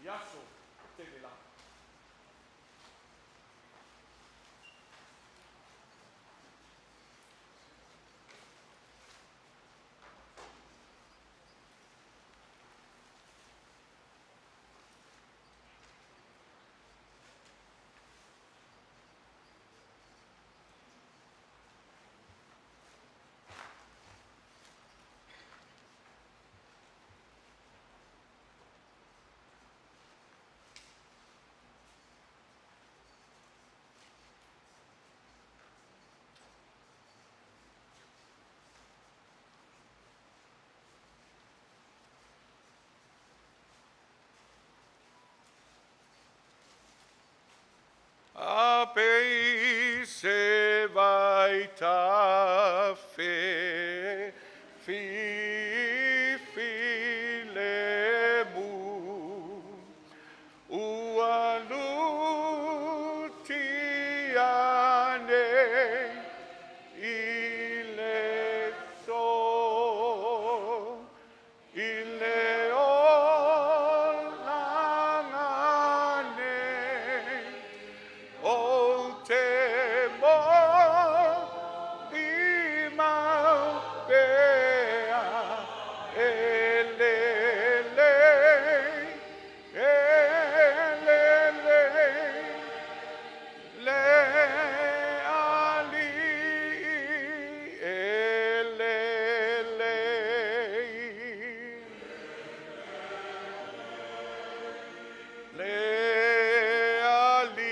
I aso tele lava. A pei se vai ta fe fi fi le mu ua luti ane i le so i le olaga nei o te molimau pea e lelei, e lelei le Alii, e lelei. Le Alii,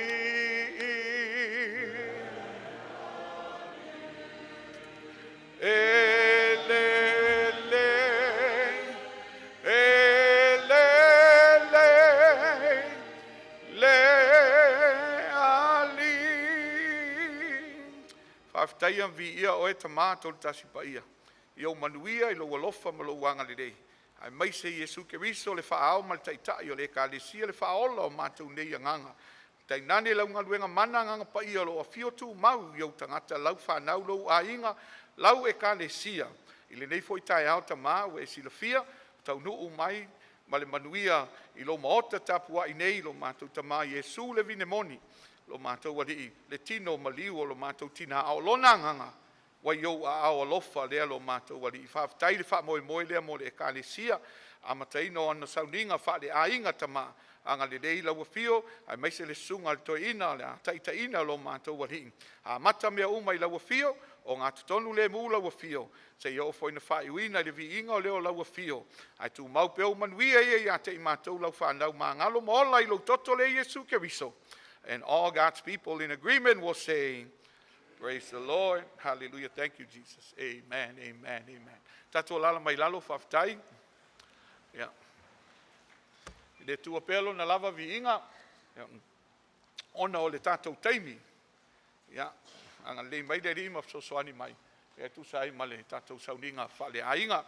e lelei, e lelei le Alii. Faafetai ma viia Oe Tama Tolutasi Paia, i ou manuia i lou alofa ma lou agalelei, aemaise Iesu Keriso le faaao ma le taitai o le Ekalesia, le faaola o matou nei agaga, tainane le aufaigaluega mana Agaga Paia o lo o afio tumau i ou tagata lau fanau, lou aiga, lau Ekalesia. I lenei foi taeao Tama ua e silafia, ua taunuu mai ma le manuia i lou maota tapuai nei lo matou Tama Iesu le vine moni, lo matou Alii, le tino maliu o lo matou tina, a o Lona Agaga ua i ou aao alofa lea lo matou Alii. Faafetai le faamoemoe lea mo le Ekalesia, amataina o ana sauniga faaleaiga. Tama, agalelei lau afio aemaise le susuga i le toeaina o le a taitaiina lo matou Alii. Amata mea uma i lau afio, ogatotonu lemu lau afio, seia oo foi ina faaiuina i le viiga o le o lau afio. Ae tumau pea ou manuia ia ia te i matou lau fanau magalo ma ola i lou toto le Iesu Keriso. And all God's people in agreement will say, "Praise the Lord. Hallelujah. Thank you, Jesus. Amen, amen, amen." Tatou alaala mai lalo, faafetai. Ia. I le Atua pea lona lava viiga, ia, ona o le tatou taimi. Ia, agalelei mai le Alii ma fesoasoani mai e tusa ai ma le tatou sauniga faaleaiga.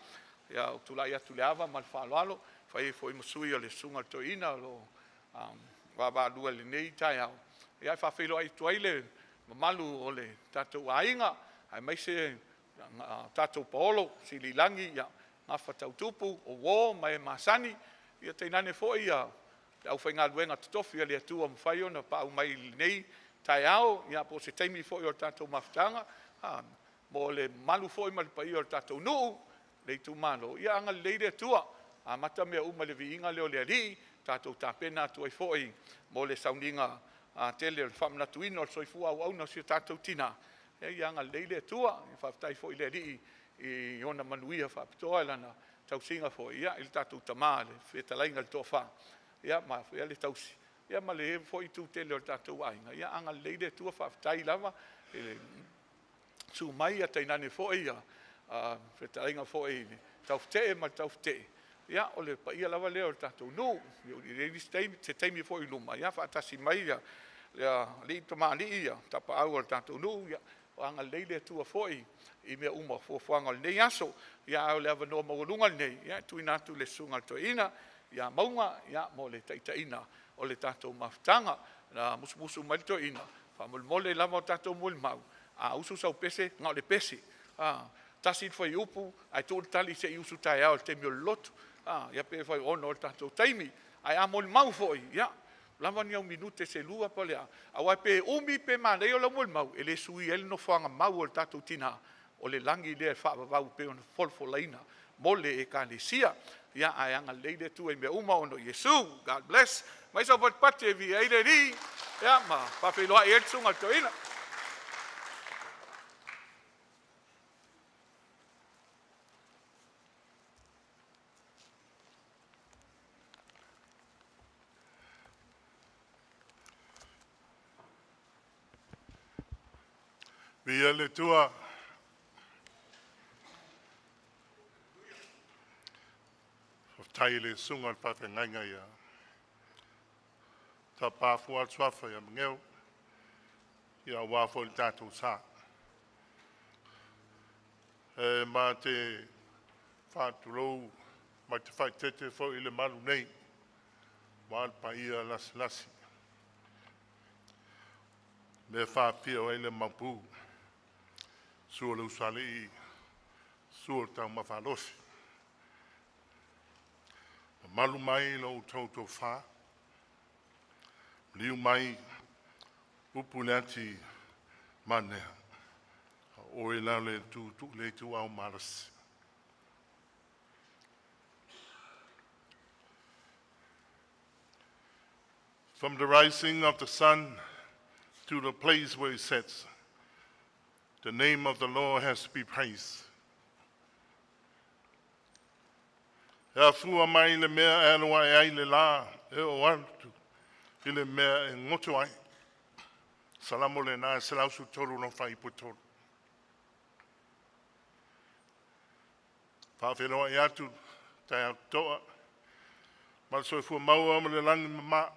Ia, ou tulai atu i le ava ma le faaaloalo, fai ai foi ma sui o le susuga i le toeaina o lo o vaavaalua i lenei taeao. Ia, e faafeiloai atu ai le mamalu o le tatou aiga, aemaise tatou paolo Siliilagi, ia, Gafatautupu, o uo ma e masani, ia tainane foi ia le aufaigaluega totofi a le Atua ua mafai ona paau mai i lenei taeao, ia po o se taimi foi o le tatou mafutaga, mo le mamalu foi ma le paia o le tatou nuu, le itumalo, ia agalelei le Atua. Amata mea uma i le viiga lea o le Alii, tatou tapena atu ai foi mo le sauniga tele o le faamanatuina o le soifua auauna o si o tatou tina. Ia agalelei le Atua. Faafetai foi i le Alii i ona manuia faapitoa i lana tausiga foi ia, i le tatou tama le fetalaiga i le toafa, ia ma le tausi, ia ma le foi itu tele o le tatou aiga. Ia agalelei le Atua, faafetai lava i le susu mai, ia tainane foi ia fetalaiga foi i le Taufetee ma le Taufetee, ia o le paia lava lea o le tatou nuu. I le isi taimi, se taimi foi i luma, ia faatasi mai ia alii ma tamalii, ia tapaau o le tatou nuu, ia agalelei le Atua foi i mea uma fuafuaga o lenei aso. Ia a o le avanoa maualuga lenei, ia e tuuina atu i le susuga i le toeaina ia Mauga, ia, mo le taitaiina o le tatou mafutaga. Na musumusu mai le toeaina, faamolemole lava o tatou molimau, a usu sau pese, na o le pese. A, tasi le fuaiupu ae tuu le tali se i usu taeao i le taimi o le lotu. A, ia pe fai ona o le tatou taimi. Ae a molimau foi, ia, lava ni au minute se lua po o le a, aua pe umi pe manaia lau molimau, e le suia ai le nofoaga mau o le tatou tina, o le lagi lea e faavavau pei ona folafolaina mo le ekalesia. Ia, ae agalelei le Atua i mea uma ona o Iesu. God bless. Mai sau patipati e viia ai le Alii, ia, ma faafeiloai ai le susuga i le toeaina. Viia le Atua, faafetai i le susuga i le faafeagaiga ia tapa fua le suafa ia Mageo ia aua foi le tatou sa. E ma te faatulou ma te faaeteete foi i le malu nei aua le paia lasilasi lea e faafio ai le Maopu, susu o le Usoalii, susu le Taumafa alofi, mamalu mai lo outou toafa, maliu mai upu i le ati manea, o oe la le tu le ituau malosi. From the rising of the sun to the place where it sets, the name of the Lord has to be praised. E afua mai le mea e alu ae ai le la e oo atu i le mea e goto ai. Salamo lena 113 lona fuaiupu 3. Faafeiloai atu taeao totoa ma le soifua maua ma le lagi e mama.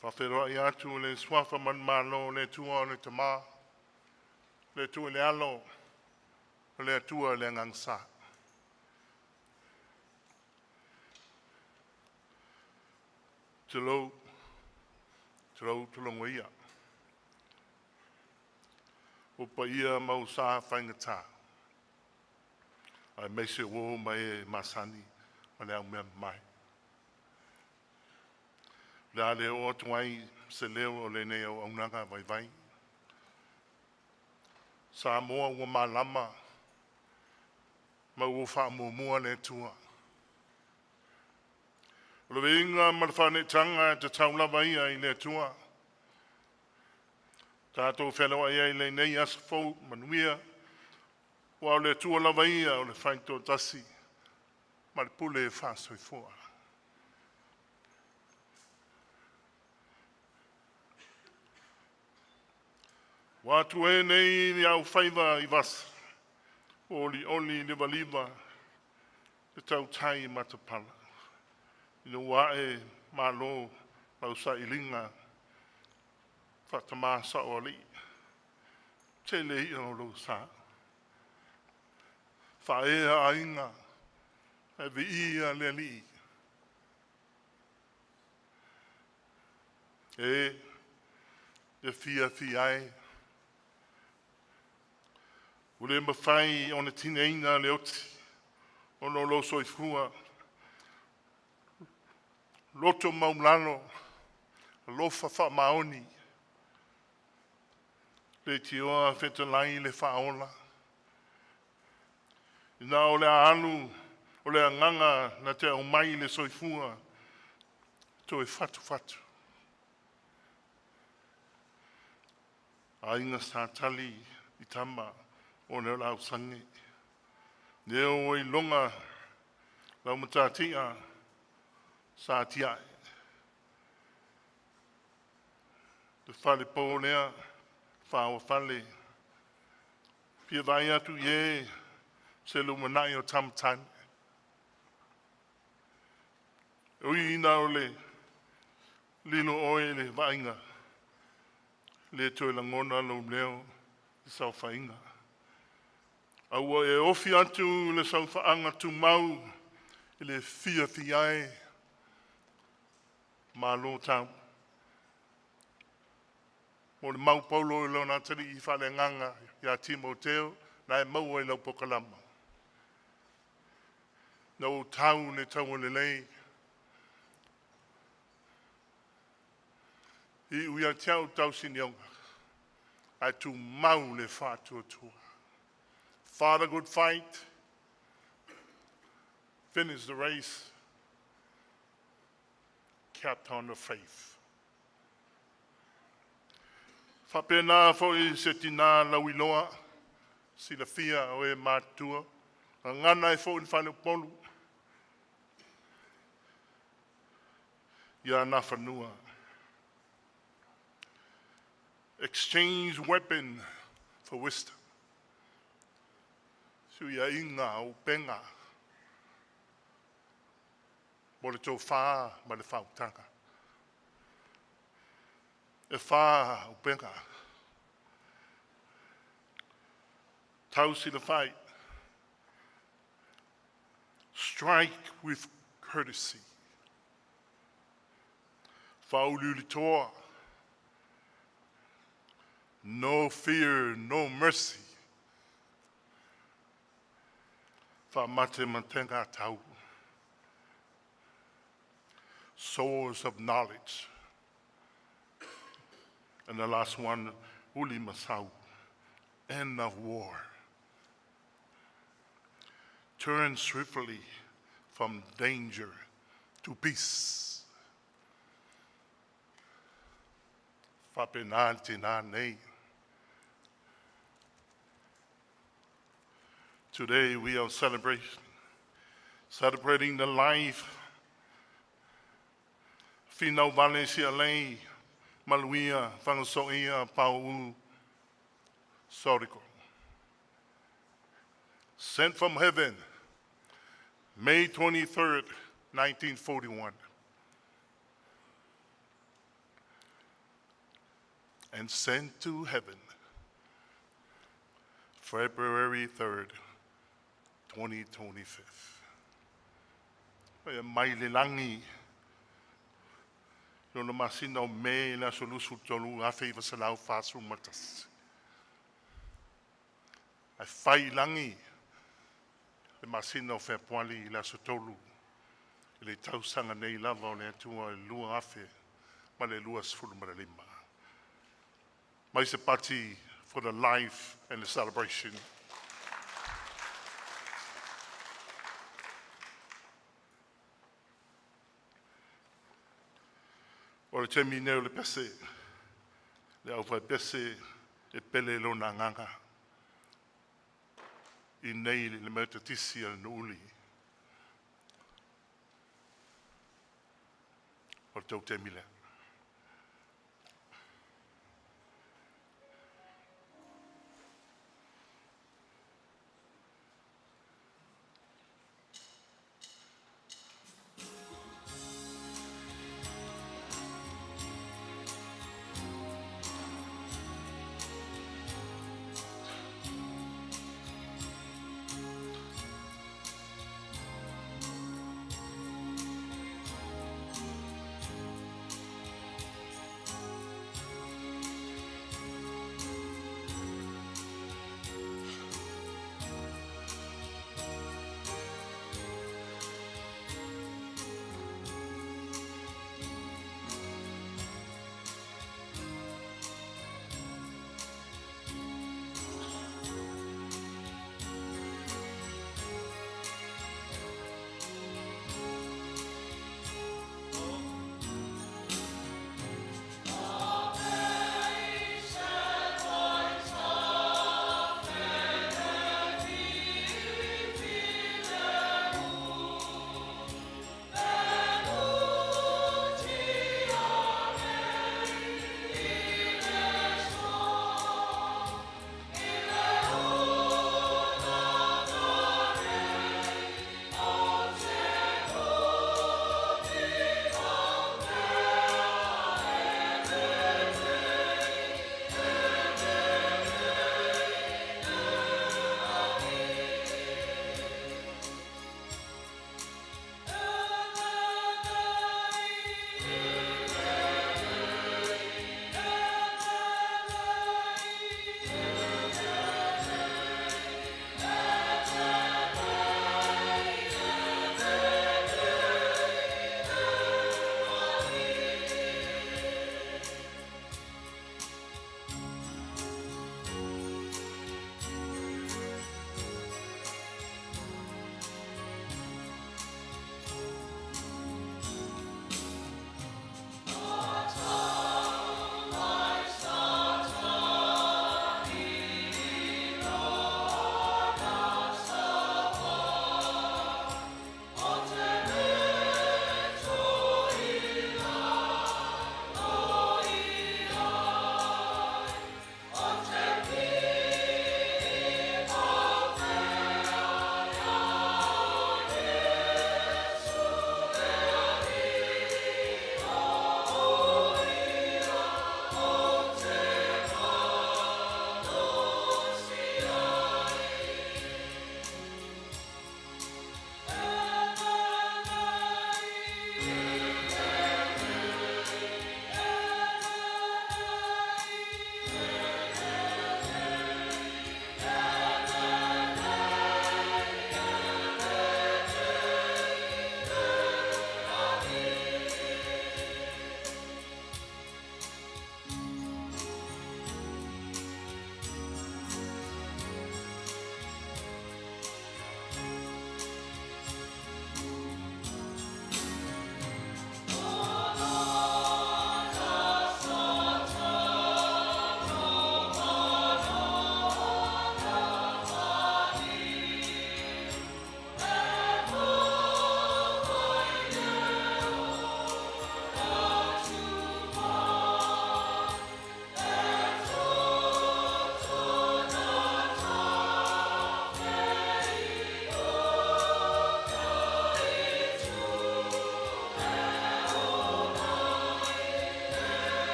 Faafeiloai atu le suafa manumalo o le Atua o le Tama, le Atua i le Alo, o le Atua le Agaga Sa. Tulou, tulou, tulogoia. O paia ma usa faigata, aemaise uo ma e masani ma le aumea mamae. O le a le oo atu ai se leo o lenei auaunaga vaivai. Samoa ua malama ma ua faamuamua le Atua. O le viiga ma le faaneetaga e tatau lava ia i le Atua. Tatou feiloai ai i lenei aso fou manuia, aua o le Atua lava ia o le faitoatasi ma le pule faasoifua. Ua atu e nei le aufaiva i vasa, ua olioli livaliva le tautai matapala, ina ua ae malo lau sailiga faatama saoalii. Tele ia o lou sa, faaea aiga ae viia le Alii. E le fiafia e, ua le mafai ona tineina le oti ona o lou soifua loto maualalo, alofa faamaoni, leitioa fetalai le faaola. Ina o le a alu o le agaga na te aumai i le soifua, toe fatufatu. Aiga Sa Tali i tama ona o le ausani, lea ua iloga lau matatia sa tiai, le falepo lea faofale, fia vaai atu i e se lumanai o tama tane. E ui ina o le lilo oe i le vaaiga, le toe lagona lou leo i saofaiga. A ua e ofi atu i le saofaaga tumau i le fiafia ai, malo tau. Molimau Paulo i lona atalii faaleagaga ia Timoteo na e maua i lau polokalama. Na ou tau i le taua lelei, iu ia te au tausinioga, ae tumau le faatuatua. Fought a good fight, finished the race, kept on the faith. Faapena foi se tina lauiloa silafia o e matutua, gagana ai foi le faleupolu ia Nafanua. Exchange weapon for wisdom. Fesuiaiga o upega mo le tofa ma le faautaga. E fa upega. Tausi le fai. Strike with courtesy. Faauliulitoa. No fear, no mercy. Faamatematega tau. Source of knowledge. And the last one, Ulumasau, end of war. Turn swiftly from danger to peace. Faapena le tinā nei. Today we are celebrating the life Finau Vale Sialei Maluia Fagasoia Pau Soriko. Sent from heaven, May 23rd, 1941. And sent to heaven, February 3rd, 2025. E mai le lagi, lona masina o Me le aso 23 1941. Ae fai i lagi le masina o Fepuari i le aso 3 i le tausaga nei lava o le Atua i le 2025. Mai se pati for the life and the celebration. O le taimi nei o le pese, le aufaipese e pele lona agaga. I nei le Metotisi a le Nu'u li. O le tou taimi lea.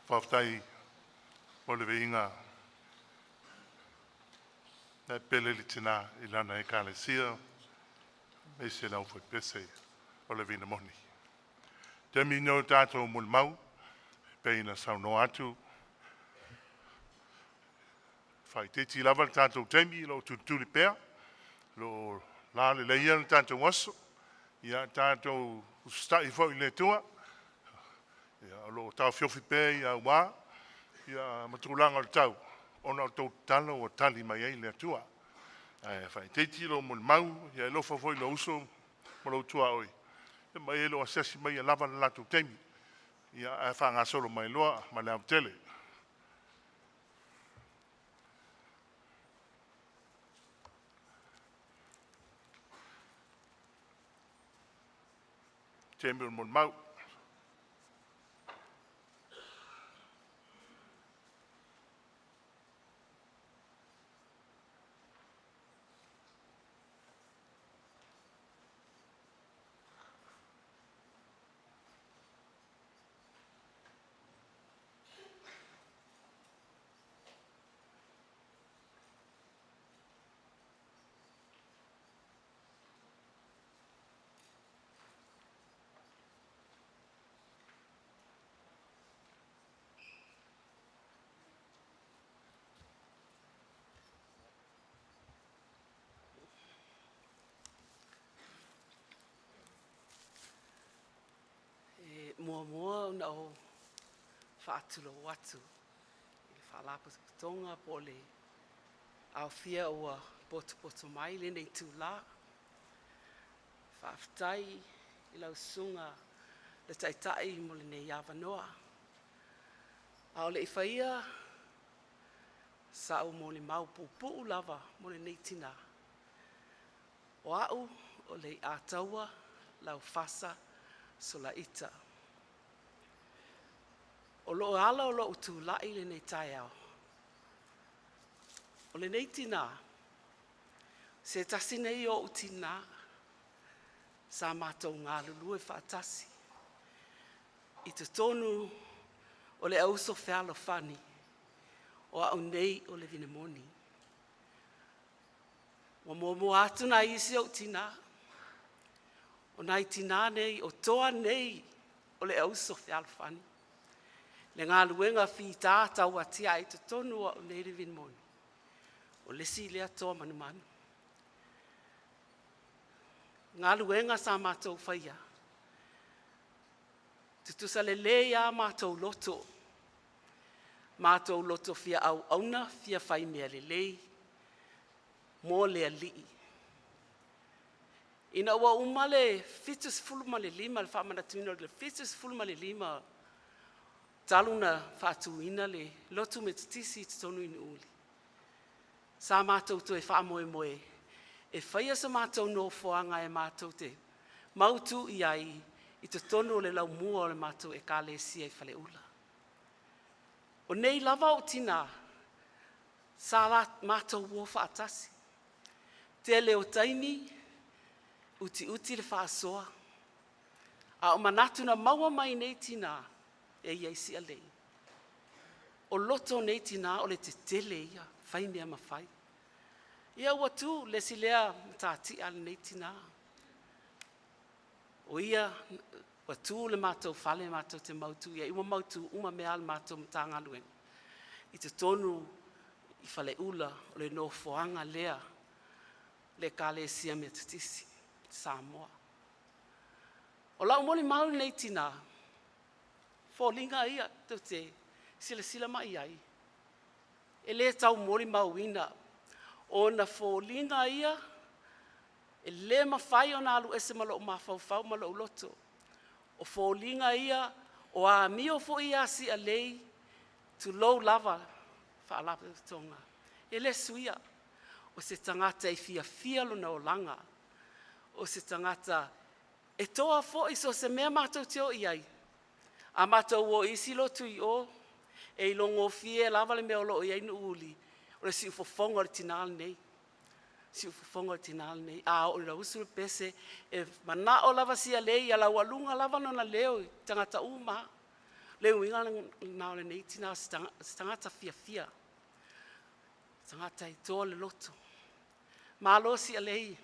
Faafetai mo le viiga na e pele i le Tina i Lana Ekalesia aemaise le aufaipese o le Viinamoni. O le taimi lenei o tatou molimau, pei ona saunoa atu, e faaitiiti lava le tatou taimi o lo o tulituli pea, o lo o lalelei le tatou aso. Ia tatou usitai foi i le Atua o lo o taofiofi pea ia aua ia ma tulaga o le tau, ona o le tou tatalo ua tali mai ai le Atua. Ae faaitiiti lou molimau, ia e alofa foi i lou uso ma lou tuaoi, fai mai e le o asiasi mai ia lava le latou taimi, ia ae faagasolo mai loa ma le ava tele. Taimi o le molimau. E muamua ona ou faatulou atu i le Faalapotopotoga po o le aofia ua potopoto mai i lenei itula. Faafetai i lau Susuga i le Taitai mo lenei avanoa. A o le i faia sau molimau puupuu lava mo lenei tina, o au o Leiataua Laufasa Sulaita. O lo o ala o lo'u tulai i lenei taeao, o lenei tinā, o se tasi nei o ou tinā sa matou galulue faatasi i totonu o le Auuso Fealofani o a'u nei o le Moni. Ua muamua atu nai isi ou tinā, o nai tinā nei o toa nei o le auuso fealofani, le galuega fita tauatiae i totonu o au nei le viinamoni, o le isi lea toa manumanu. O galuega sa matou faia, tutusa lelei a matou loto, matou loto fia auauna, fia fai mea lelei mo le Alii. Ina ua uma le 75, le faamanatuina o le 75 talu ona faatuina le lotu Metotisi i totonu i Nuuuli, sa matou toe faamoemoe e faia so matou nofoaga e matou te mautu i ai i totonu o le laumua o le matou ekalesia i Faleula. O nei lava ou tinā sa matou o faatasi, tele o taimi utiuti le faasoa, a o manatu na maua mai i nei tinā e i ai Sialei, o loto o nei tinā o le tetele ia, fai mea ma fai. Ia ua tu le isi lea matatia a lenei tina, o ia ua tu le matou fale matou te mautu i ai, ua mautu uma mea a le matou Matagaluega i totonu i Faleula o le nofoaga lea a le Ekalesia Metotisi i Samoa. O lau molimau i lenei tina, o foliga ia tou te silasila mai i ai, e le tau molimauina ona foliga ia e le mafai ona alu ese ma lou mafaufau ma lou loto. O foliga ia o amio foi ia a Sialei, tulou lava le faalapotopotoga, e le suia. O se tagata e fiafia lona olaga, o se tagata e toa foi i so o se mea matou te o i ai. A matou o i isi lotu i o, e iloagofie lava le mea o lo o i ai Nuuuli, o le siufofoga o le tina lenei, siufofoga o le tina lenei. A oo ina usu le pese, e manao lava Sialei ia laualuga lava lona leo i tagata uma lava. Le uiga lena o lenei tina o se tagata fiafia, tagata e toa le loto. Malo Sialei,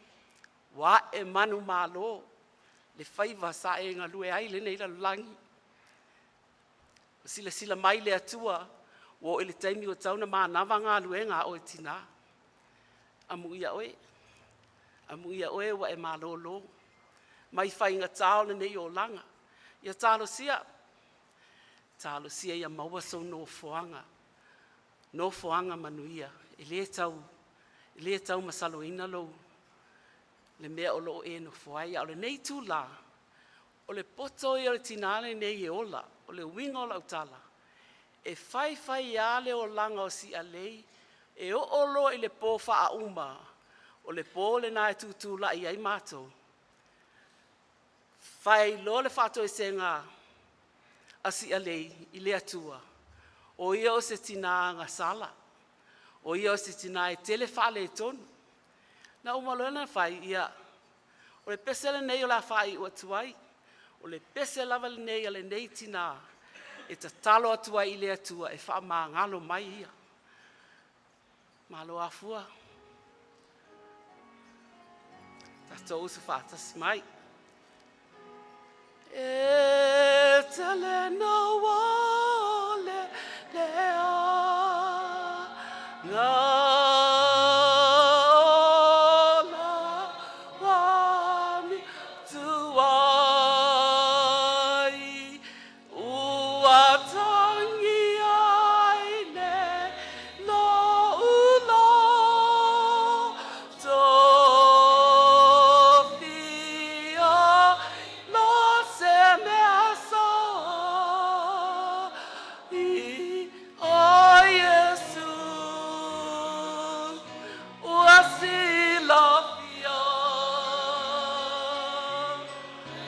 ua ae manumalo i le faiva sa e galue ai i lenei lalolagi. Ua silasila mai le Atua ua oo i le taimi ua tatau ona manava galuega a oe tina. Amuia oe, amuia oe ua e malolo mai faigata o lenei olaga. Ia talosia, talosia ia maua sou nofoaga, nofoaga manuia e le taumasaloina lou le mea o lo o e nofo ai. A o lenei itula, o le poto ia o le tina lenei e ola. O le uiga o lau tala, e fai fai lava le olaga o Sialei, e oo loa i le po faauma, o le po lena e tutulai ai matou, fai loa le faatoesega a Sialei i le Atua, o ia o se tina agasala, o ia o se tina e tele faaletonu. Na uma loa ona fai, ia o le pese lenei o le a faaiu atu ai, o le pese lava lenei a lenei tina e tatalo atu ai i le Atua e faamagalo mai ia. Malo afua, tatou uso faatasi mai. E tele naua le leaga o lau amio tuai, ua atagia ai nei lou loto fia iloa se mea sao ai, o Iesu ua silafia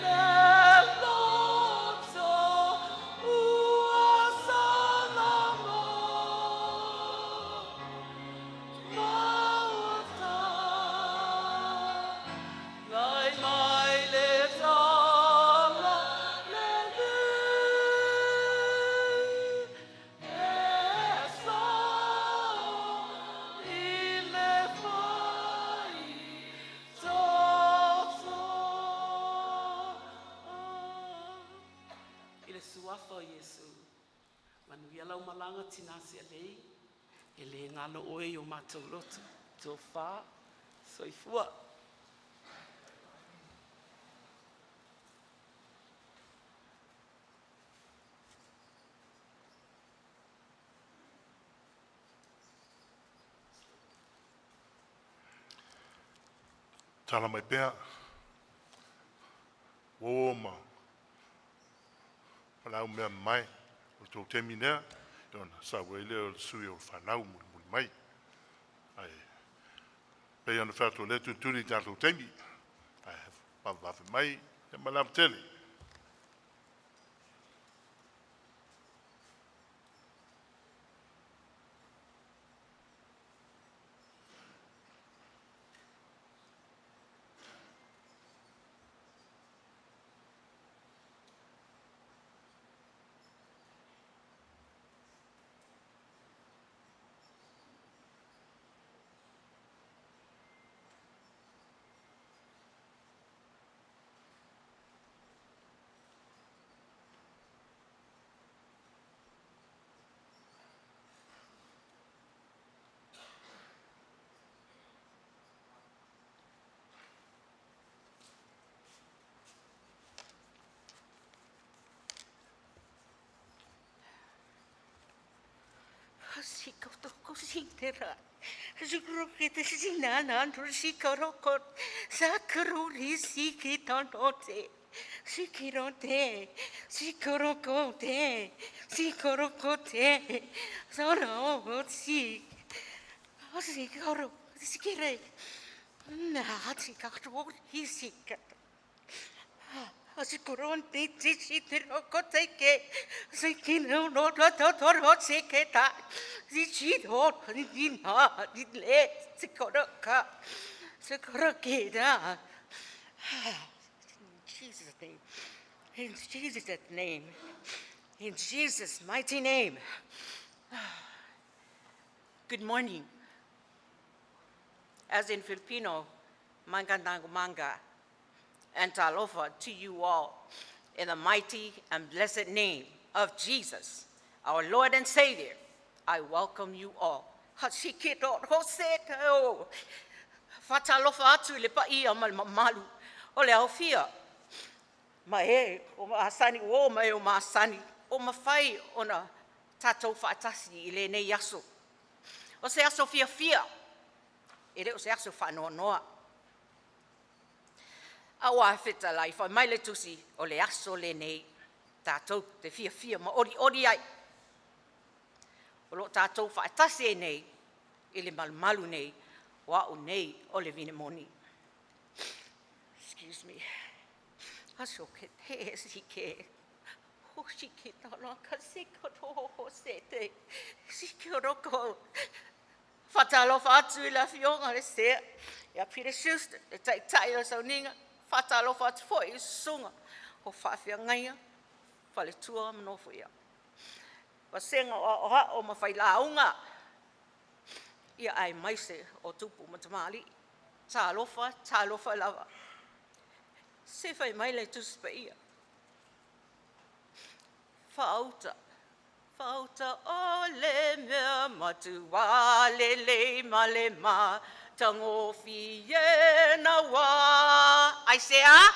le loto ua salama. Mai le talalelei e sao i le faitotoa. I le suafa o Iesu, manuia lau malaga tina Sialei, e le galo oe i o matou loto, tofa, soifua. Tala mai pea uo ma valaaumeamamae, o le tou taimi lea, ona sau ai lea o le sui o fanau mulimuli mai. Ae pei ona fai atu o lea e tulituli i le tatou taimi, ae vavevave mai ma le ava tele. In Jesus' name. In Jesus' name. In Jesus' mighty name. Good morning. As in Filipino, magandang umaga, and talofa to you all in the mighty and blessed name of Jesus, our Lord and Savior. I welcome you all. Hashikito hosete. Fatalofa atu i le paia ma le mamalu o le aofia ma e o masani ua o ma e o masani ua mafai ona tatou faatasi i lenei aso. O se aso fiafia, e le o se aso faanoanoa. Aua fetalai, fai mai le tusi, o le aso lenei tatou te fiafia ma olioli ai. O lo o tatou faatasi ai nei i le malumalu nei, o au nei o le vine moni. Excuse me. Faatalofa atu i le afioga i le Sea ia Peter Schuster, le taitai o le sauniga. Faatalofa atu foi i susuga o faafeagaiga, faletua ma nofoia, vasega o aoao ma failauga, ia aemaise o tupu ma tamalii. Talofa, talofa lava. Se fai mai le Tusi Paia, faauta, faauta o le mea matua lelei ma le matagofie naua. Aisea?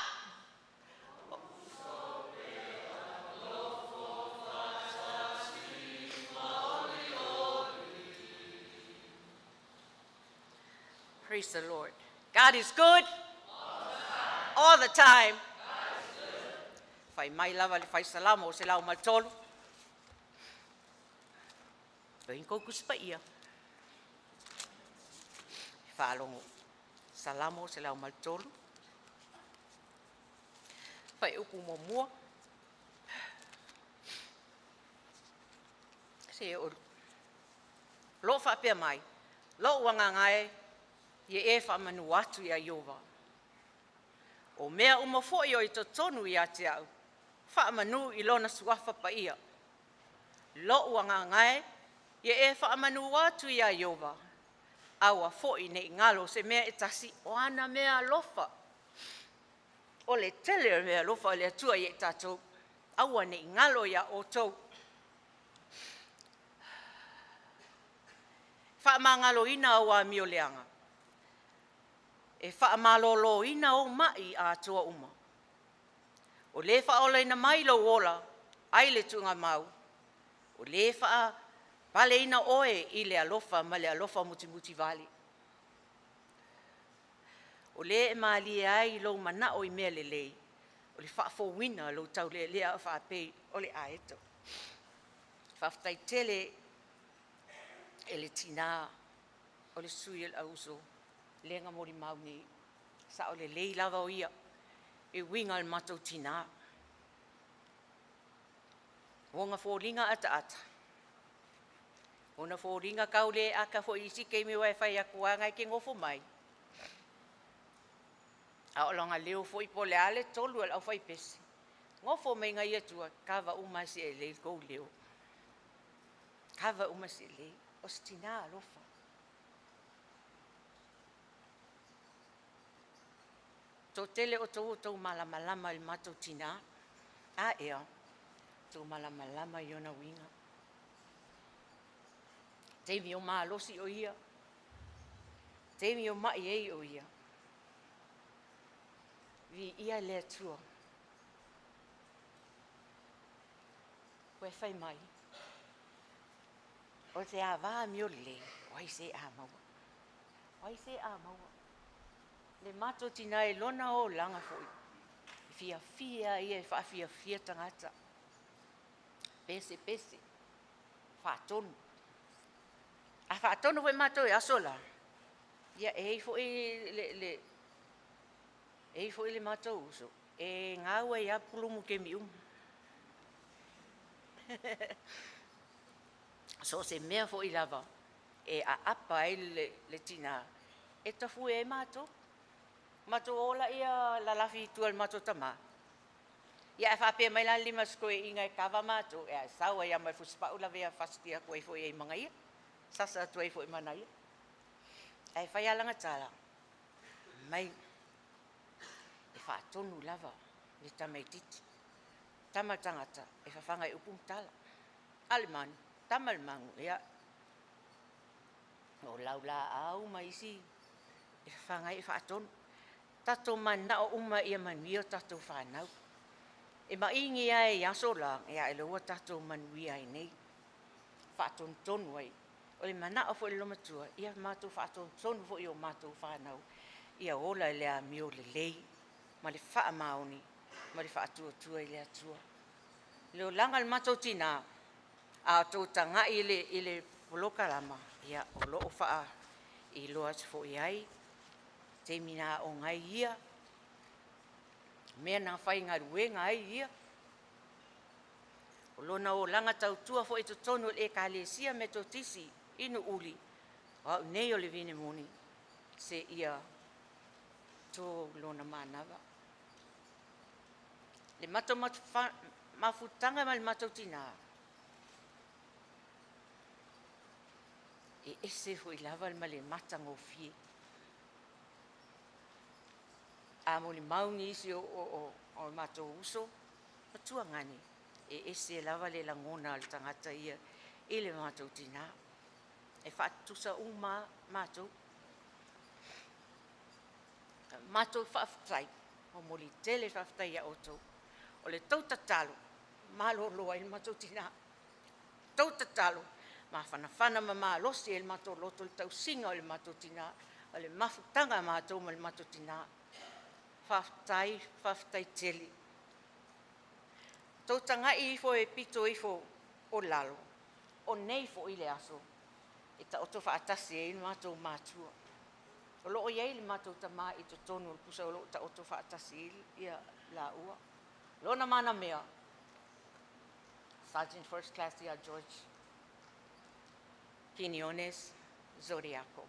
Praise the Lord. God is good all the time. Fai mai lava le fai salamo o 103. Kou Tusi Paia. Faalogo. Salamo 103. Fuaiupu muamua. Se o lo faapea mai, lou agaga e, ia e faamanu atu ia Ieova. O mea uma foi o i totonu ia te au, faamanu i lona suafa paia. Lou agaga e, ia e faamanu atu ia Ieova, aua foi ne i galo se mea e tasi o ana mea alofa. O le tele o mea alofa o le Atua ia i tatou, aua ne i galo ia outou. Faamagaloina au amio leaga, e faamaloloina ou mai atoa uma. O le faaolaina mai lou ola ai le tuugamau, o le faapaleina oe i le alofa ma le alofa mutimutivale. O le e malie ai lou manao i mea lelei, o le faafouina o lou taulealea faapei o le aeto. Faafetai tele e le tina o le sui o le Auuso lea na molimau nei, sao lelei lava o ia e uiga i le matou tina. O ona foliga ataata, o ona foliga taule ata foi i isi taimi aua e fai atu lava o na e te nofo mai, a o lona leo foi po o le a le tolu a le aufaipese, nofo mai ia i tua, kava uma lava e seelei le tou leo, kava uma seelei. O se tina alofa. Toatele o outou o tou malamalama i le matou tina, a ea, tou malamalama i ona uiga. Taimi o malosi o ia, taimi o mai ei o ia. Viia le Atua. Ua e fai mai, o te ava amio lelei, o ai se a maua? O ai se a maua? Le matou tina e lona olaga foi, e fiafia ia e faafiafia tagata, pese pese, faatonu. A faatonu foi matou e aso la, ia e i foi le e i foi le matou uso, e gau ai lava pulumu i taimi uma. So o se mea foi lava e aapa ai le tina, e tafue ai matou. Matou o laia lalafi i tua i le matou tamā. Ia ae faapea mai la le 50 toeaiina e kava matou, ia e sau ai lava ma le fusipau lavea fasitia atu ai foi i ai ma naia, sasa atu ai foi ma naia. Ae fai lava lana tala, mai e faatonu lava le tamaitiiti, tama le tagata e fafaga i upu ma tala. A o le manu, tama le manu, ia o laulaau ma isi e fafaga ai e faatonu. Tatou mananao uma ia manuia o tatou fanau. E maini lava i aso la, ia o lea ua tatou manuia ai nei, faatonutonu ai. O le manao foi o le olomatua, ia matou faatonutonu foi i o matou fanau, ia ola i le amio lelei ma le faamaoni ma le faatuatua i le Atua. Le olaga o le matou tina, a outou tagai i le polokalama, ia o lo o faailoa atu foi i ai taimi na aoga ai ia, mea na faigaluega ai ia, o lona olaga tautua foi i totonu o le Ekalesia Metotisi i Nuuuli, o au nei o le vavine moni, seia to lona manava. Le matou mafutaga ma le matou tina, e ese foi lava ma le matagofie. A molimau nisi o matou uso, matua gani, e ese lava le lagona o le tagata ia i le matou tina. E faatutusa uma lava matou. Matou faafetai, momoli tele le faafetai ia outou. O le tou tatalo, malolo ai le matou tina. Tou tatalo, mafanafana ma malosi ai le matou loto i le tausiga o le matou tina, o le mafutaga a matou ma le matou tina. Faafetai, faafetai tele. Tou tagai ifo e pito ifo o lalo, o nei foi le aso e taoto faatasi ai matou matua. O lo o i ai le matou tama i totonu o le pusa o lo o taoto faatasi ai ia laua. Lona manamea, Sergeant First Class ia George Quiniones Zodiaco.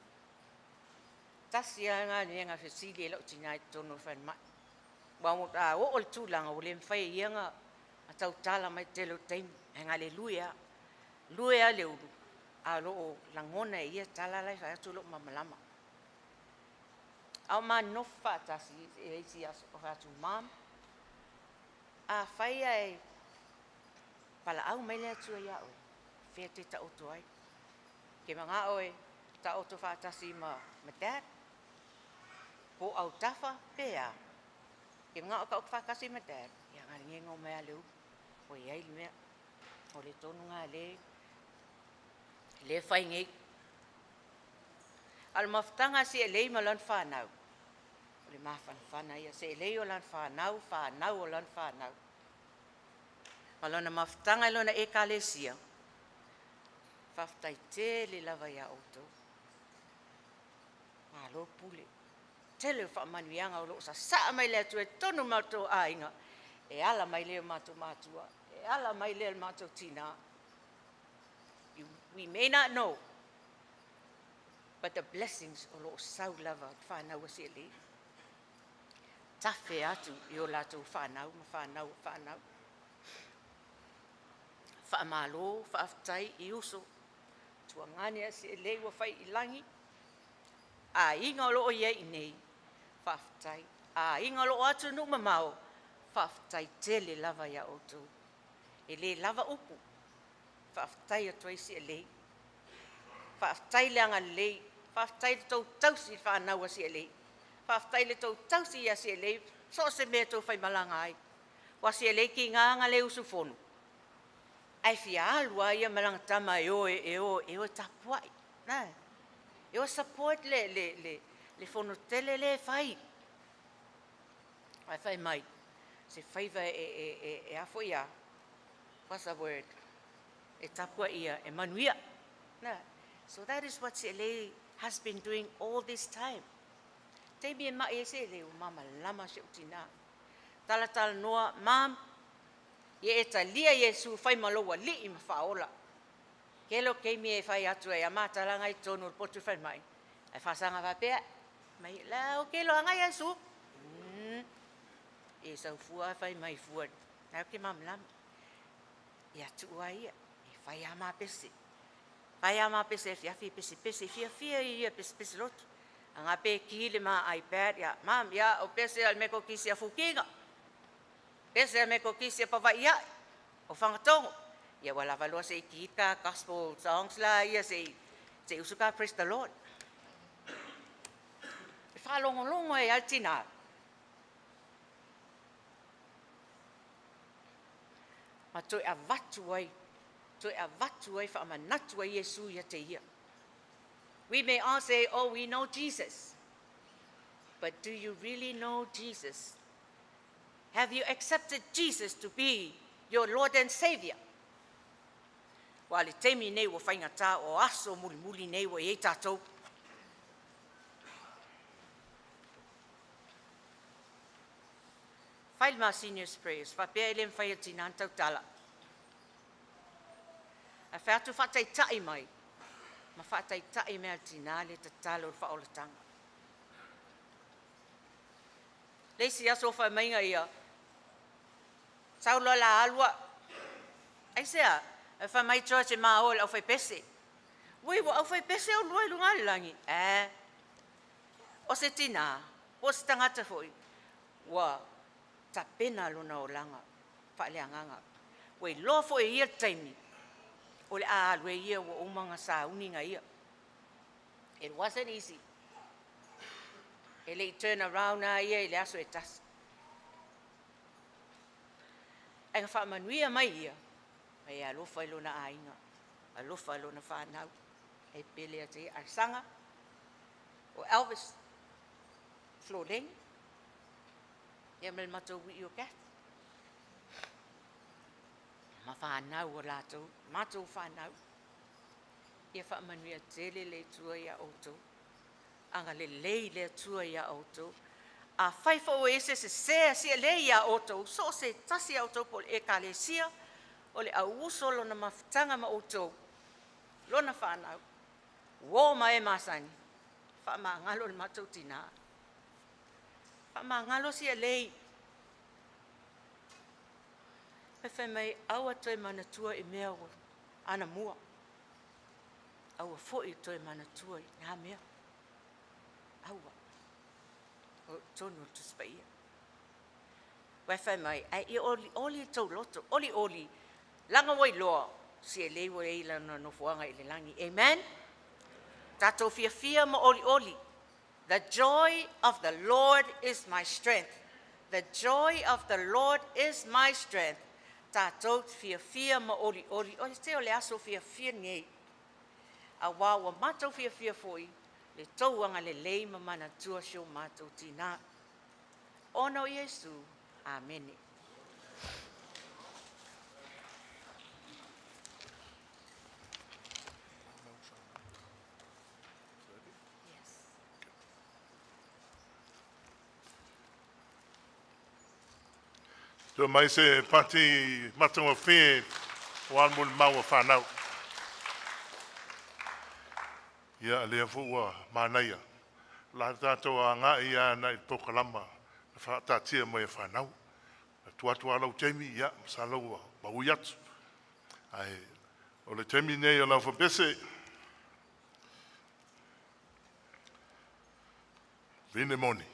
Tasi lava galuega fesili ai lau tina i totonu o le falemai. Ua a oo i le tulaga ua le mafai e ia ona tautala mai i le tele o taimi, ae na o le lue lava, lue lava le ulu, a o lo o lagona e ia tala la e fai atu o lo o malamalama. A o ma nonofo faatasi i le isi aso, ou fai atu, “Mom, afai ae valaau mai le Atua ia oe, o fea e te taoto ai? E te manao e taoto faatasi ma Dad po o autafa pe a? E te manao e taoto faatasi ma Dad?” Ia na o le gego mai lava o Leulu, ua i ai le mea. O le tonu lena lea e fai nei. A o le mafutaga a Sialei ma lana fanau, o le mafanafana ia. Seelei o lana fanau, fanau o lana fanau, ma lona mafutaga i lona ekalesia. Faafetai tele lava ia outou, malo pule. Tele o faamanuiaga o lo o sasaa mai le Atua i totonu o matou aiga, e ala mai lea i matou matua, e ala mai lea i le matou tina. We may not know, but the blessings o lo o sau lava fanau a Sialei, tafe atu i o latou fanau ma fanau o fanau. Faamalo, faafetai i uso, tuagane a Sialei ua fai i lagi, aiga o lo o i ai i inei, faafetai. Aiga o lo o atunuu mamao, faafetai tele lava ia outou. E le lava upu, faafetai atu ai Sialei. Faafetai le agalelei, faafetai i le tou tausi i le fanau a Sialei, faafetai i le tou tausi ia Sialei, so o se mea e tou faimalaga ai. Aua Sialei e tiga ona le usufono, ae fia alu lava ia ma lana tama e o e o e tapuai, e o e support le fono tele lea e fai. Ae fai mai, se faiva e a foi a, what's the word? E tapuaia e manuia. So that is what Sialei has been doing all this time. Taimi e mai e Sialei, ua malamalama si ou tina. Talatala noa, mam, ia e talia Iesu fai ma lou alii ma faaola. Kelo keimi e fai atu ai a matalaga i totonu o le potu falemai, ae faasaga faapea, mai la o ke loaga Iesu. E sau fua fai mai fua. Lena ou te malamalama. Ia tuu lava ia, e fai lava ma pese. Fai lava ma pese afiafi, pesepese, fiafia ia pesepese lotu. Aga pe ki le ma iPad, ia, mam, ia, o pese a le Metotisi a Fukiga. Pese a le Metotisi a Pavaʻi ae, o Fagatogo. Ia ua lava loa se i ki ka gospel songs la ia se i usu ka praise the Lord. E faalogologo ai lava le tina. Ma toe avatu ai, toe avatu ai faamanatu ai Iesu ia te ia. We may all say, "Oh, we know Jesus." But do you really know Jesus? Have you accepted Jesus to be your Lord and Savior? Ua le taimi nei ua faigata o aso mulimuli nei ua i ai tatou. Fai le ma seniors prayers, faapea e le mafai e tinā ona tautala. Ae fai atu faataitai mai, ma faataitai mai e le tinā le tatalo o le faaolataga. Le isi aso fai maiga ia, sau loa la alu au, aisea? E fai mai George e ma o i le aufaipese. Ui, ua aufaipese oulua i luga o le lagi? E, o se tinā, po o se tagata foi, ua tapena lona olaga faaleagaga. Ua iloa foi e ia le taimi, o le a alu ai ia ua uma ona sauni ia. It wasn't easy. E le i turn around lava ia i le aso e tasi. Ae na faamanuia mai ia, ma e alofa i lona aiga, alofa i lona whānau, e pele ate ia Alexander, o Elvis, Floreng, ia ma le matou wii o Kath. Ma whānau o latou, matou whānau. Ia faamanuia tele le Atua iā outou. Agalelei le Atua iā outou. Afai foi ua i ai se sese a sialei iā outou, so o se tasi o outou po o le ekalesia, o le au uso lona mafutaga ma outou, lona whanau, uo ma e masani, faamagalo le matou tinā. Faamagalo sialei. Fai mai aua toe manatua i mea ua anamua. Aua foi toe manatua i nā mea. Aua. O tonu o le Tusi Paia. Ua fai mai, ai ia olioli tou loto, olioli, laga ua iloa, sialei ua i ai lana nofoaga i le lagi. Amen? Tatou fiafia ma olioli. The joy of the Lord is my strength. The joy of the Lord is my strength. Tatou fiafia ma olioli. O le te o le aso fiafia nei. Auā ua matou fiafia foi, le tou agalelei ma manatua si o matou tinā. Ona o Iesu. Amene. Yes. Tua mai se pati matagofie o al mo le mau whanau. Ia lea foi ua manaia. La tatou agai ia na i polokalama na faataatia mai e fanau. Atu atu lava lau taimi, ia, masalo ua maui atu. Ae o le taimi nei o lau fapese. Vine moni.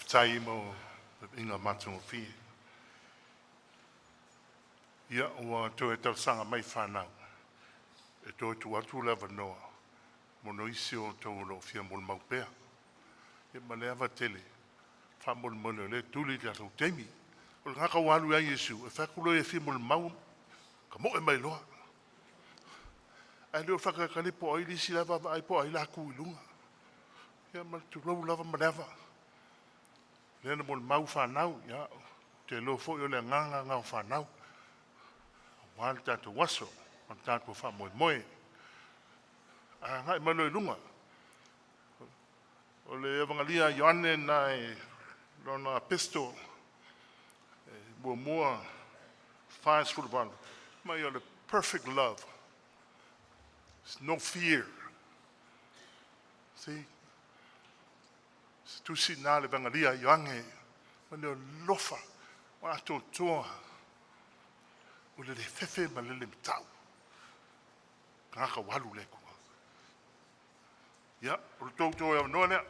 Faafetai mo le viiga matagofie. Ia ua toe talosaga mai fanau e toe tuu atu le avanoa mo nisi o outou o lo o fia molimau pea. Ia ma le ava tele, faamolemole o lea e tuli le tatou taimi. O le tagata ua alu ia Iesu e fai atu loa e fia molimau tamoe mai loa. Ae le o le faatalitali po o ai le isi la e vaavaai po o ai la e tu i luga. Ia ma le tulou lava ma le ava. O lea na molimau fanau, ia ou te iloa foi o le agaga lena o fanau aua le tatou aso ma le tatou faamoemoe. Agai mai loa i luga. O le Avegalia a Ioane lena e lona pistol 1:48, fai mai o le perfect love, there's no fear. See? Se tusi lena a le Avegalia a Ioane, o le alofa ua atoatoa, ua le fefe ma le le matau, tagata ua alu i le Atua. Ia, o le tou toe avanoa lea.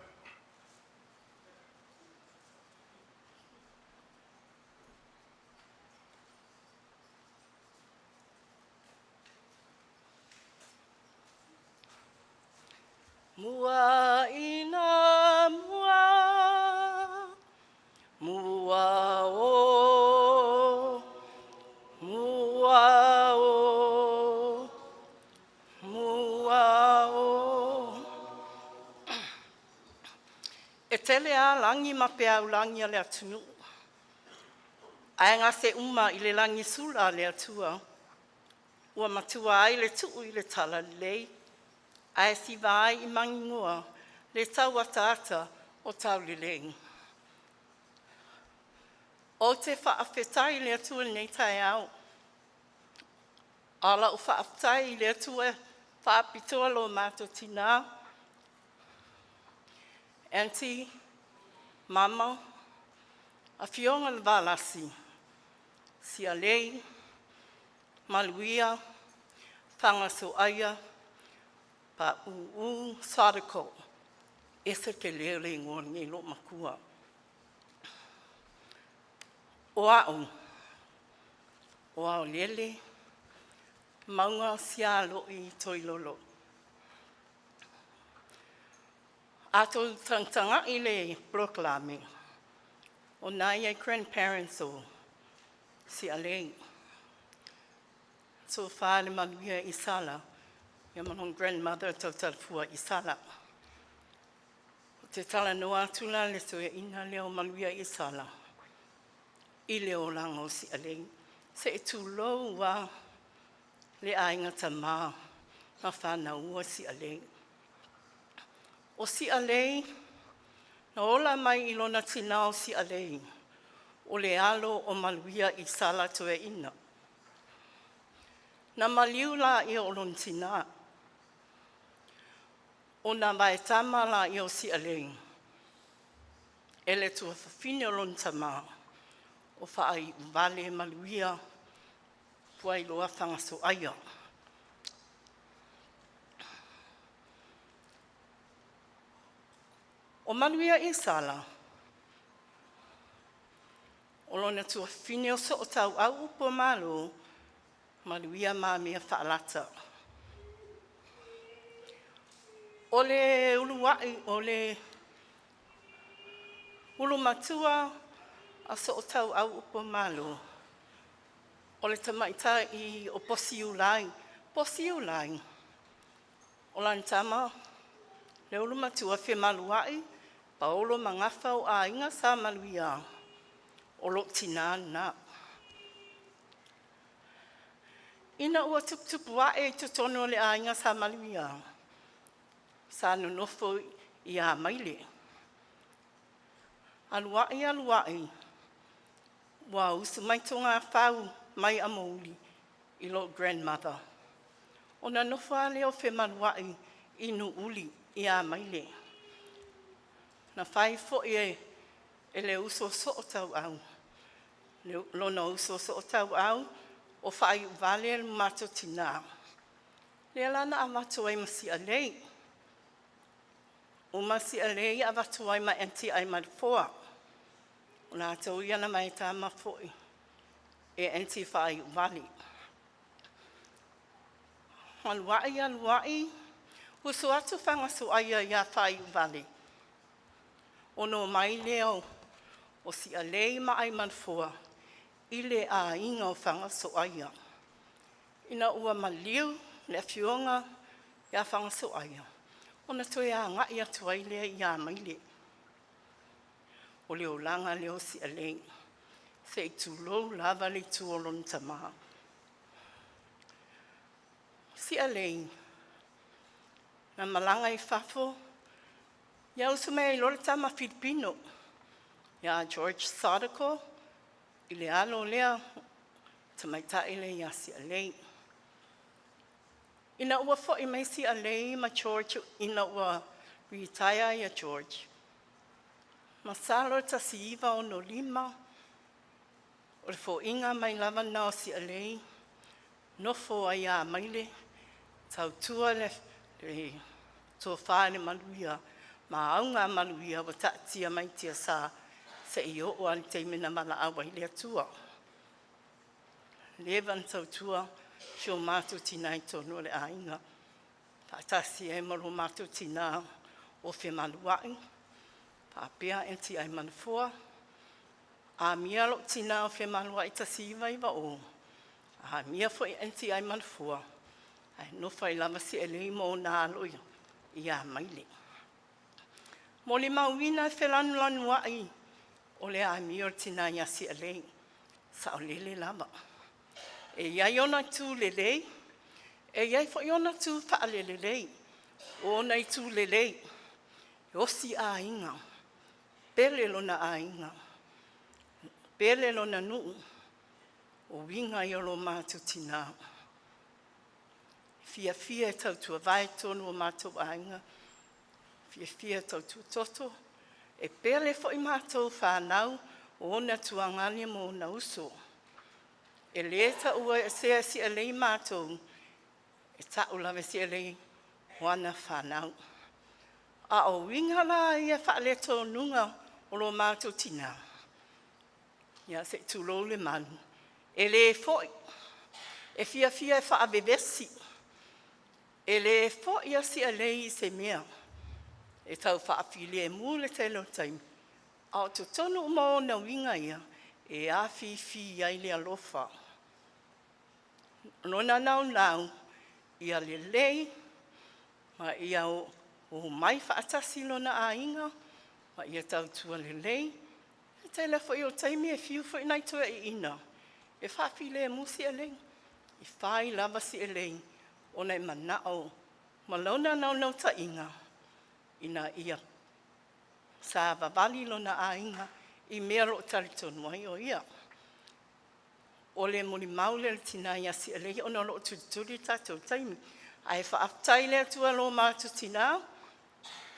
Muaʻina mua, mua o, mua o, mua o. E tele a lagi ma peaulagi a le atunuu, ae gase uma i le lagisula a le Atua ua matua ai le tuu i le talalelei ae siva ai i maninoa le tauataata o taulelei. Ou te faafetai i le Atua i lenei taeao, a o lau faafetai i le Atua e faapitoa i lo matou tina Aunty Mama Afioga Valasi Sialei Maluia Fagasoaia Pauu Sodiko. E ese le tele o le igoa o lenei loomatua. O a'u o Aolele Mauga Sialoi Toilolo. A outou tagatagai i le polokalame, o na e i ai grandparents o Sialei, Tofa le Manuia Isala ma lona grandmother Tautalafua Isala. Ou te talanoa atu la i le toeaina lea o Manuia Isala i le olaga o Sialei. Se i tulou lava le aiga tama na fanauina Sialei. O Sialei na ola mai i lona tina o Sialei, o le alo o Manuia Isala Toeaina. Na maliu laia o lona tina ona vaetama laia o Sialei e le tuafafine o lona tama o Faaiuvale Manuia Puailoa Fagasoaia. O Manuia Isala, o lona tuafafine o Sootauau Upuamalo Manuia Mamea Faalata. O le uluai o le Ulumatua a Sootauau Upuamalo o le tamaitai o Posi Iulai. Posi Iulai o lana tama Leulumatua Femaluai Paolo Magafa o Aiga Sa Manuia, o lou tina lena. Ina ua tuputupu ae i totonu o le aiga sa Manuia, sa nonofo i Amaile. Alu ai alu ai ua usu mai togafau mai Amouli i lou grandmother ona nofo a lea o Femaluai i Nuuuli i Amaile. Na fai foi e le uso a Sootauau, lona uso a Sootauau o Faaiuvale lo matou tina, lea la na avatu ai ma Sialei. Uma Sialei avatu ai ma Aunty Aimalefoa. O latou ia na mae tama foi e Aunty Faaiuvale. Alu ai alu ai, usu atu Fagasoaia ia Faaiuvale, ona omai lea o Sialei ma Aimanufua i le aiga o Fagasoaia. Ina ua maliu le afioga ia Fagasoaia, ona toe agai atu ai lea ia Amaile. O le olaga lea o Sialei, se i tulou lava le itu o lona tama. O Sialei na malaga i fafo, ia usu mai ai loa le tama Filipino ia George Sadago i le alo lea tamaitai lea ia Sialei. Ina ua foi mai Sialei ma George ina ua litaea George, masalo 1965, o le foaiga mai lava lena o Sialei nofo ai ia Amaile tautua le tofa i le Manuia ma augamaluia ua taatia mai i tiasa seia oo lava i le taimi na valaau ai le Atua. Leva ona tautua si o matou tina i totonu o le aiga faatasi ai ma lo matou tina o Femaluai faapea Aunty Aimanufua. Amia lou tina o Femaluai i le 1990, amia foi Aunty Aimanufua, ae nofo ai lava Sialei ma ona alo ia Amaile. Molimauina le felanulanuai o le amio a le tina ia Sialei, saolele lava. E i ai ona itu lelei, e i ai foi ona itu faalelelei. O ona itu lelei, e osi aiga, pele lona aiga, pele lona nuu, o uiga ia o lo matou tina. E fiafia e tautuavae i totonu o matou aiga, fiafia e tautua toto, e pele foi matou fanau, o ona tuagane ma ona uso. E le tauaesea e Sialei matou, e tau lava e Sialei o ana fanau. A o uiga la ia faaletonuga o lo matou tina, ia se i tulou le malu, e le foi, e fiafia e faavevesi, e le foi lava Sialei i se mea, e tau faafilemu le tele o taimi, a o totonu uma o ona uiga ia, e afifi ai le alofa. O lona naunau ia lelei ma ia omai faatasi lona aiga ma ia tautua lelei. O le tele foi o taimi e fiu foi nai toeaiina e faafilemu Sialei, e fai lava Sialei ona e manao ma lona naunautaiga ina ia savavali lona aiga i mea o lo o talitonu ai o ia. O le molimau lea a le tina ia Sialei ona o lo o tulituli le tatou taimi, ae faafetai i le Atua i lo matou tina,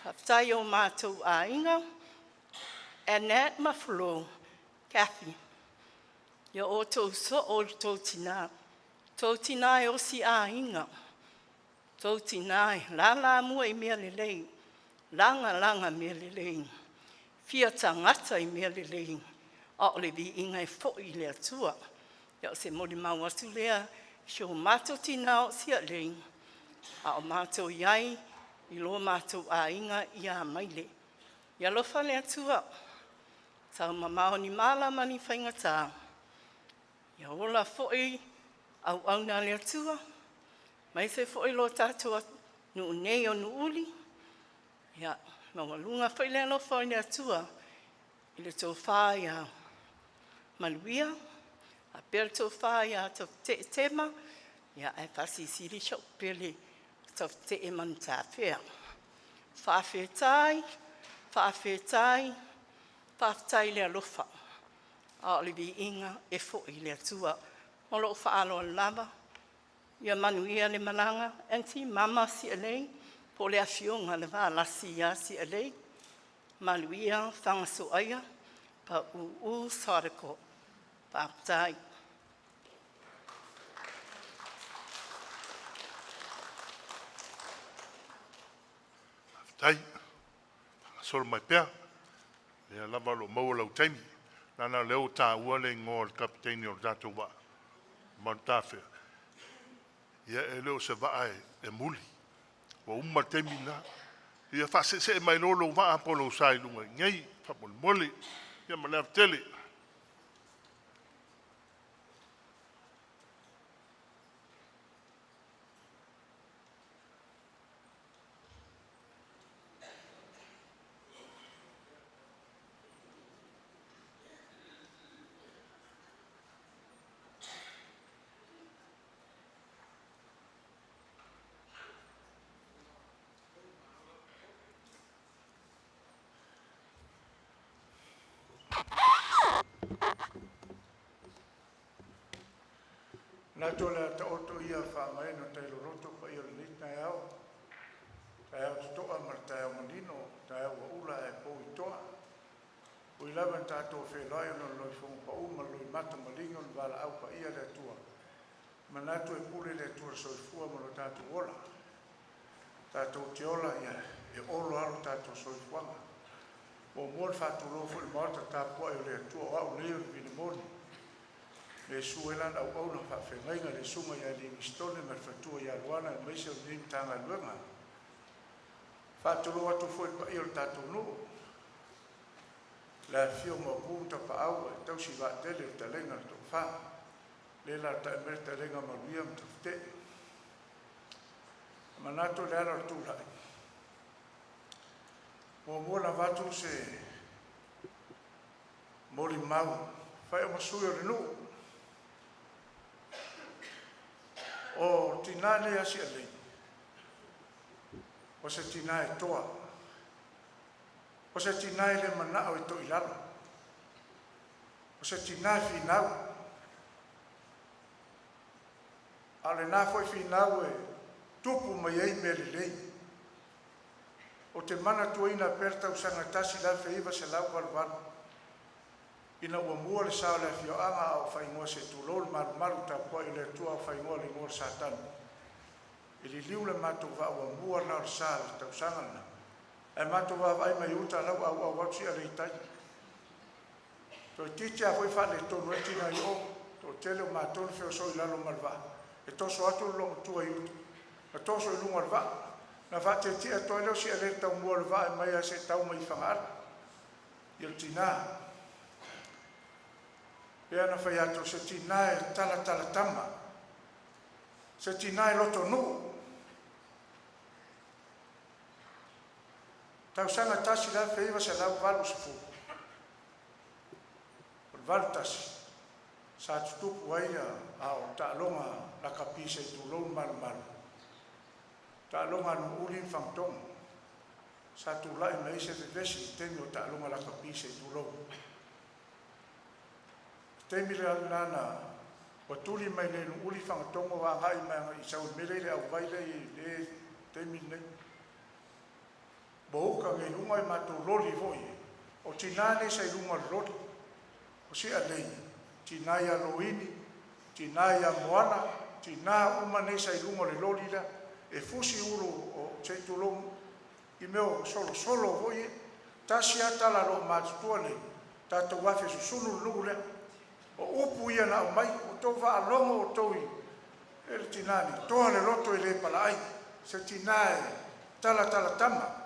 faafetai i o matou aiga, Annette ma Flo, Kathy, ia o outou soo o lo outou tina, lo outou tina e osi aiga, lo outou tina e lalamua i mea lelei, lagalaga mea lelei, fia tagata i mea lelei, a o le viiga e foi i le Atua. Ia o se molimau atu lea i si o matou tina o Sialei, a o matou i ai i lo matou aiga ia Amaile. Ia alofa le Atua taumamao ni mala ma ni faigata, ia ola foi auauna a le Atua aemaise foi lo tatou atunuu nei o Nuuuli, ia maualuga foi le alofa o le Atua i le tofa ia Manuia faapea le tofa ia Taufetee Tema, ae faasilisili si o'u pele ia Tafetee Manutafea. Faafetai, faafetai, faafetai le alofa, a o le viiga e foi i le Atua. Ma lou faaaloalo lava, ia manuia le malaga. Aunty Mama Sialei po o le afioga i le Valasi ia Sialei, Maluia Fagasoaia Pau Saunders. Faafetai. Faafetai. Faagasolo mai pea, o lea lava o lo o maua lou taimi. Leaga o lea ua taua le igoa o le Kapeteni o le tatou vaa ma Matafea. Ia e le o se vaa e muli, ua uma le taimi lena. Ia faasee mai loa lou vaa po o lou sa i luga i inei faamolemole. Ia ma le ava tele. Manatu o le a taoto ia faamaene o tai loloto paia o lenei taeao, taeao totoa ma le taeao manino, taeao ua ula ae pou i toa. E ui lava ina tatou feiloai ona o le loifogo pau ma le loimata maligi o le valaau paia a le Atua, e manatu e pule le Atua i le soifua ma lo tatou ola. Tatou te ola e olo lava lo tatou soifuaga. E muamua ona faatulou foi i le Maota le tapuai o le Atua, o au nei o le vili moni e susu ai lana auauna faafeagaiga, le susuga ia Livingstone ma le faletua ia Luana aemaise o lenei Matagaluega. E faatulou atu foi i le paia o le tatou nuu, le afifio o Maopu ma Tapaau e tausi vaatele e le fetalaiga i le Toafa, lea e alaalatai mai le fetalaiga Manuia ma Tafutee. E manatu o le ala o le tulai, e muamua ona avatu se molimau e fai au ma sui o le nuu. O le tina lenei ia Sialei, o se tina e toa, o se tina e le manao e toilalo, o se tina e finau. A o lena foi finau e tupu mai ai mea lelei. Ou te manatuaina pea le tausaga e 1988, ina ua mua le sa o le afioaga a o faaigoa se i tulou le malumalu tapuai o le Atua a o faaigoa i le igoa o le Satani, e liliu le matou vaa ua mua lena o le sa i le tausaga lena, ae matou vaavaai mai uta la ua auau atu Sialei i tai. Toeitiiti lava foi faaletonu ai le tina i o, toatele o matou na feoso i lalo ma le vaa, e toso atu le loomatua i uta ma toso i luga o le vaa. Na faatietie atu ai lea o Sialei i le taumua o le vaa e mai lava seia tau mai i Fagaalo. Ia le tina, e pei ona fai atu o se tina e talatala tama, se tina e lotonuu. Tausaga 1980, o le 81, sa tutupu ai a o taaloga lakapi se i tulou le malumalu, taaloga a Nuuuli ma Fagatogo. Sa tulai mai ai se vevesi i le taimi o taaloga lakapi se i tulou. O le taimi la lena na ua tuli mai nei i Nuuuli Fagatogo agai mai i sau i le mea lea e i le auvai lea e i ai i le taimi lenei. Ua uka nei i luga matou loli foi, o tina nei sa i luga o le loli, o Sialei, tina ia Loini, tina ia Moana, tina uma nei sa i luga o le loli lea e fusi ulu se i tulou i mea o solosolo foi ia. Tasi lava tala a loomatutua nei, tatou afe e susunu le nuu lea. O upu ia na aumai, ua outou faalogo outou i le tina nei, e toa le loto e le palaai, se tina e talatala tama.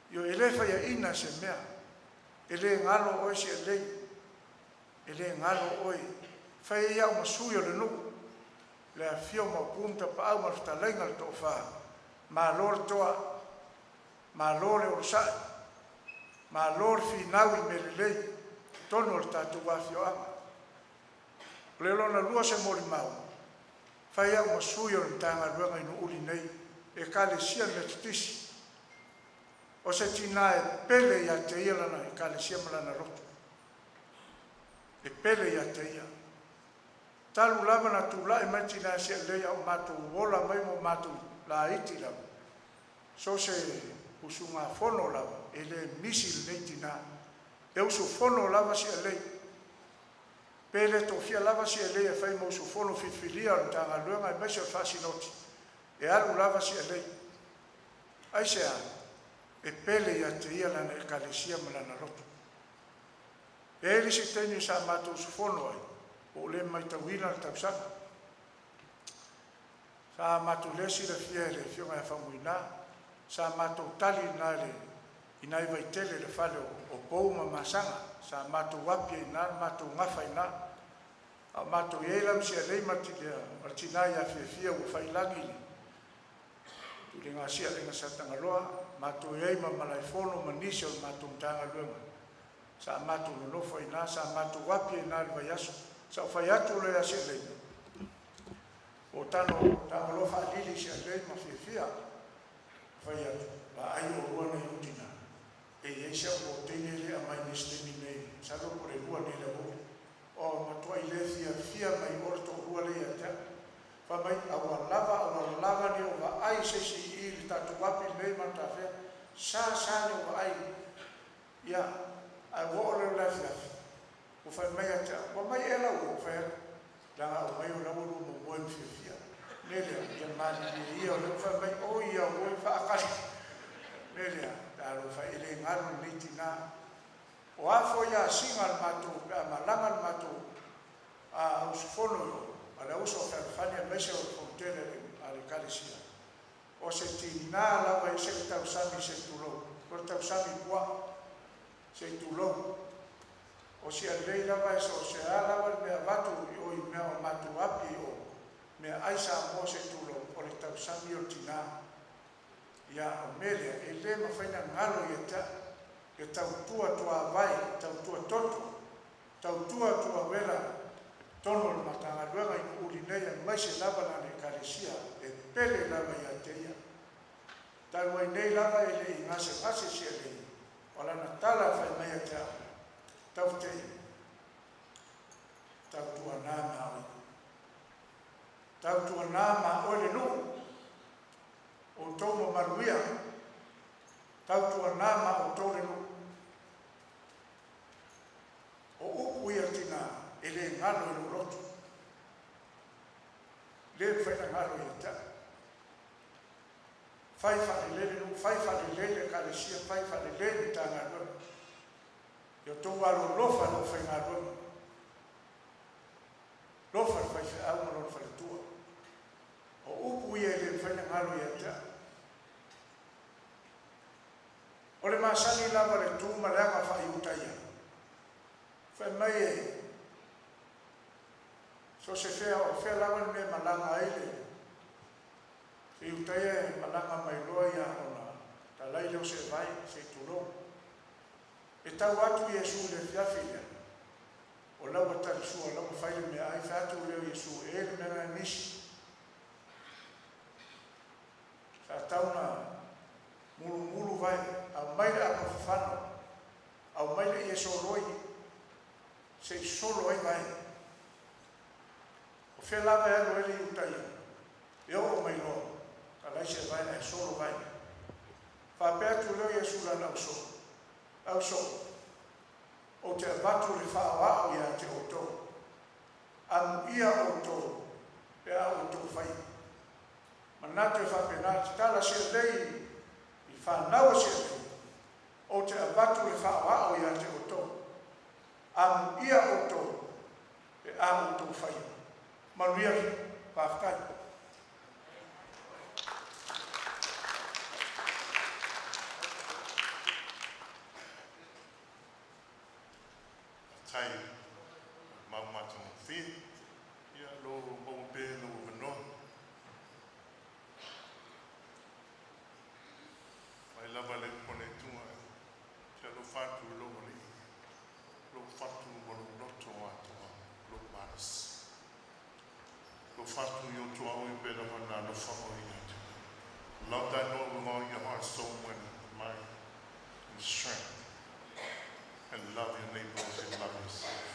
Ioe, e le faiaina i se mea, e le galo oe Sialei, e le galo oe. E fai ai au ma sui o le nuu, le afifio o Maopu ma Tapaau ma le fetalaiga i le Toafa, malo le toa, malo le onosai, malo le finau i mea lelei i totonu o le tatou afioaga. O le lona lua o se molimau, e fai au ma sui o le Matagaluega i Nuuuli nei, Ekalesia Metotisi. O se tina e pele ia te ia lana ekalesia ma lana lotu, e pele ia te ia. Talu lava ona tulai mai le tina Sialei a o matou ola mai ma matou laiti lava, so o se usugafono lava e le misi i lenei tina. E usufono lava Sialei, pe le toafia lava Sialei e fai ma usufono filifilia o le Matagaluega aemaise o le faasinoti, e alu lava Sialei. Aisea? E pele ia te ia lana ekalesia ma lana lotu. E i ai le isi taimi sa matou usufono ai, ua ou le matauina le tausaga. Sa matou lea silafia e le Afioga ia Faumuina, sa matou tali i ina i nai Vaitele i le fale o Pou ma Masaga. Sa matou api ai i ina le matou gafa i ina, a o matou i ai la ma Sialei ma le tina ia Fiafia ua faiilagi le tuliga sia a le Aiga Sa Tagaloa, matou i ai ma Malaefono ma nisi o le matou Matagaluega, sa matou nonofo ai i ina, sa matou api ai i ina i le vaiaso. Sa ou fai atu loa ia Sialei, ua ou tago loa faalili i Sialei ma Fiafia, fai atu, vaai oulua na i ou tina, e i ai si au container lea e aumai i le taimi nei, masalo po o le 2 nei i le aoauli. Ua matuai le fiafia mai o le toalua lea ia te au. Fai mai, aua lava, aua lava ne i ou vaai i se isi i i le tatou api lenei ma le tafea, sa sa ona ou vaai, ia, ae ua oo loa i le afiafi, ua fai mai ia te au, ua aumai ea lau uo? Ou fai atu, leaga a aumai o la ua lua momoe ma fiafia. O le mea lea, ia malilie ia, o lea ua fai mai, oi auoi, faatali. O le mea lea, talofa e, e le galo lenei tina. O a foi asiga a le matou pe a malaga le matou usufono i o a le Auuso Fealofani aemaise o le fonotele a le Ekalesia, o se tina lava e ese le tausami se i tulou, o le tausami i puaa, se i tulou. O si alei lava e so o se a lava le mea e avatu i o i mea o matou api o meaai Samoa se i tulou, o le tausami ia o le tina. Ia, o le mea lea, e le mafai ona galo ia te au le tautua tuavai, tautua toto, tautua tuavela i totonu o le Matagaluega i Nuuuli nei aemaise lava lana Ekalesia e pele lava ia te ia. Talu ai nei lava e le i gasegase Sialei, o lana tala fai mai ia te au, Taufete'e, tautuana ma oe, tautuana ma oe le nuu, outou mamalu ia, tautuana ma outou le nuu. O upu ia a le tina, e le galo i lou loto, le mafai ona galo ia te au. Fai faalelei le nuu, fai faalelei le Ekalesia, fai faalelei le Matagaluega. Ia outou alolofa i le aufaigaluega, alofa i le faifeau ma lona faletua. O upu ia e le mafai ona galo ia te au. O le masani lava o le tu ma le aga faa-Iutaia, fai mai e so o se fea o fea lava le mea e malaga ai le Iutaia e malaga mai loa ia ona talai lea o seevae se i tulou. E tau atu Iesu i le afiafi lea, o la ua talisua, o la ua fai le meaai, fai atu lea o Iesu, e i ai le mea la e misi. Sa tatau ona mulumulu vae, aumai le apa fafano, aumai le ie soloi, se i solo ai vae. O fea lava e alu ai le Iutaia, e oo mai loa, talai seevae ae solo vae. Faapea atu lea o Iesu i lana ausoo, ausoo, ou te avatu le faaoao ia te outou, amuia outou pe a outou faia. Manatu e faapena, tatala Sialei i fanau a Sialei, ou te avatu le faaoao ia te outou, amuia outou pe a outou faia. Manuia, faafetai. Tai mau matagofie, ia lo maua pea lou avanoa. Mai lava le upu a le Atua, ou te alofa atu i lou alii, lou fatu ma lou loto atoa, lou malosi. Alofa atu i ou tuaoi pei lava na alofa oe ia te au. Love thy Lord with all your heart, soul, and mind, and strength, and love your neighbor as you love yourself.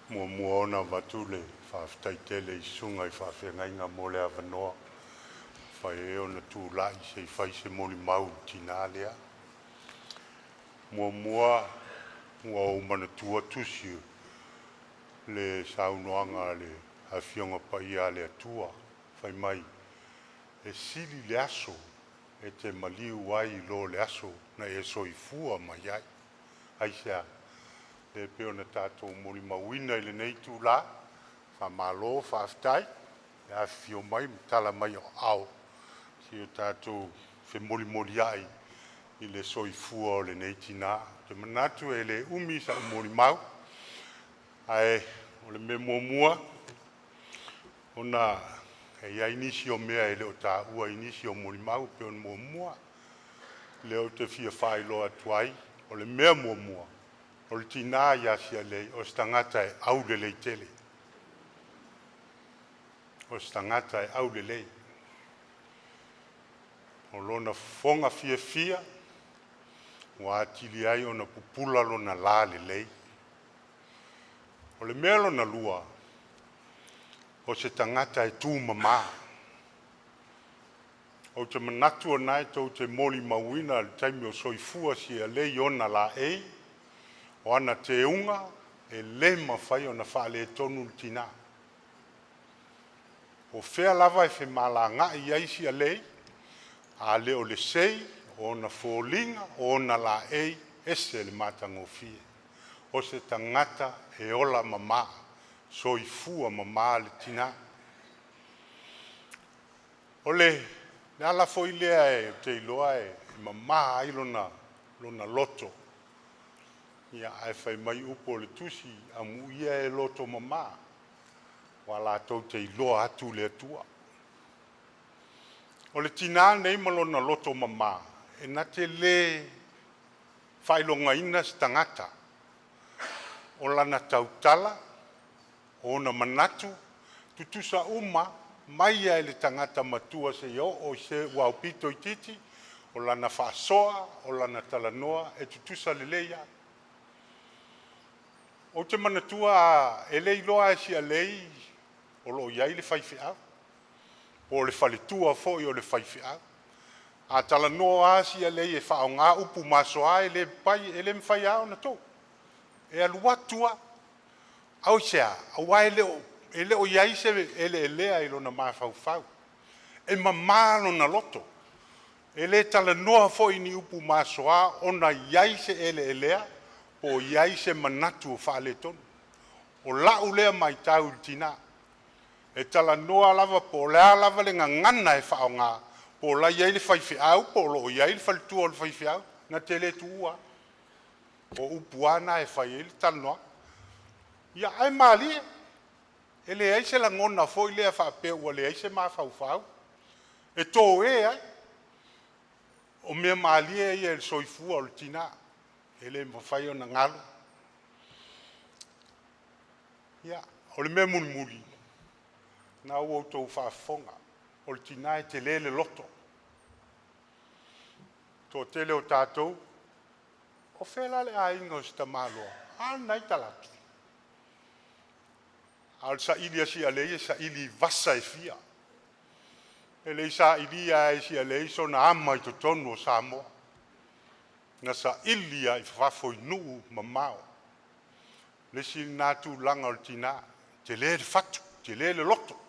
Muamua ona avatu le faafetai tele i susuga i faafeagaiga mo le avanoa ua mafai ai ona tulai se i fai se molimau i le tina lea. Muamua ua ou manatua tusi o le saunoaga a le Afioga Paia a le Atua fai mai, “E sili le aso e te maliu ai i lo le aso na e soifua mai ai.” Aisea? Lea e pei ona tatou molimauina i lenei itula, faamalo faafetai le afifio mai ma tala mai o aao se i o tatou femolimoliai i le soifua o lenei tina. Ou te manatu e le umi sau molimau, ae o le mea muamua ona e i ai nisi o mea e le o taua i nisi o molimau e pei o le muamua lea ou te fia faailoa atu ai, o le mea muamua, o le tina ia Sialei, o se tagata e aulelei tele. O se tagata e aulelei. O lona fofoga fiafia ua atili ai ona pupula lona lalelei. O le mea lona lua, o se tagata e tumama. Ou te manatu o lena tou te molimauina i le taimi o soifua Sialei i ona laei, o ana teuga, e le mafai ona faaletonu le tina. O fea lava e femalagaai ai Sialei, a le o le sei o ona foliga o ona laei, e ese le matagofie. O se tagata e ola mama, soifua mama le tina. O le ala foi lea ou te iloa e mama ai lona loto. Ae fai mai upu o le tusi, “Amuia e loto mama, aua latou te iloa atu le Atua.” O le tina lenei ma lona loto mama, e na te le faailogaina se tagata. O lana tautala, o ona manatu, e tutusa uma lava, mai lava i le tagata matua seia oo i se ua aupito itiiti, o lana faasoa, o lana talanoa, e tutusa lelei lava. Ou te manatua e le iloa lava e Sialei o lo o i ai le faifeau, po o le faletua foi o le faifeau. A talanoa lava Sialei e faaaoga upu masoa e le mafai lava ona tuu, e alu atu lava. Aisea? Aua e le o i ai se eleelea i lona mafaufau. E mama lona loto, e le talanoa foi i ni upu masoa ona e i ai se eleelea po o i ai se manatu o faaletonu. O lau lea matau i le tina, e talanoa lava po o le a lava le gagana e faaaoga, po o la e i ai le faifeau po o lo o i ai le faletua o le faifeau, na te le tuua lava. O upu lava na e fai ai le talanoaga. Ia ae malie, e leai se lagona foi lea faapea ua leai se mafaufau e toe ai. O mea malie ia i le soifua o le tina, e le mafai ona galo. Ia, o le mea mulimuli, o lena ua outou faafofoga, o le tina e tele le loto. O le toatele o tatou, o fea la le aiga o si tamaloa? A lena e i talaatu. A o le saili a Sialei e saili i vasa e fia. E le i sailia lava e Sialei sona ama i totonu o Samoa. Na saili lava i fafo i nuu mamao. O le isi lena tulaga o le tina, e tele le fatu, tele le loto.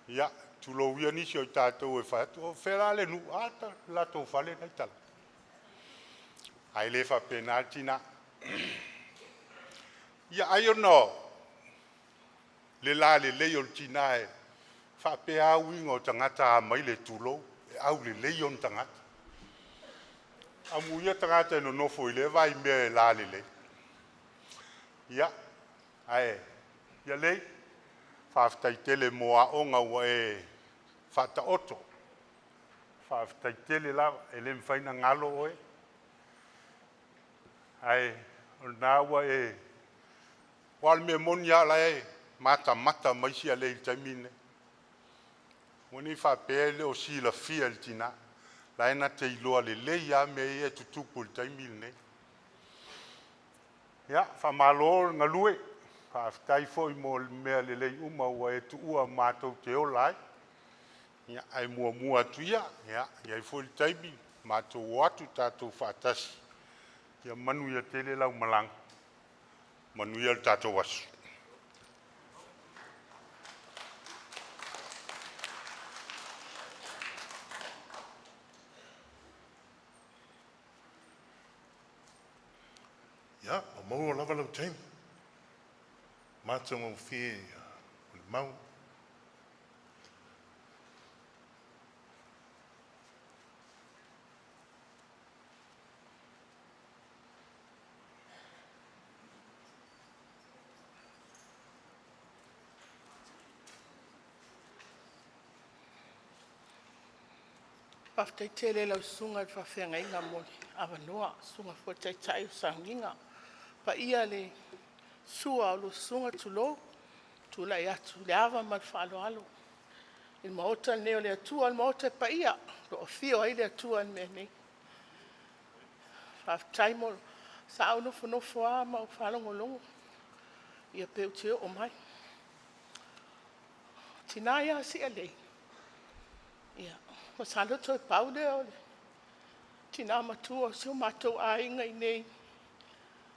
Ia, tulou ia nisi o tatou e fai atu, o fea la le nuu? A le latou fale la e i talaatu. Ae le faapena le tina. Ia ai ona o le lalelei o le tina e faapea lava uiga o tagata a mai le tulou, e aulelei ona tagata. Amuia tagata e nonofo i lea vaimea e lalelei. Ia, ae Sialei, faafetai tele mo aoga ua e faataoto. Faafetai tele lava, e le mafai ona galo oe. Ae o lena ua e… Aua o le mea moni lava o la e matamata mai Sialei i le taimi lenei. Aua ne i faapea e le o silafia e le tina, o la e na te iloa lelei lava mea ia e tutupu i le taimi lenei. Ia, faamalo le galue. Faafetai foi mo mea lelei uma ua e tuua matou te ola ai. Ia ae muamua atu ia, e i ai foi le taimi matou o atu tatou faatasi. Ia manuia tele lau malaga, manuia le tatou aso. Ia, ua maua lava lau taimi, matagofie le mau. Faafetai tele i lau susuga i le faafeagaiga mo le avanoa, susuga foi i le taitai o le sauniga. Le paia i le sua o lau susuga, tulou, e tulai atu i le ava ma le faaaloalo i le maota lenei o le Atua, o le maota e paia, o lo o afio ai le Atua i le mea nei. Faafetai mo… Sa ou nofonofo lava ma ou faalogologo ia pe ou te oo mai. O le tina ia Sialei, ia masalo toe pau lea o le tina matua o si o matou aiga i inei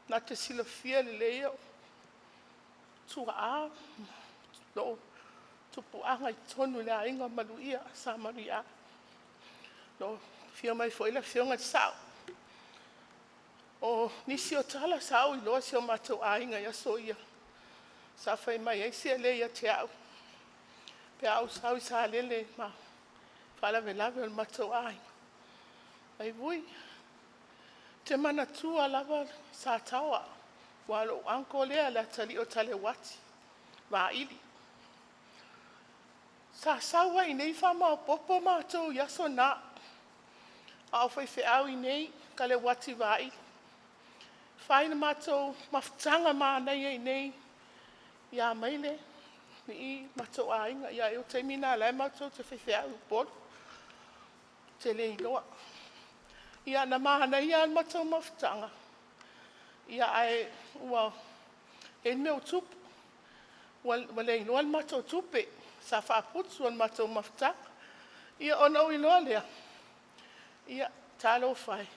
na te silafia lelei ou tuaa ma lou tupuaga i totonu o le aiga Manuia, Sa Manuia. O lo o afio mai foi le afioga i le Sao. O nisi o tala sa ou iloa si o matou aiga i aso ia, sa fai mai ai Sialei ia te au pe a ou sau i Salele i faalavelave o le matou aiga, “Laiui, ou te manatua lava Sataoa, aua o lou uncle lea le atalii o Taleuati Vaili. Sa sau ai i inei faamaopoopo matou i aso na, a o faifeau i inei Taleuati Vaili. Fai le matou mafutaga manaia i inei ia Maile ma matou aiga. O le taimi lena o la e matou te faifeau i Upolu, ou te le iloa. Ia na manaia lava le matou mafutaga, ae ua i ai le mea ua tupu, ua le iloa le matou tupe sa faaputu o le matou mafutaga. Ia ona ou iloa lea, ia talofa e,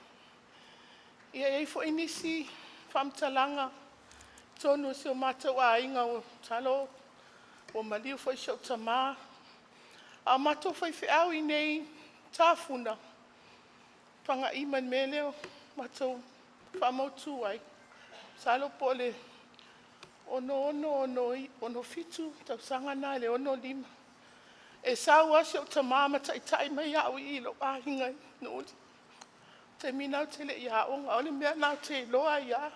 e i ai foi nisi faamatalaga i totonu o si o matou aiga, masalo ua maliu foi si ou tama, a o matou faifeau i inei i Tafuna, Fagaima i le mea lea ua matou faamautu ai, masalo po o le 1966, tausaga lena i le 1965. E sau lava si ou tama ma taitai mai au i lou aiga i Nuuuli. O le taimi lena ou te le i aoga. O le mea lena ou te iloa ai lava,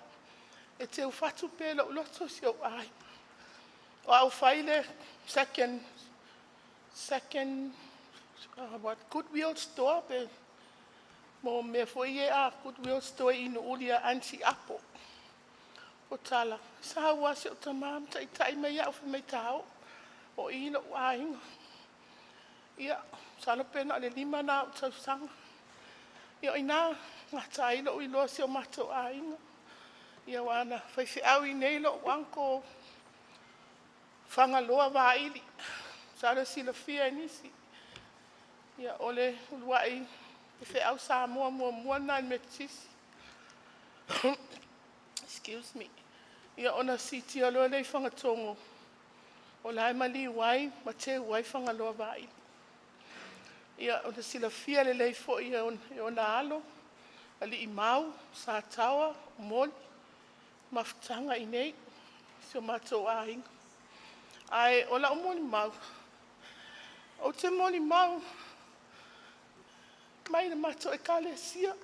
e teufatu pea i lou loto si ou aiga. O au e fai le second goodwill store pe mo mea foi ia, goodwill store i Nuuuli a Aunty Apo. O tala, e sau lava si ou tama ma taitai mai au fai mai ta o, o i lou aiga. Ia masalo pe na o le 5 lena o ou tausaga. Ia o i ina na gata ai lou iloa o si o matou aiga. Ia aua na faifeau i inei lou uncle Fagaloa Vaili. Masalo e silafia e nisi. Ia o le uluai faifeau Samoa muamua lena i le Metotisi. Excuse me. Ia ona siitia loa lea i Fagatogo, o la e maliu ai ma teu ai Fagaloa Vaili. Ia ona silafia lelei foi e ona alo, Alii Mau, Sataoa, Omoli, mafutaga i inei i si o matou aiga. Ae o lau molimau, ou te molimau mai le matou ekalesia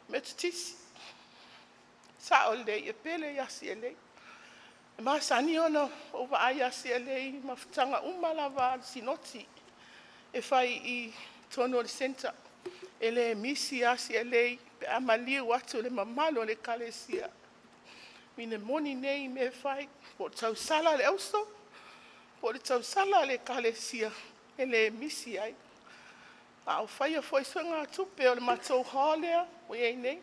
Metotisi. Sao lelei, e pele ia Sialei. E masani ona ou vaai ia Sialei i mafutaga uma lava a le Sinoti e fai i totonu o le centre. E le misi lava Sialei pe a maliu atu le mamalu o le ekalesia. O le uiga moni lenei i mea e fai, po o le tausala a le auso po o le tausala a le ekalesia, e le misi ai. A o faia foi suegatupe a le matou hall lea ua i ai nei.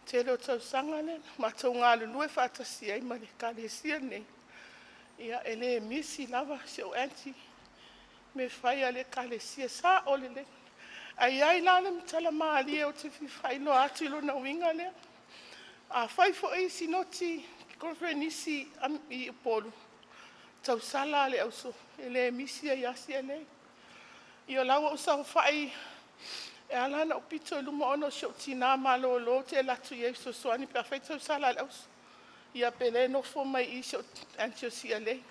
Tele o tausaga lea na matou galulue faatasi ai ma le ekalesia lenei, ia e le misi lava si ou aunty i mea e fai a le ekalesia, e sao lelei. Ae i ai la le tala malie ou te fia faailoa atu i lona uiga lea. Afai foi sinoti koneferenisi i Upolu, tausala lava le auso, e le misi ai lava Sialei. Ia o la ua ou saofai, e ala ona ou pito i luma ona o si ou tina malolo ou te alu atu i ai e fesoasoani pe a fai tausala a le auso. Ia pe o lea e nofo mai i i si ou aunty o Sialei,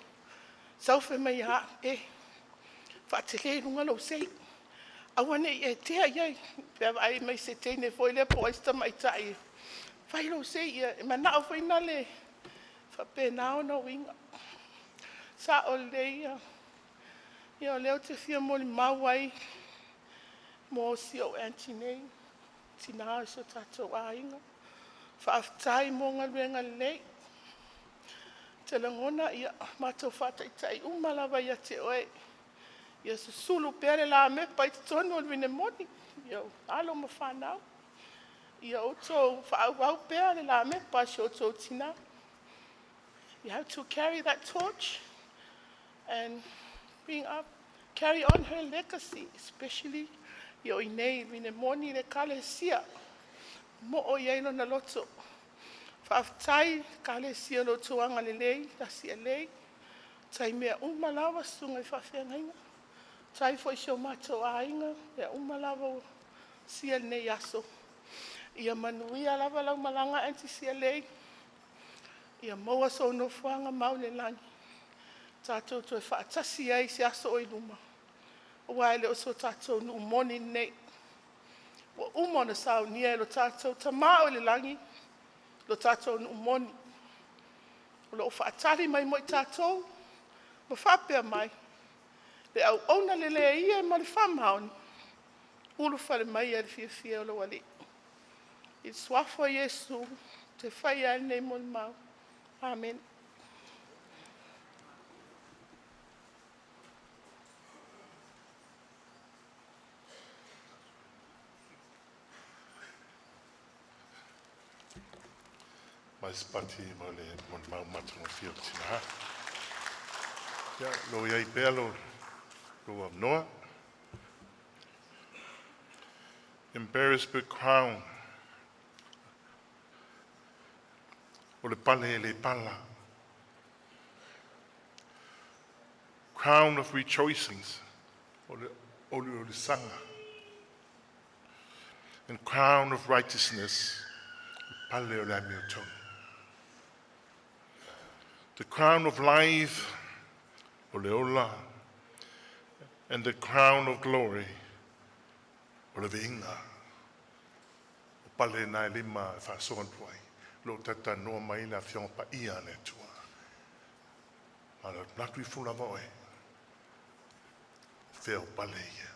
sau fai mai ia au, "E, faatele i luga lou sei, aua ne i e tea i ai pe a vaai mai i se teine foi lea po o ai se tamaitai e fai lou sei." Ia e manao foi lale, e faapena ona uiga. Sao lelei ia. Ia o lea ou te fia molimau ai mo si ou aunty nei, tina o si o tatou aiga. Faafetai mo galuega lelei. Ou te lagona ia matou faataitai uma lava ia te oe, ia susulu pea le lamepa i totonu o le vinemoni i ou alo ma fanau. Ia outou faaauau pea le lamepa a si o outou tina. You have to carry that torch and bring up, carry on her legacy, especially i o i inei i Vinemoni le ekalesia moo i ai lona loto. Faafetai ekalesia i lo outou agalelei ia Sialei, tai mea uma lava susuga i faafeagaiga. Faafetai foi i si o matou aiga, mea uma lava ua sia i lenei aso. Ia manuia lava lau malaga Aunty Sialei, ia maua sou nofoaga mau i le lagi, tatou toe faatasi ai i se aso o i luma, aua e le o so tatou nuu moni lenei. Ua uma ona saunia e lo tatou Tama oi le lagi lo tatou nuu moni o lo o faatali mai mo i tatou ma faapea mai, “Le auauna lelei e ma le faamaoni, ulufale maia i le fiafia o lou alii.” I le suafa o Iesu ou te faia ai lenei molimau. Amene. Faafetai Pati mo le molimau matagofie a le tina. Ia, o lo o i ai pea lou avanoa. Embarrassment crown, o le pale le pala. Crown of rejoicing, o le oliolisaga. And crown of righteousness, o le pale o le amiotonu. The crown of life, o le ola, and the crown of glory, o le viiga. O pale na e lima e faasoa atu ai, o lo o talatalanoa mai le Afioga Paia a le Atua. A o le atu ifo lava oe, o fea o pale ia.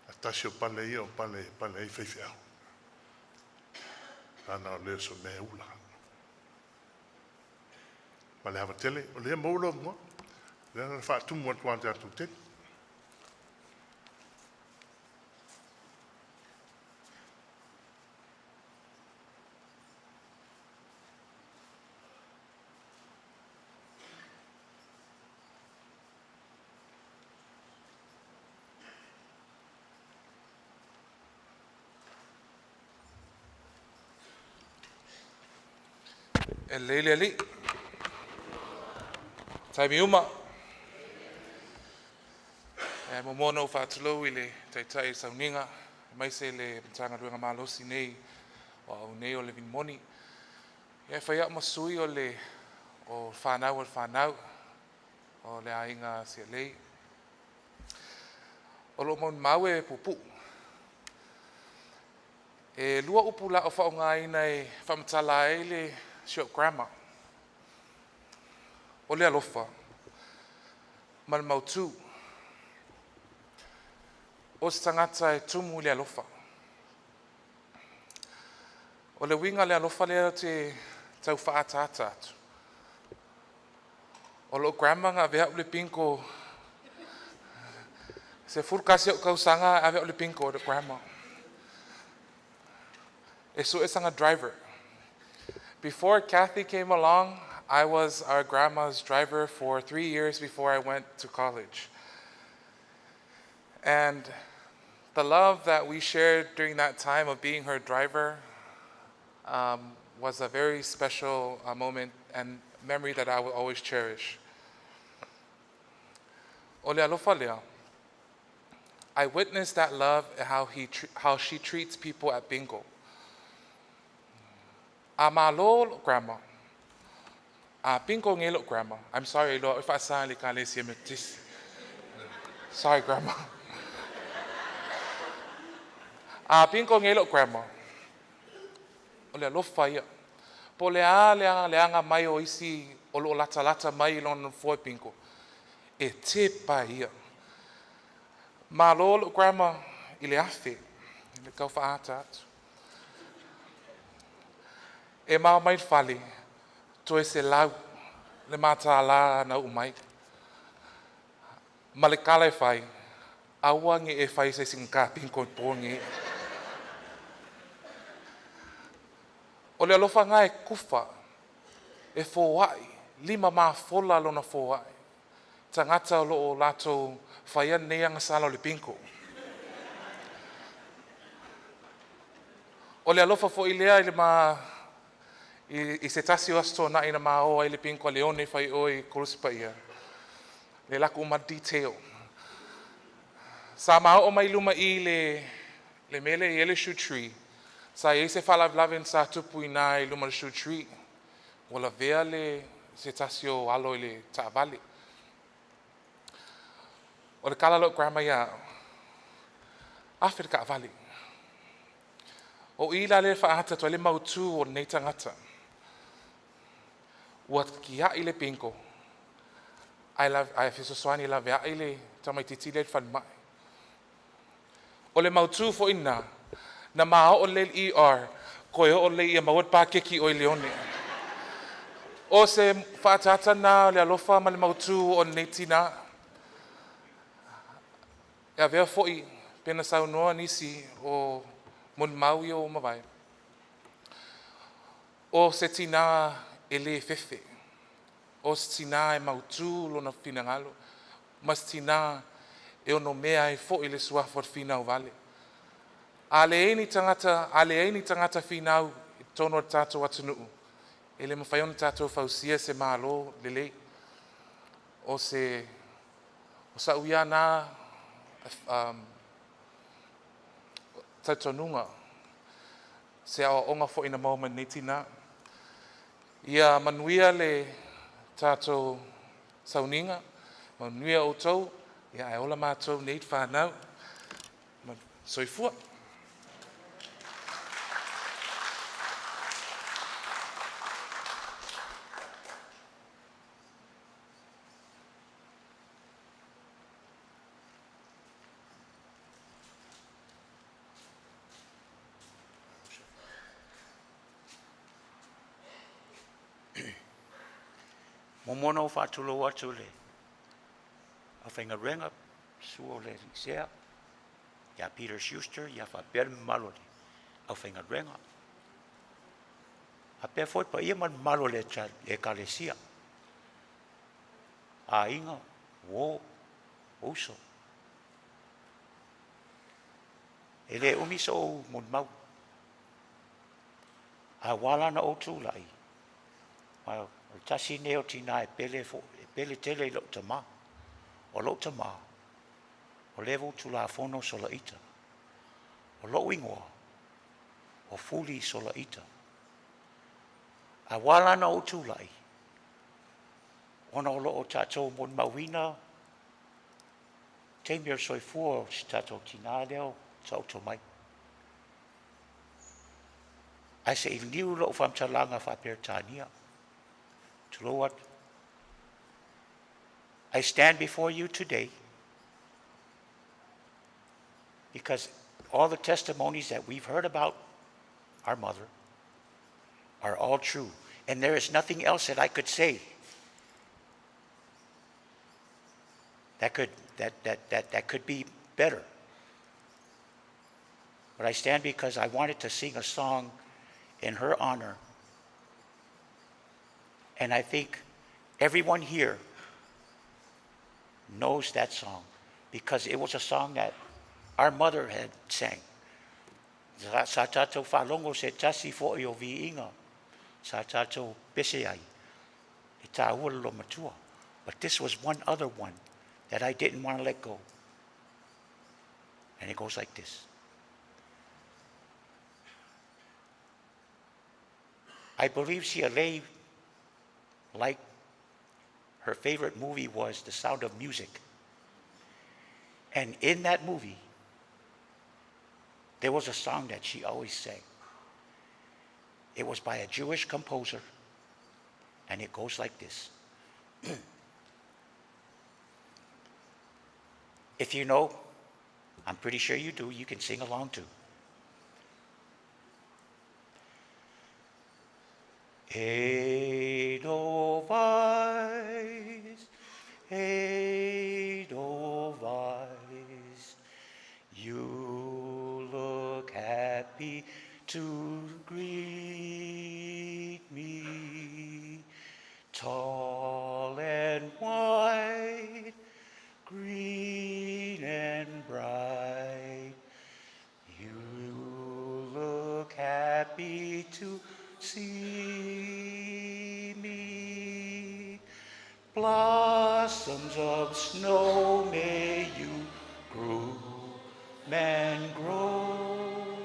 A tasi o pale ia o pale e pale ai faifeau. Leaga o le o mea e ula. Ma le ava tele, o lea e maua lou avanoa. O lea na faatumu atu lava i le tatou taimi. E lelei le alii, taimi uma. E muamua ona ou faatulou i le taitai o le sauniga, aemaise le Matagaluega malosi nei o au nei o le vinimoni. E fai au ma sui o le o fanau a le fanau o le aiga Sialei. O lo maumau e puupuu. E lua upu la o faaaogaina e faamatala ai le si o'u grandma. O le alofa ma le mautū. O se tagata e tumu i le alofa. O le uiga o le alofa lea ou te tau faaataata atu. O lou grandma na ave au i le bingo 11 ou tausaga ave au i le bingo e le grandma. E su'e driver. Before Kathy came along, I was our grandma's driver for 3 years before I went to college. And the love that we shared during that time of being her driver was a very special moment and memory that I will always cherish. O le alofa lea. I witnessed that love and how she treats people at bingo. A malo grandma. A bingo ngelo grandma. I'm sorry, lo if I sa le kale si metis. Sorry, grandma. A bingo ngelo grandma. O le alofa ia. Po le a le a le anga mai o isi o lo lata lata mai lona foi bingo. E te pa ia. Malo lo grandma i le afe. Le kau whaata atu. E mau mai fale, toe se lau, le mātālā na u mai. Ma le kala e whai, aua nge e whai se sing ka pinko po nge. O le alofa ngā e kufa, e fōai, lima mafola lona fōai. Tagata o lo o latou faia nei agasala o le bingo. O le alofa fo'i lea i le ma i se tasi o aso na ina ma o ai le bingo a Leone fai o i Kolisi Paia. Le lako uma detail. Sa ma o mai luma i le mele i ele shoe tree. Sa i se whalavelave sa tupu i nā i luma le shoe tree. Ua lavea le se tasi o alo i le taavale. O le kala lo grandma ia, afe le kaavale. O i la le whaata toi le mautu o nei tangata. Ua ki ai le bingo. Ai la ai fesoasoani la vea i le tamaititi le falemai. O le mautu fo ina, na maa o le ER, koe o le ia mauat pa keki o i leone. O se whaatata na le alofa ma le mautu o nei tina. E avea foi pena saunoa nisi o mon maui o mawai. O se tina e le fefe. O se tina e mautu lona finangalo. Ma se tina e ono mea e fo i le suafa o finau vale. A le e ni tangata, a le e ni tangata finau i tono o tātou atunuu. E le mawhai ona tātou fausia se malo lelei. O se, o sa uia nā tautonuga se aoaoga fo'i na maua mai nei tinā. Ia manuia le tatou sauniga, manuia outou, ia ae ola matou nei whānau. Soifua. Mo na faatulou atu le aufaigaluega sua o le sea ia Peter Schuster ia faapea le mamalu o le aufaigaluega. Faapea foi paia ma le mamalu o le ekalesia. Aiga, uo, uso. E le umi so molimau. A wala na o tūlai. Ma o le tasi nei o tina e pele, fo, e pele tele i lou tamā. O lou tamā, o levo tulafono solaita. O lou ingoa, o Fuli Solaita. A wala na o tūlai. Ona o loo tātou molimauina, taimi o soifua o si tātou tina leo, taoto mai. Ae se i liu lou faamatalaga faaperetania. Tulou atu. I stand before you today because all the testimonies that we've heard about our mother are all true. And there is nothing else that I could say that could be better. But I stand because I wanted to sing a song. in her honor. And I think everyone here knows that song because it was a song that our mother had sang. Sa tātou faalogo se tasi fo'i o viiga. Sa tātou pese ai. E tāua le matua. But this was one other one that I didn't want to let go. And it goes like this. I believe Sialei, like her favorite movie was The Sound of Music. And in that movie, there was a song that she always sang. It was by a Jewish composer, and it goes like this. If you know, I'm pretty sure you do, you can sing along too. Edelweiss, Edelweiss, you look happy to greet me, tall and white, green and bright. You look happy to see me. Blossoms of snow, may you groom and grow,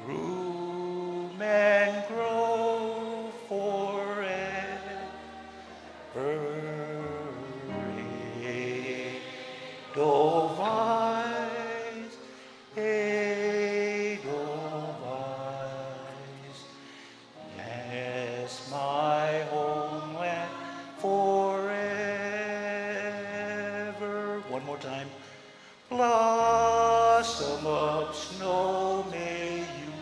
groom and grow forever. Edelweiss, Edelweiss, yes, my homeland forever. One more time. Blossom of snow, may you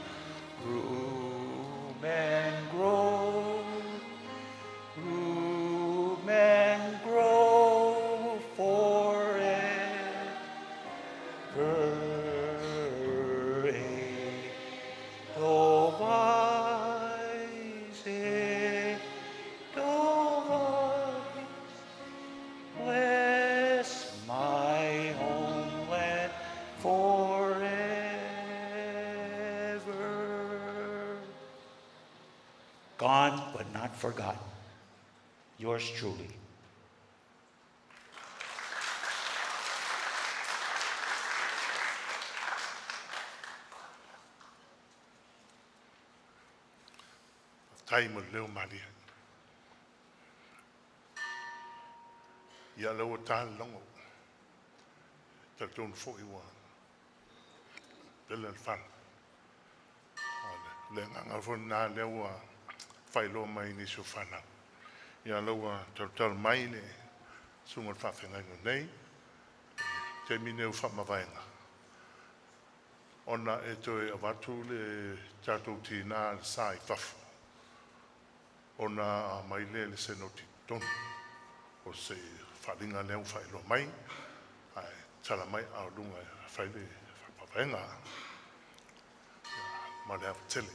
groom and grow, groom and grow forever. Edelweiss, Edelweiss, bless my homeland forever. Gone but not forgotten. Yours truly. Tai mo leo malia. Ia lau o tā longo. Talitonu fo'i ua pele le fala. O le agaga foi lenā lea ua faailoa mai i nisi o fanau. Ia lea ua talatala mai le susuga i le faafeagaiga nei, taimi nei o faamavaega, ona e toe avatu le tatou tinā le sa i fafo, ona aumai lea i le senoti i totonu. O se faaaliga lea ua faailoa mai, ae tatala mai a o luga e fai le faamavaega. Ma le ava tele.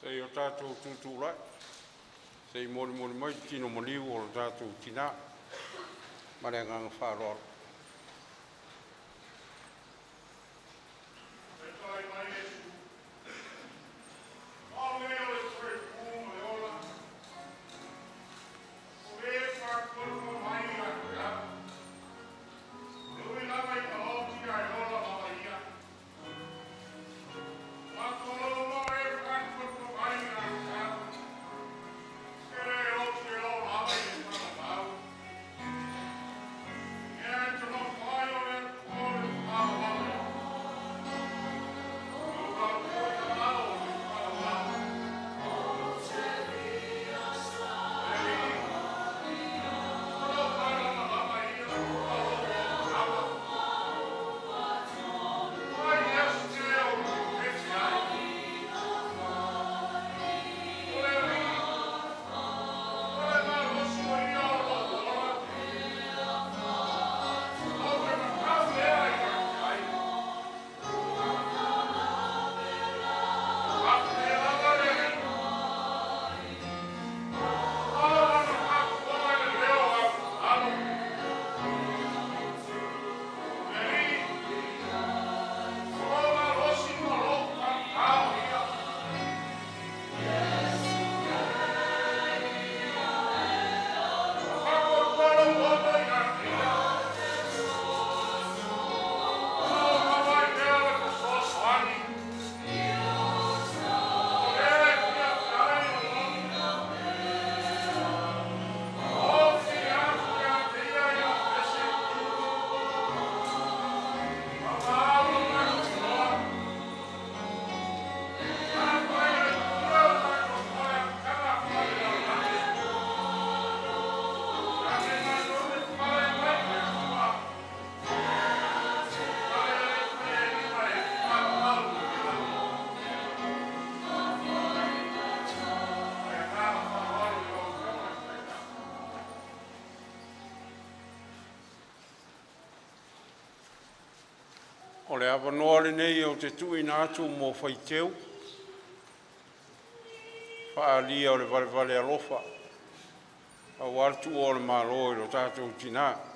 Se i o tatou tutulai se i molimoli mai le tino maliu o lo tatou tina. Ma le agaga faaaloalo. O le avanoa lenei ou te tuuina atu mo faitio faaalia o le valevale alofa aua le tuua o le Malo e lo tatou tina.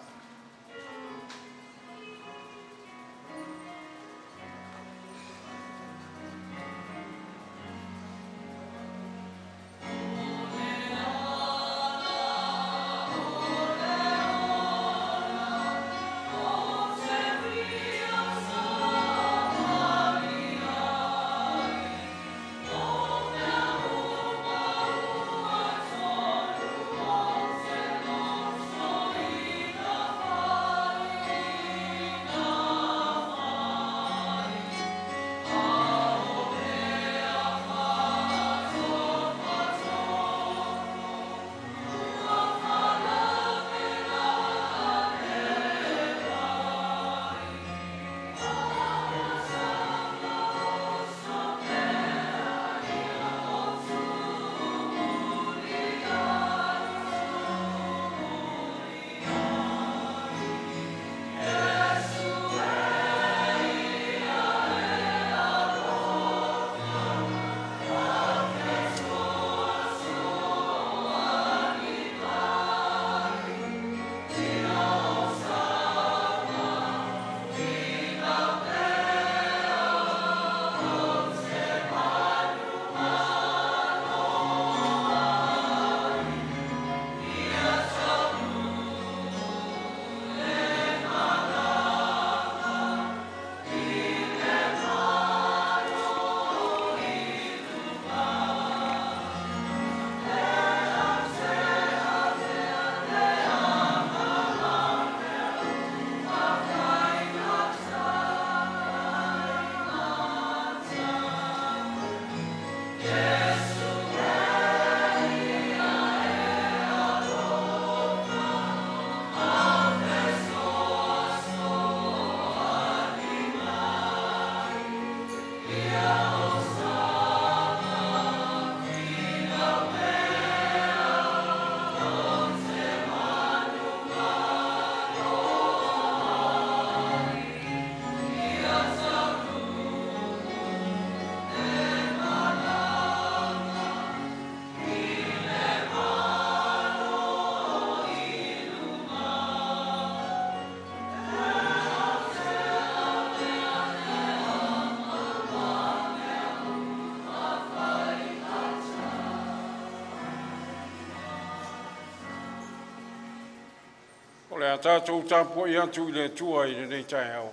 O le a tatou tapuai atu i le Atua i lenei taeao.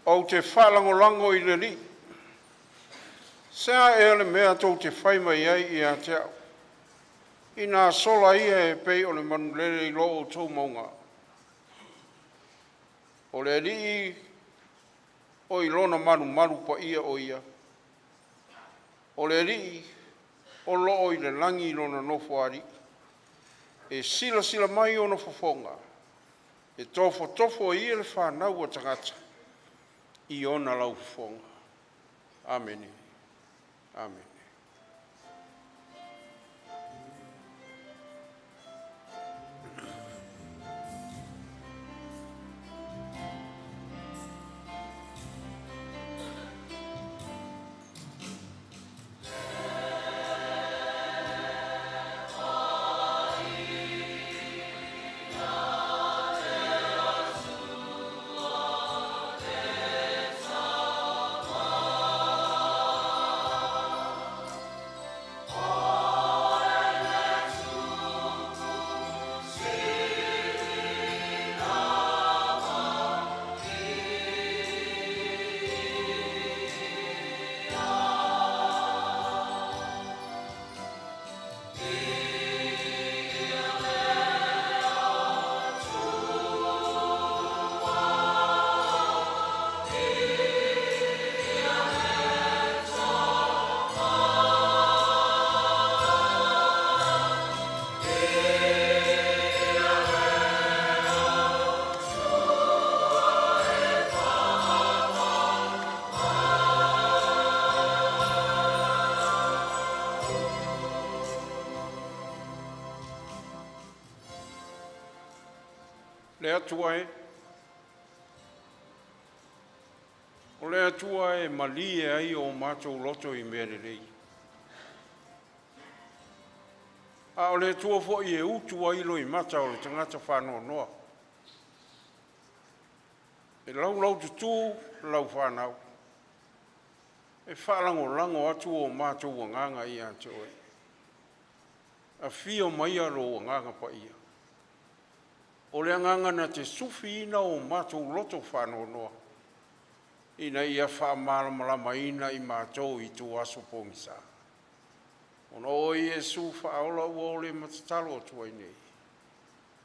Ou te faalagolago i le Alii. Se a ea le mea tou te fai mai ai ia te a'u, ina sola ia e pei o le manulele i lo outou mauga? O le Alii o i lona malumalu paia o ia, o le Alii o lo o i le lagi lona nofoalii. E silasila mai ona fofoga, e tofotofo e ia le fanau a tagata i ona laufofoga. Amene. Amene. Le Atua e, o le Atua e malie ai o matou loto i mea lelei, a o le Atua foi e utu ai loimata o le tagata faanoanoa. E laulaututu lau fanau, e faalagolago atu o matou agaga ia te oe. Afio maia lou Agaga Paia, o le Agaga na te sufiina o matou loto faanoanoa, ina ia faamalamalamaina i matou i tua aso pogisa. Ona o oe Iesu Faaola ua o lema tatalo atu ai nei.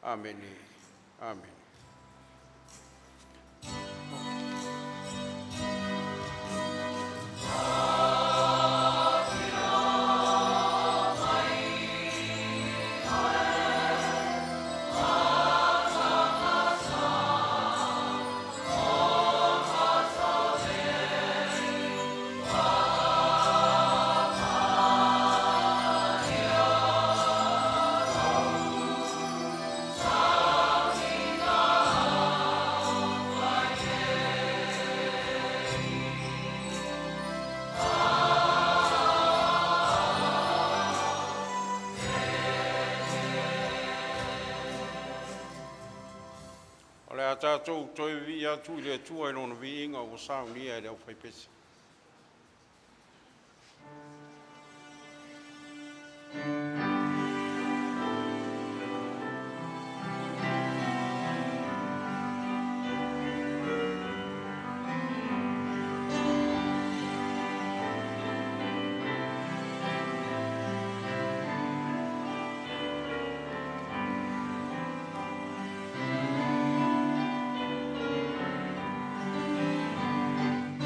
Amene. Amene. O le a tatou toe vivii atu i le Atua i Lona viiga ua saunia e le aufaipese.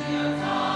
Ia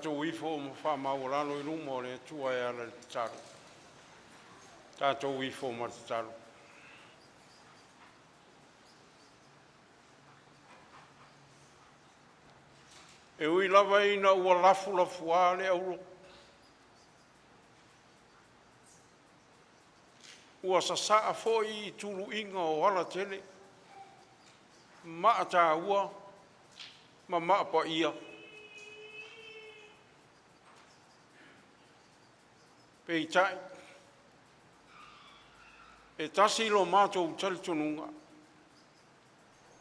Tatou ifo ma faamaualalo i luma o le Atua e ala i le tatalo. Tatou ifo ma le tatalo. E ui lava ina ua lafulafuā le aulotu, ua sasaa foi i tuluiga o alatele maa taua ma maa paia, peitai e tasi lo matou talitonuga,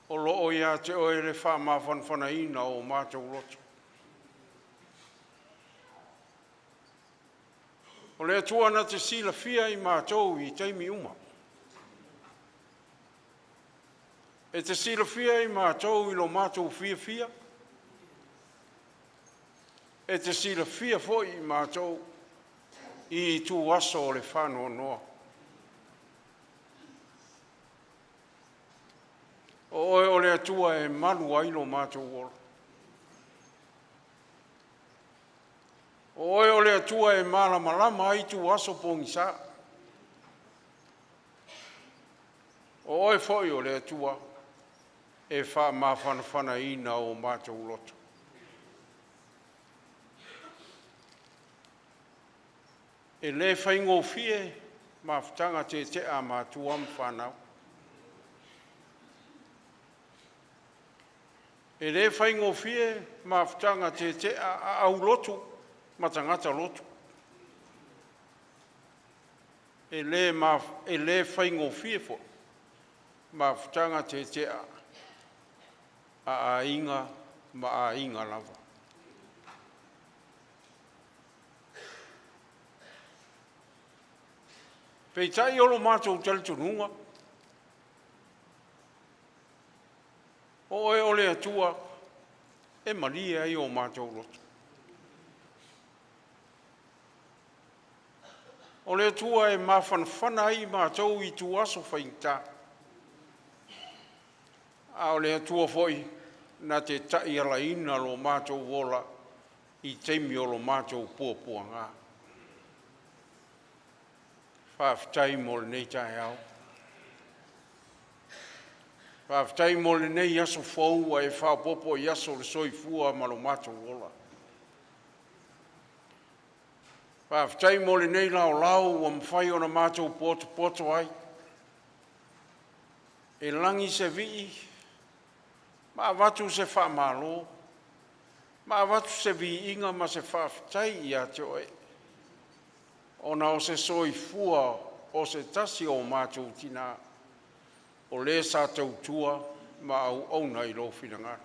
o loo ia te Oe le faamafanafanaina o matou loto. O le Atua na te silafia i matou i taimi uma, e te silafia i matou i lo matou fiafia, e te silafia foi i matou i ituaso o le faanoanoa. O Oe o le Atua e malu ai lo matou ola. O Oe o le Atua e malamalama ai ituaso pogisa. O Oe foi o le Atua e faamafanafanaina o matou loto. E le faigofie mafutaga tetea a matua ma fanau. E le faigofie mafutaga tetea a aulotu ma tagata lotu. E le faigofie foi mafutaga tetea a aiga ma aiga lava. Peitai o lo matou talitonuga, o Oe o le Atua e malie ai o matou loto, o le Atua e mafanafana ai i matou i ituaso faigata, a o le Atua foi na te taialaina lo matou ola i taimi o lo matou puapuaga. Faafetai mo lenei taeao. Faafetai mo lenei aso fou ua e faaopoopo i aso o le soifua ma lo matou ola. Faafetai mo lenei laolao ua mafai ona matou potopoto ai e lagi se vii ma avatu se faamalo ma avatu se viiga ma se faafetai ia te Oe, ona o se soifua o se tasi o matou tina o le sa tautua ma auauna i lou finagalo.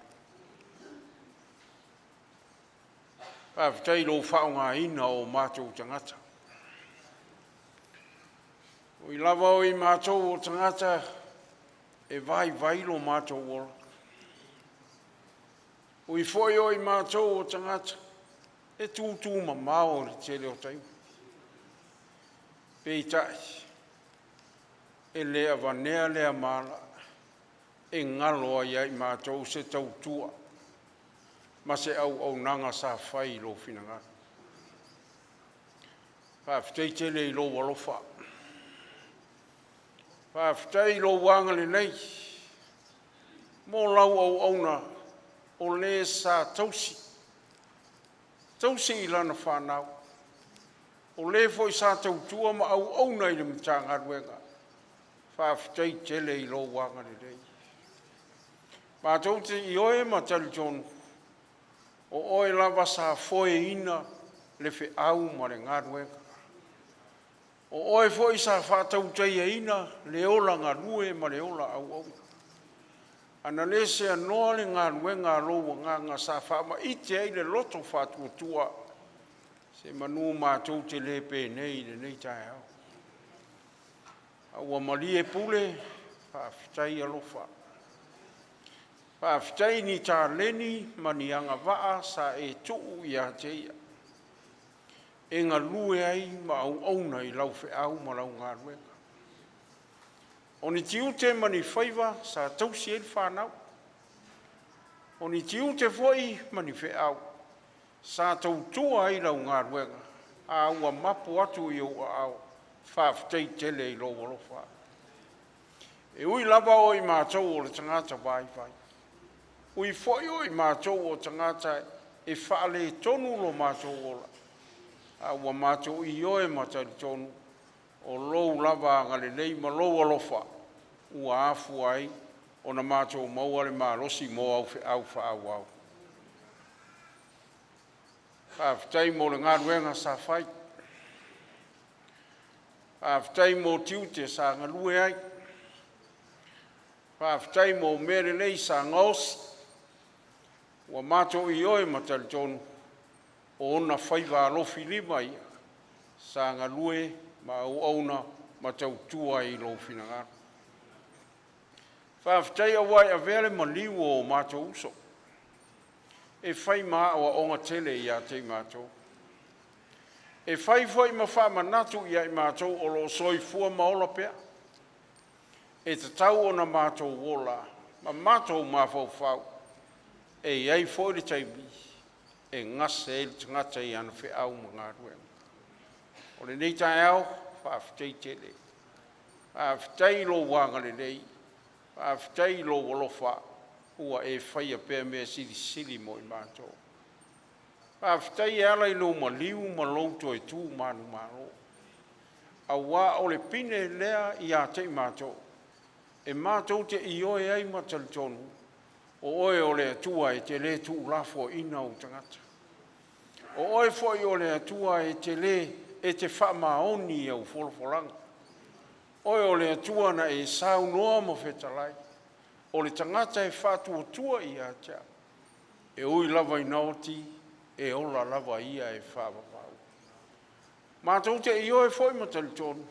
Faafetai i lou faaaogaina o matou tagata. E ui lava o i matou o tagata e vaivai lo matou ola, e ui foi o i matou o tagata e tutumamao i le tele o taimi, peitai e le aveanea lea mala e galo ai ia i matou se tautua ma se auaunaga sa fai i lou finagalo. Faafetai tele i lou alofa, faafetai i lou agalelei mo lau auauna o le sa tausi, tausi i lana fanau, o le foi sa tautua ma auauna i le Matagaluega. Faafetai tele i lou agalelei. Matou te ioe ma talitonu o oe lava sa foeina le feau ma le galuega. O oe foi sa faatautaiaina le ola galue ma le ola auauna. Ana le seanoa le galuega a lou agaga sa faamaite ai le loto faatuatua, semanu matou te le penei i lenei taeao. A ua malie pule, faafetai alofa, faafetai i ni taleni ma ni agavaa sa e tuu ia te ia e galue ai ma auauna i lau feau ma lau galuega. O ni tiute ma ni faiva sa tausi ai le fanau, o ni tiute foi ma ni feau Sa tautua ai lau galuega a ua mapu atu i ou aao. Faafetai tele i lou alofa. E ui lava o i matou o le tagata vaivai, ui foi o i matou o tagata e faaletonu lo matou ola, a ua matou ioe ma talitonu o lou lava agalelei ma lou alofa ua afua ai ona matou maua le malosi mo au feau faaauau. Faafetai mo le galuega sa fai, faafetai mo tiute sa galue ai, faafetai mo mea lelei sa gaosi. Ua matou ioe ma talitonu o ona faiva alofilima ia sa galue ma auauna ma tautua ai i lou finagalo. Faafetai ua e avea le maliu o o matou uso e fai ma aoaoga tele ia te i matou, e fai foi ma faamanatu ia i matou o lo o soifua ma ola pea, e tatau ona matou ola ma matou mafaufau e i ai foi le taimi e gase ai le tagata i ana feau ma galuega. O lenei taeao, faafetai tele, faafetai i lou agalelei, faafetai i lou alofa ua e faia pea mea silisili mo i matou. Faafetai e ala i lou maliu ma lou toe tu manumalo, aua o le pine lea ia te i matou e matou te ioe ai ma talitonu o Oe o le Atua e te le tuulafoaina ou tagata. O Oe foi o le Atua e te le e te faamaoni i au folafolaga. O Oe o le Atua na e saunoa ma fetalai, o le tagata e faatuatua ia te Au, e ui lava ina oti, e ola lava ia e faavavau. Matou te ioe foi ma talitonu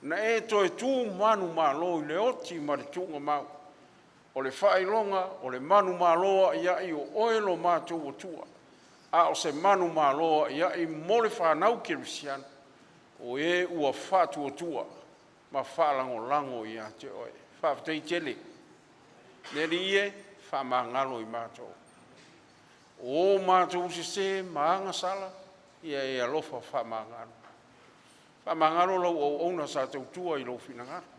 na e toe tu manumalo i le oti ma le tuugamau. O le faailoga o le manumalo a'ia'i o Oe lo matou Atua, a o se manumalo a'ia'i mo le fanau kerisiano o e ua faatuatua ma faalagolago ia te Oe. Faafetai tele. Le Alii e, faamagalo i matou. O o matou sese ma agasala, ia e alofa faamagalo. Faamagalo lau auauna sa tautua i lou finagalo.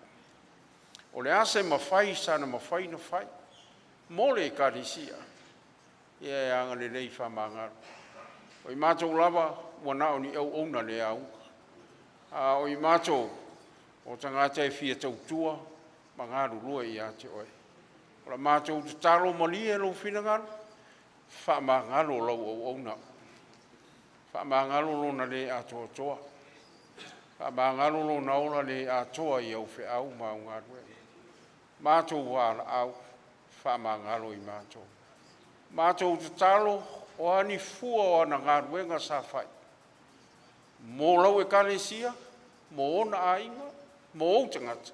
O le a se mafai sana mafai ona fai mo le Ekalesia, ia e agalelei faamagalo. O i matou lava ua na o ni auauna le auga, a o i matou o tagata e fia tautua ma galulue ia te Oe. O la matou tatalo, malie lou finagalo, faamagalo lau auauna, faamagalo lona le atoatoa, faamagalo lona ola le atoa i au feau ma au galuega. Matou valaau, faamagalo i matou. Matou tatalo, o a ni fua o ana galuega sa fai mo lau Ekalesia, mo ona aiga, mo ou tagata,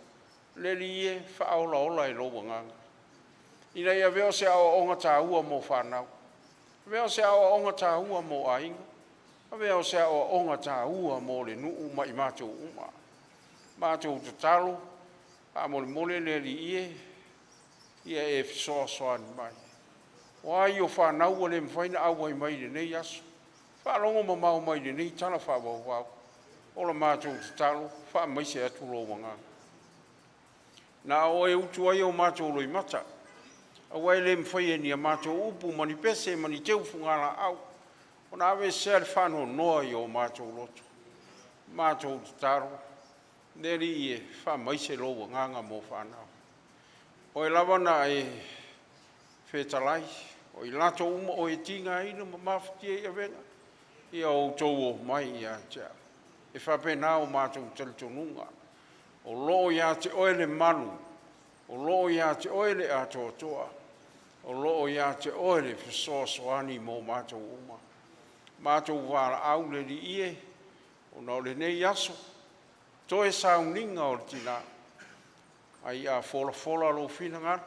le Alii e, faaolaola i lou agaga, ina ia avea o se aoaoga taua mo fanau, avea o se aoaoga taua mo aiga, avea o se aoaoga taua mo le nuu ma i matou uma. Matou tatalo faamolemole le Alii e, ia e fesoasoani mai. O a ia o fanau ua le mafai ona auai mai i lenei aso, faalogo mamao mai i lenei tala faavauvau, o la matou tatalo, faamaise atu lou agaga. Na o e utu ai o matou loimata, aua e le mafai e ni a matou upu ma ni pese ma ni teu fugalaau ona aveesea le faanoanoa i o matou loto. Matou tatalo, le Alii e, faamaise lou agaga mo fanau. O Oe lava na e fetalai, o i latou uma o e tigaina ma mafatia i avega, ia outou omai ia te au. E faapena o matou talitonuga, o lo o ia te Oe le malu, o lo o ia te Oe le atoatoa, o lo o ia te Oe le fesoasoani mo matou uma. Matou valaau le Alii e, ona o lenei aso, toe sauniga o le tina, ae ia folafola lou finagalo,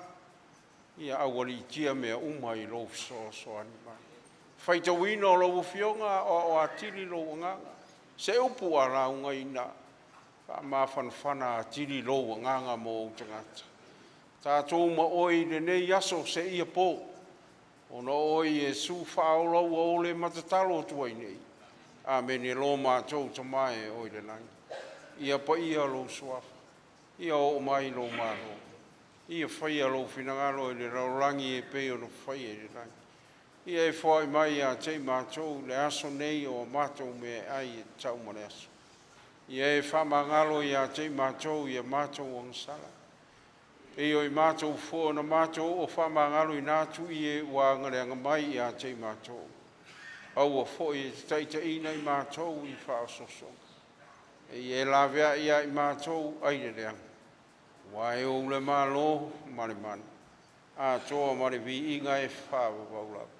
ia aualiitia mea uma i lou fesoasoani mai. Faitauina o lau Afioga a o aoao atili lou agaga, se upu ua laugaina, faamafanafana atili lou agaga mo ou tagata. Tatou ma oe i lenei aso seia po. Ona o oe Iesu faaola ua ou le matatalo atu ai nei. Amene. Lo matou Tama e o i le lagi, ia paia lou suafa, ia oo mai lou malo, ia faia lou finagalo i le lalolagi e pei ona faia i le lagi. Ia e foai mai ia te i matou le aso nei o a matou meaai e tatau ma le aso. Ia e faamagalo ia te i matou i a matou agasala, e pei foi o matou na matou oo faamagaloina atu i e ua agaleaga mai ia te i matou. Aua foi e te taitaiina i matou i faaosoosoga, ae ia e laveai ia i matou ai le leaga, aua e ou le Malo ma le mana, atoa ma le viiga e faavavau lava.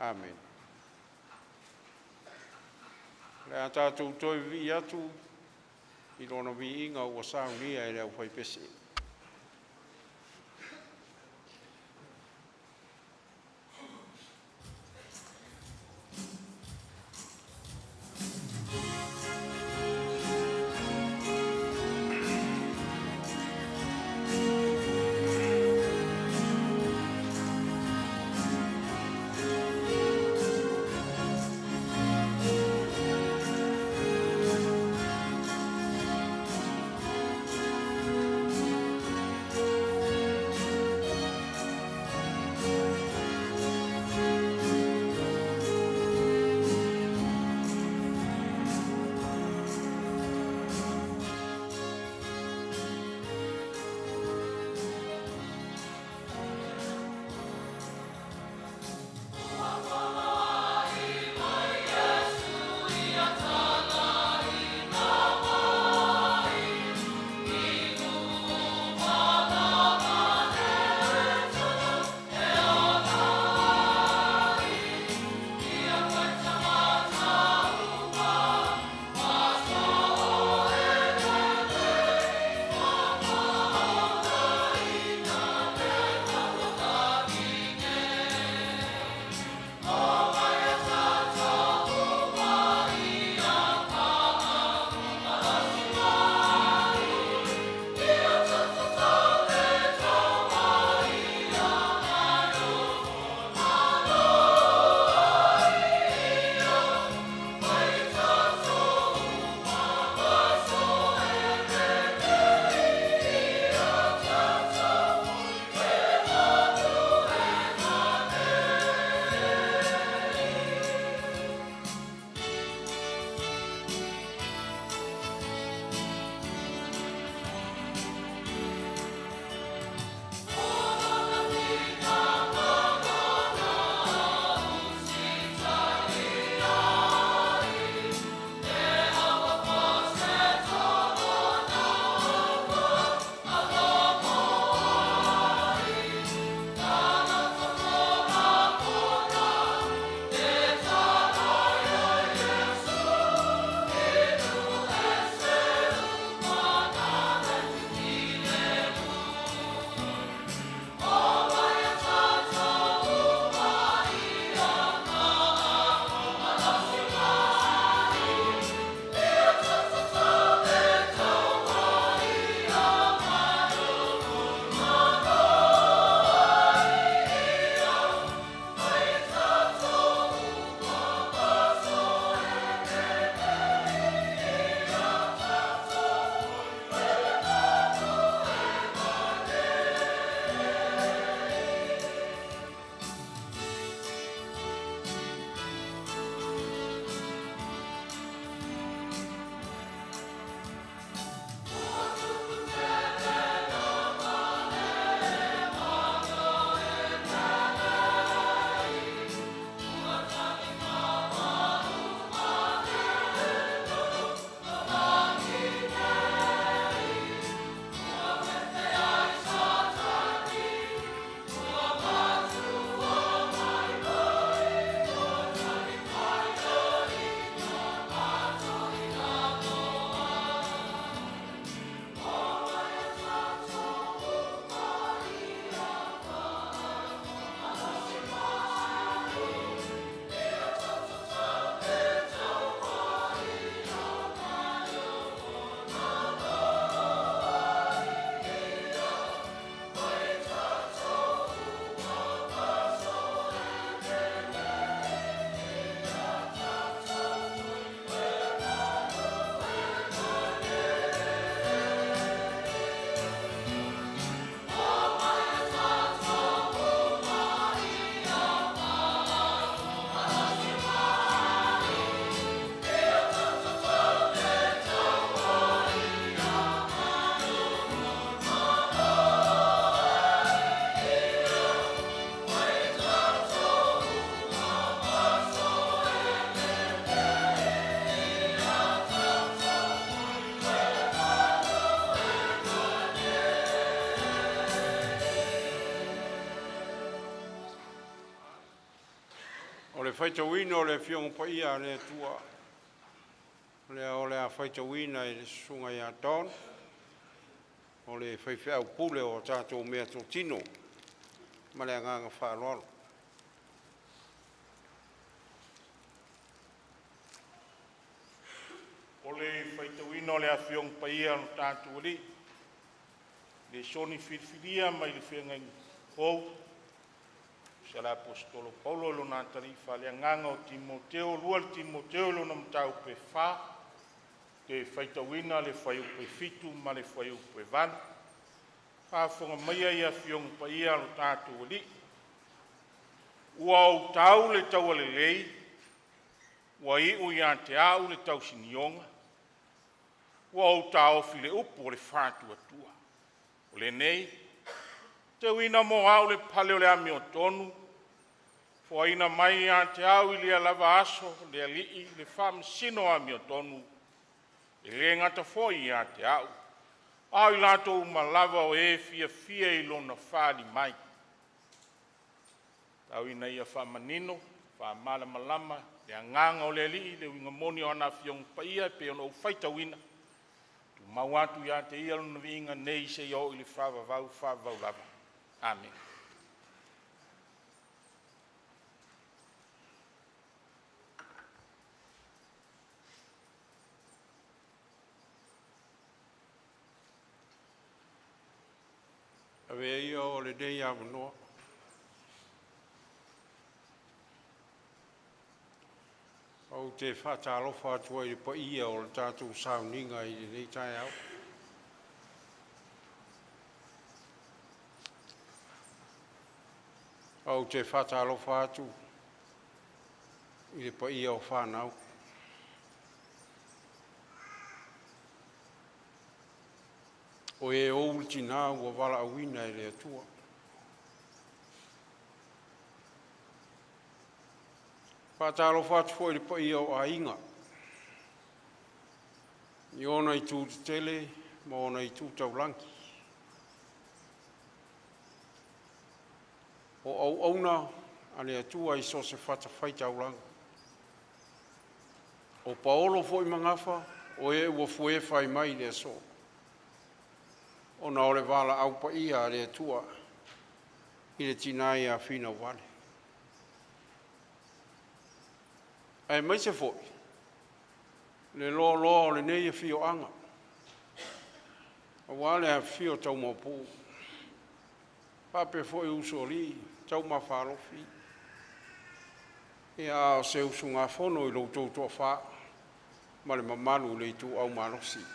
Amene. O le a tatou toe vivii atu i Lona viiga ua saunia e le aufaipese. Faitauina o le Afioga Paia a le Atua, lea o le a faitauina e le Susuga ia Don, o le faifeau pule o tatou meatotino. Ma le agaga faaaloalo. O le faitauina o le Afioga Paia a lo tatou Alii, i le lesoni filifilia mai le Feagaiga Fou, tusa le Aposetolo Paulo i lona atalii faaleagaga o Timoteo, 2 Timoteo lona mataupu e 4, ou te faitauina le fuaiupu e 7 ma le fuaiupu e 8. Faafofoga maia i Afioga Paia a lo tatou Alii. Ua ou tau le taua lelei, ua iu ia te au le tausinioga, ua ou taofi le upu o le faatuatua. O lenei, teuina mo au le pale o le amiotonu, foaina mai ia te au i lea lava aso e le Alii le faamasino amiotonu, e le gata foi ia te au, a o i latou uma lava o e fiafia i lona fali mai. Tau ina ia faamanino, faamalamalama le agaga o le Alii i le uiga moni o ana Afioga Paia e pei ona ou faitauina. E tumau atu ia te Ia lona viiga nei seia oo i le faavavau, faavavau lava. Amene. Avea ia o lenei avanoa ou te faatalofa atu ai i le paia o le tatou sauniga i lenei taeao. Ou te faatalofa atu i le paia o fanau, o e ou le tina ua valaauina e le Atua. E faatalofa atu foi i le paia o aiga, i ona itu tetele ma ona itu taulagi, o auauna a le Atua i so o se fatafaitaulaga, o paolo foi ma gafa o e ua fuefuefai mai i le aso, ona o le valaau paia a le Atua i le tina ia Finauale. Aemaise foi le loaloa o lenei afioaga aua le afifio o Taumaopopo faapea foi Usoalii, Taumafalofi, ia a o se usugafono i lo outou toafa ma le mamalu i le Ituau Malosi.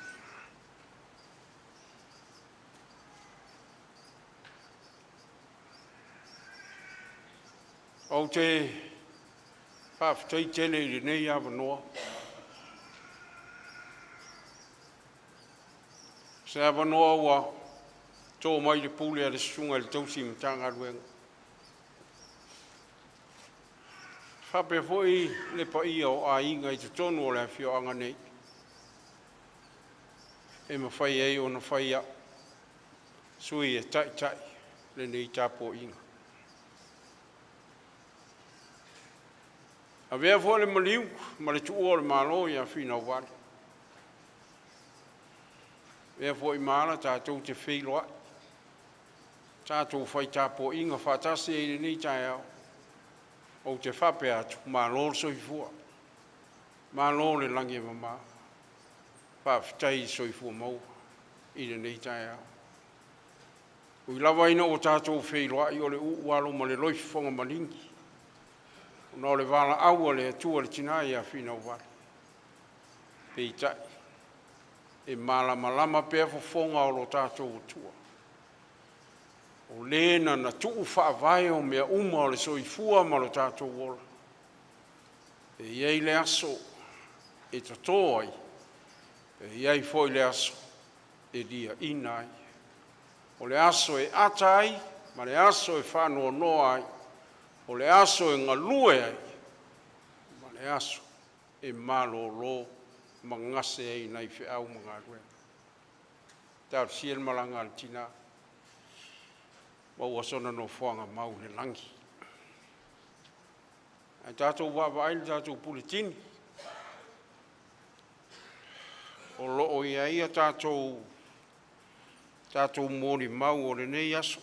Ou te faafetai tele i lenei avanoa, o se avanoa ua to mai le pule a le susuga i le tausi Matagaluega faapea foi le paia o aiga i totonu o le afioaga nei e mafai ai ona fai a'u sui e taitai lenei tapuaiga. Avea foi le maliu ma le tuua o le Malo ia Finauvale, avea foi ma ala tatou te feiloai, tatou fai tapuaiga faatasi ai i lenei taeao. Ou te faapea atu, malo le soifua, malo le lagi e mama, faafetai le soifua maua i lenei taeao. E ui lava ina ua tatou feiloai o le uu lava ma le loifofoga maligi ona o le valaau a le Atua i le tina ia Finauvale, peitai e malamalama pea fofoga o lo tatou Atua, o Le na na tuu faavae o mea uma o le soifua ma lo tatou ola, e i ai le aso e toto ai, e i ai foi le aso e liaina ai. O le aso e ata ai ma le aso e faanoanoa ai, o le aso e galue ai ma le aso e malolo ma gase ai nai feau ma galuega. Talosia le malaga a le tina, maua sona nofoaga mau i le lagi. Ae tatou vaavaai i le tatou Puletini o lo o i ai a tatou molimau o lenei aso,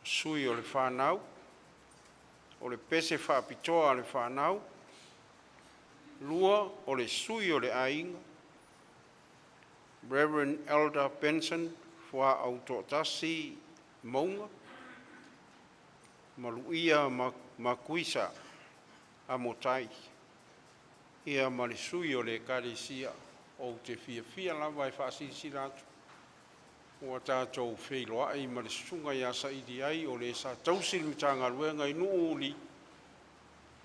sui o le fanau, o le pese faapitoa a le fanau, 2 o le sui o le aiga, Rev. Elder Benson Fuatai Toatasi Mauga Maluia Makuisa Amotai. Ia ma le sui o le Ekalesia. Ou te fiafia lava e faasilasila atu ua tatou feiloai ma le Susuga ia Sailiai, o le sa tausi le Matagaluega i Nuuuli,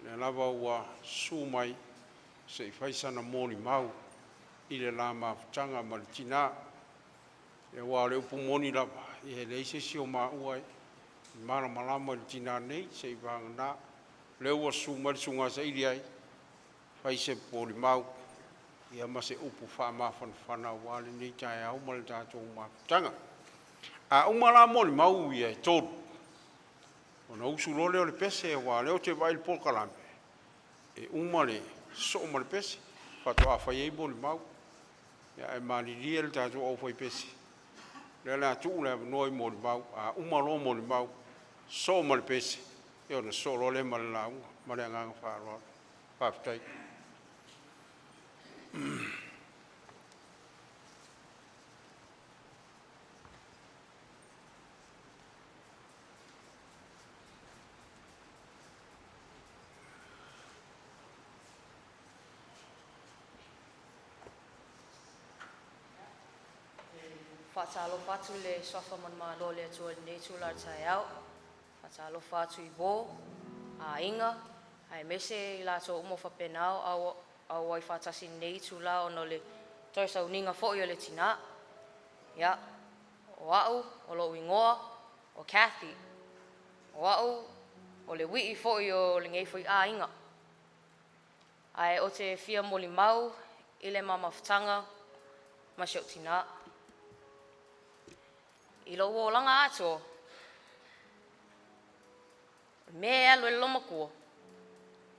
lea lava ua susu mai se i fai sana molimau i le la mafutaga ma le tina. Aua o le upu moni lava, e leai se isi o maua e malamalama i le tina nei, seiavagana o lea ua susu mai le Susuga ia Sailiai e fai se molimau ma se upu faamafanafana aua lenei taeao ma le tatou mafutaga. A uma la molimau ia e tolu, ona usu loa lea o le pese, aua o lea ou te vaai i le polokalame, e uma le sosoo ma le pese faatoa fai ai molimau. Ae malilie le tatou aufaipese, o lea o le a tuu le avanoa i molimau, a uma loa molimau sosoo ma le pese, ona sosoo loa lea ma le lauga. Ma le agaga faaaloalo. Faafetai. Faatalofa atu i le Suafa manumalo o le Atua i lenei itula taeao. E faatalofa atu i uo, aiga aemaise i latou uma ua faapena ona auai faatasi i lenei itula ona o le toe sauniga foi o le tina. Ia, o au o lou igoa o Kathy. O au o le uii foi o lenei foi aiga. Ae ou te fia molimau i le ma mafutaga ma si o'u tinā. I lou olaga atoa, o le mea e alu ai le loomatua,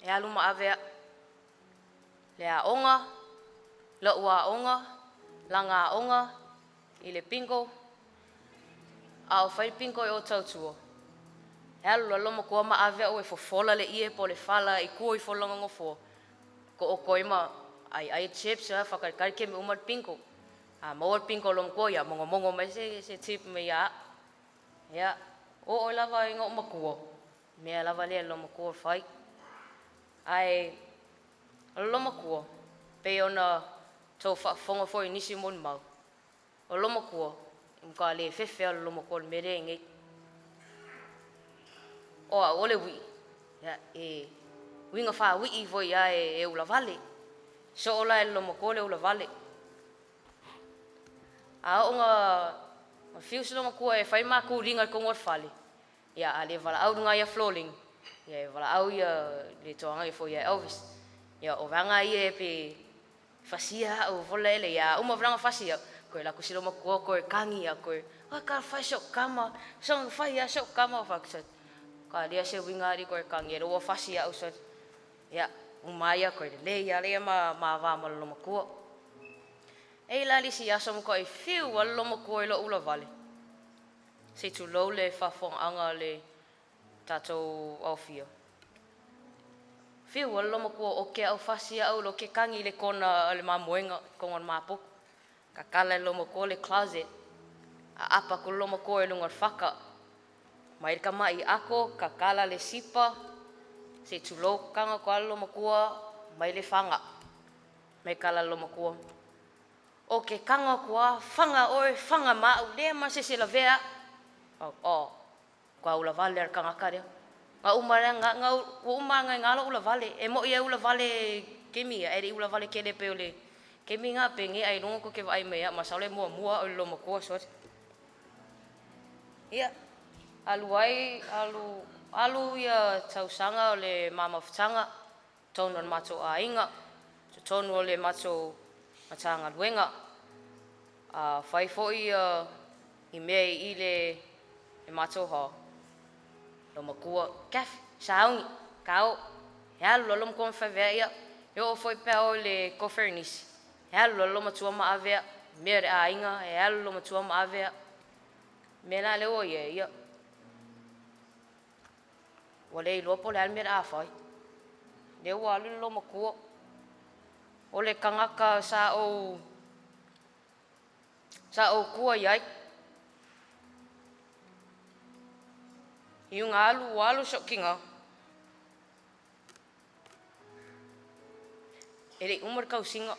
e alu ma ave a'u, le aoga, lo'u aoga, lana aoga i le bingo. A o fai le bingo i o i Tautua, e alu loa le loomatua ma ave a'u e fofola le ie po o le fala i tua ifo o lona nofoa, taoto ai ma aiai chips, faatalitali le taimi e uma ai le bingo. A maua le bingo a le loomatua, ia monomono mai se tip mai ia a'u. Ia, oo ai lava ina ou matua, o le mea lava lea a le loomatua e fai. Ae o le loomatua pei ona outou faafofoga foi i nisi o molimau, o le loomatua e matua le fefe lava le loomatua i le mea lea e i ai nei. O au o le uii, ia e uiga faauii foi lava e ulavale. Soo la e le loomatua le ulavale. A oo ina fiu si loomatua e fai ma tuliga i totonu o le fale, ia a le valaau i luga ia Florini, ia e valaau le toaga ifo ia Elvis. Ia o vaega ia pei e fasia a'u foi lele, a uma foi la ona fasi a'u, toe alu atu si loomatua toe kagi a'u toe, oi talofa e i si o'u tama, soona fai lava si o'u tama. Ou fai atu, "Matua leai se uiga alii toe kagi ia lea ua fasi a'u." Ia uma ai toe lelei lava lea ma va ma le loomatua. E i ai la le isi aso na matuai fiu lava le loomatua i lo'u ulavale, se i tulou le faafofogaaga a le tatou aofia, fiu lava le loomatua oke a'u fasi a'u ke kagi i le kona o le mamoega, kona o le mapoto. Tatala e le loomatua le closet, aapa atu le loomatua i luga o le fata, mai le tama'i ato, tatala le sipa, se i tulou, kago atu lava le loomatua mai le fana. Fai mai le tala a le loomatua, “Ou te tago atu lava fana oe fana ma a'u, leai ma se isi e lavea a'u.” Oh, matua ulavale lava o le tagata lea. Na uma ua uma ane ai i ina lo'u ulavale. E moni lava e ulavale i taimi ia ae le i ulavale tele pei o le taimi lena penei ailoga tou te vaai mai ai ia a'u masalo e muamua a'u i le loomatua. Ia, alu ai alu alu ia tausaga o le ma mafutaga i totonu o le matou aiga, totonu o le matou Matagaluega. A fai foi ia mea i le matou hall, loomatua, “Kathy sauni.” Kao, e alu loa lou matua ma fai avea ia. E oo foi pe a o i le koferenisi, e alu loa lou matua ma ave au. Mea o le aiga, e alu lou matua ma ave au. Mea la lea ua i ai, ia, ua le iloa po o le a le mea o le a fai. Lea ua alu le loomatua. O le tagata sa ou tua i ai. Iuga alu ua alu si ou tina, e le i uma le tausiga.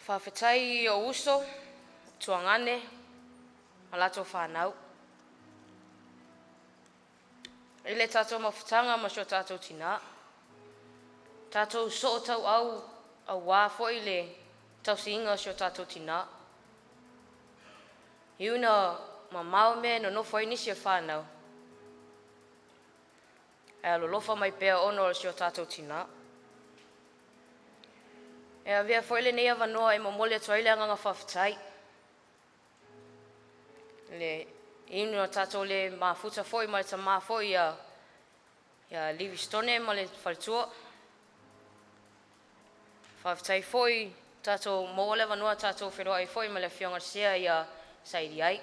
Faafetai i ou uso, tuagane ma latou fanau i le tatou mafutaga ma si o tatou tinā, tatou sootauau aua foi le tausiga o si o tatou tinā. E ui ina mamao mea e nonofo ai nisi o fanau, ae alolofa mai pea ona o si o tatou tinā. E avea foi lenei avanoa e momoli atu ai le agaga faafetai, e ui ina tatou le mafuta foi ma le tama foi ia Livistone ma le faletua. Faafetai foi ua tatou maua le avanoa tatou te feiloai ai foi ma le afioga i le Sea ia Sailiai.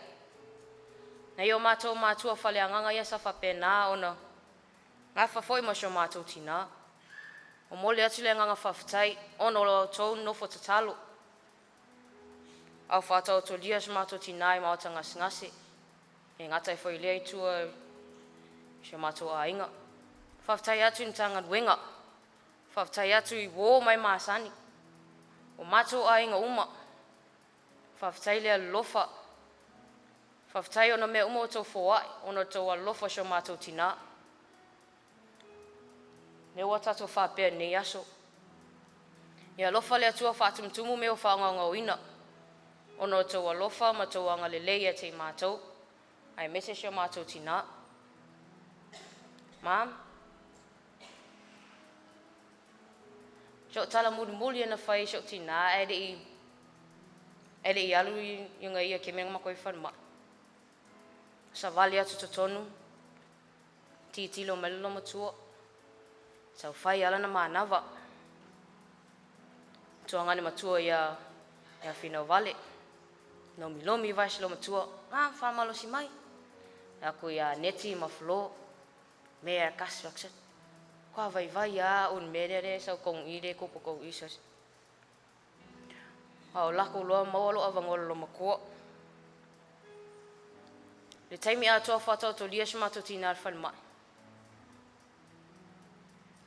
Nai o matou matua faaleagaga ia sa faapena ona nafa foi ma si o matou tinā. E momoli atu le agaga faafetai ona o lo outou nofo tatalo a o faataotolia si o matou tinā i maota gasegase, e le gata foi i lea itu i si o matou aiga. Faafetai atu i le Matagaluega, faafetai atu i uo ma e masani, o matou aiga uma, faafetai le alolofa, faafetai ona o mea uma ua outou foai ona o le tou alolofa i si o matou tinā. O lea ua tatou faapea i lenei aso, ia alofa le Atua faatumutumu mea ua faagaogoina ona o lo outou alofa ma lo outou agalelei ia te i matou aemaise si o matou tinā. Mom, so tala mulimuli na fai e si ou tinā ae le i alu i uga ia keme na matou ai i le falemai. Savali atu i totonu, tilotilo mai le loomatua, saofai lava lana manava, tuagane matua ia Finauvale, lomilomi vase loomatua, ma faamalosi mai. Fai atu ia Neti ma Flo, mea e tasi kwa vaivai lava au i le mea lea lea e sau tonu i i le tupu tonu i i. A o lako loa maua lou avanoa i le loomatua. Le taimi atoa o faataotolia si o matou tinā i le falemai,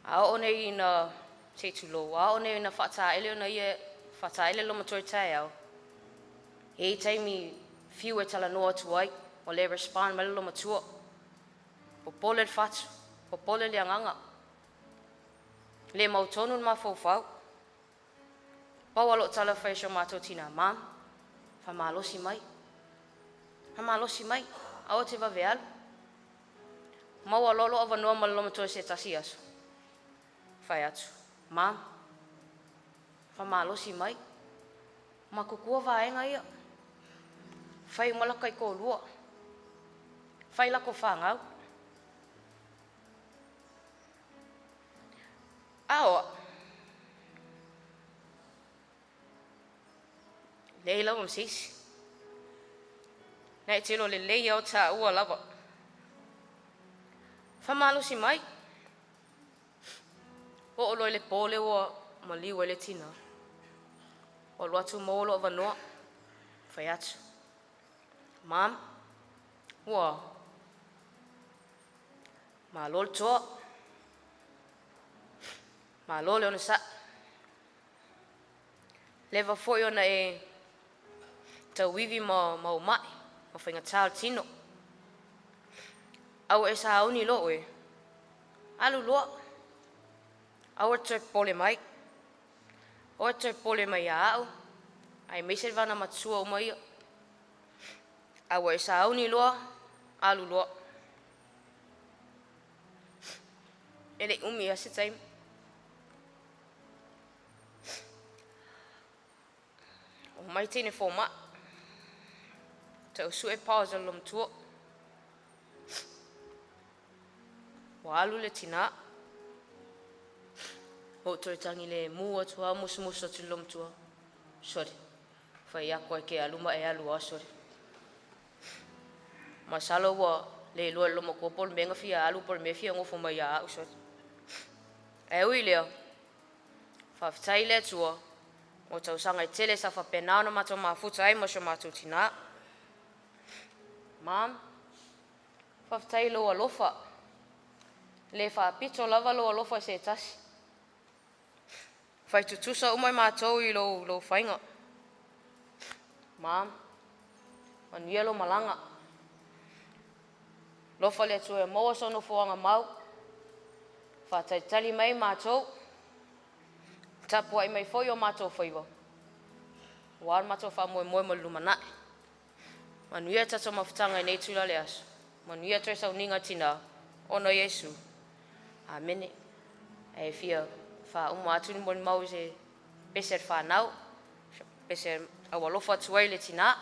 a oo nei ina se i tulou, a oo nei ina faataele ona ia faataele le loomatua i le taeao, e i ai taimi fiu e talanoa atu ai ua le respond mai le loomatua, popole le fatu, popole le agaga, le mautonu le mafaufau. Pau lava lau tala e fai i si o matou tinā, "Mom, faamalosi mai, faamalosi mai, aua e te vave alu." Maua loa lou avanoa ma le loomatua i se tasi aso, fai atu, "Mom, faamalosi mai, matutua vaega ia, fai uma latou taitoalua, fai latou fanau." A o au, leai lava ma se isi. Na e te iloa lelei lava o taua lava. Faamalosi mai. Oo loa i le po lea ua maliu ai le tina, ua alu atu maua lou avanoa, fai atu, "Mom, ua malo le toa, malo le onosai, leva foi ona e tauivi ma ou mai ma faigata o le tino. A ua e sauni loa oe, alu loa, aua e te toe popole mai, aua e te toe popole mai ia au aemaise le vaega matua uma ia. A ua e sauni loa, alu loa." E le i umi lava se taimi, omai teine fomai, tau sue pulse o le loomatua. Ua alu le tinā. Ua ou toe tagi lemu atu lava musumusu atu i le olomatua, “Sole, fai atu lava e te alu ma e alu lava, sole.” Masalo ua le iloa e le olomatua po o le mea na fia alu po o le mea e fia nofo mai ia au, sole. Ae ui i lea, faafetai i le Atua mo tausaga e tele sa faapena ona matou mafuta ai ma si o matou tinā. Mom, faafetai i lou alofa, e le faapito lava lou alofa i se tasi. E fai tutusa uma i matou i lou faiga. Mom, manuia lau malaga. Alofa le Atua ia maua sou nofoaga mau, faatalitali mai matou, tapuai mai foi o matou faiva aua lo matou faamoemoe mo le lumanai. Manuia le tatou mafutaga i lenei itula o le aso, manuia toe sauniga a tina, ona o Iesu. Amene. Ae fia faauma atu le molimau i se pese a le fanau, se pese e aualofa atu ai i le tina.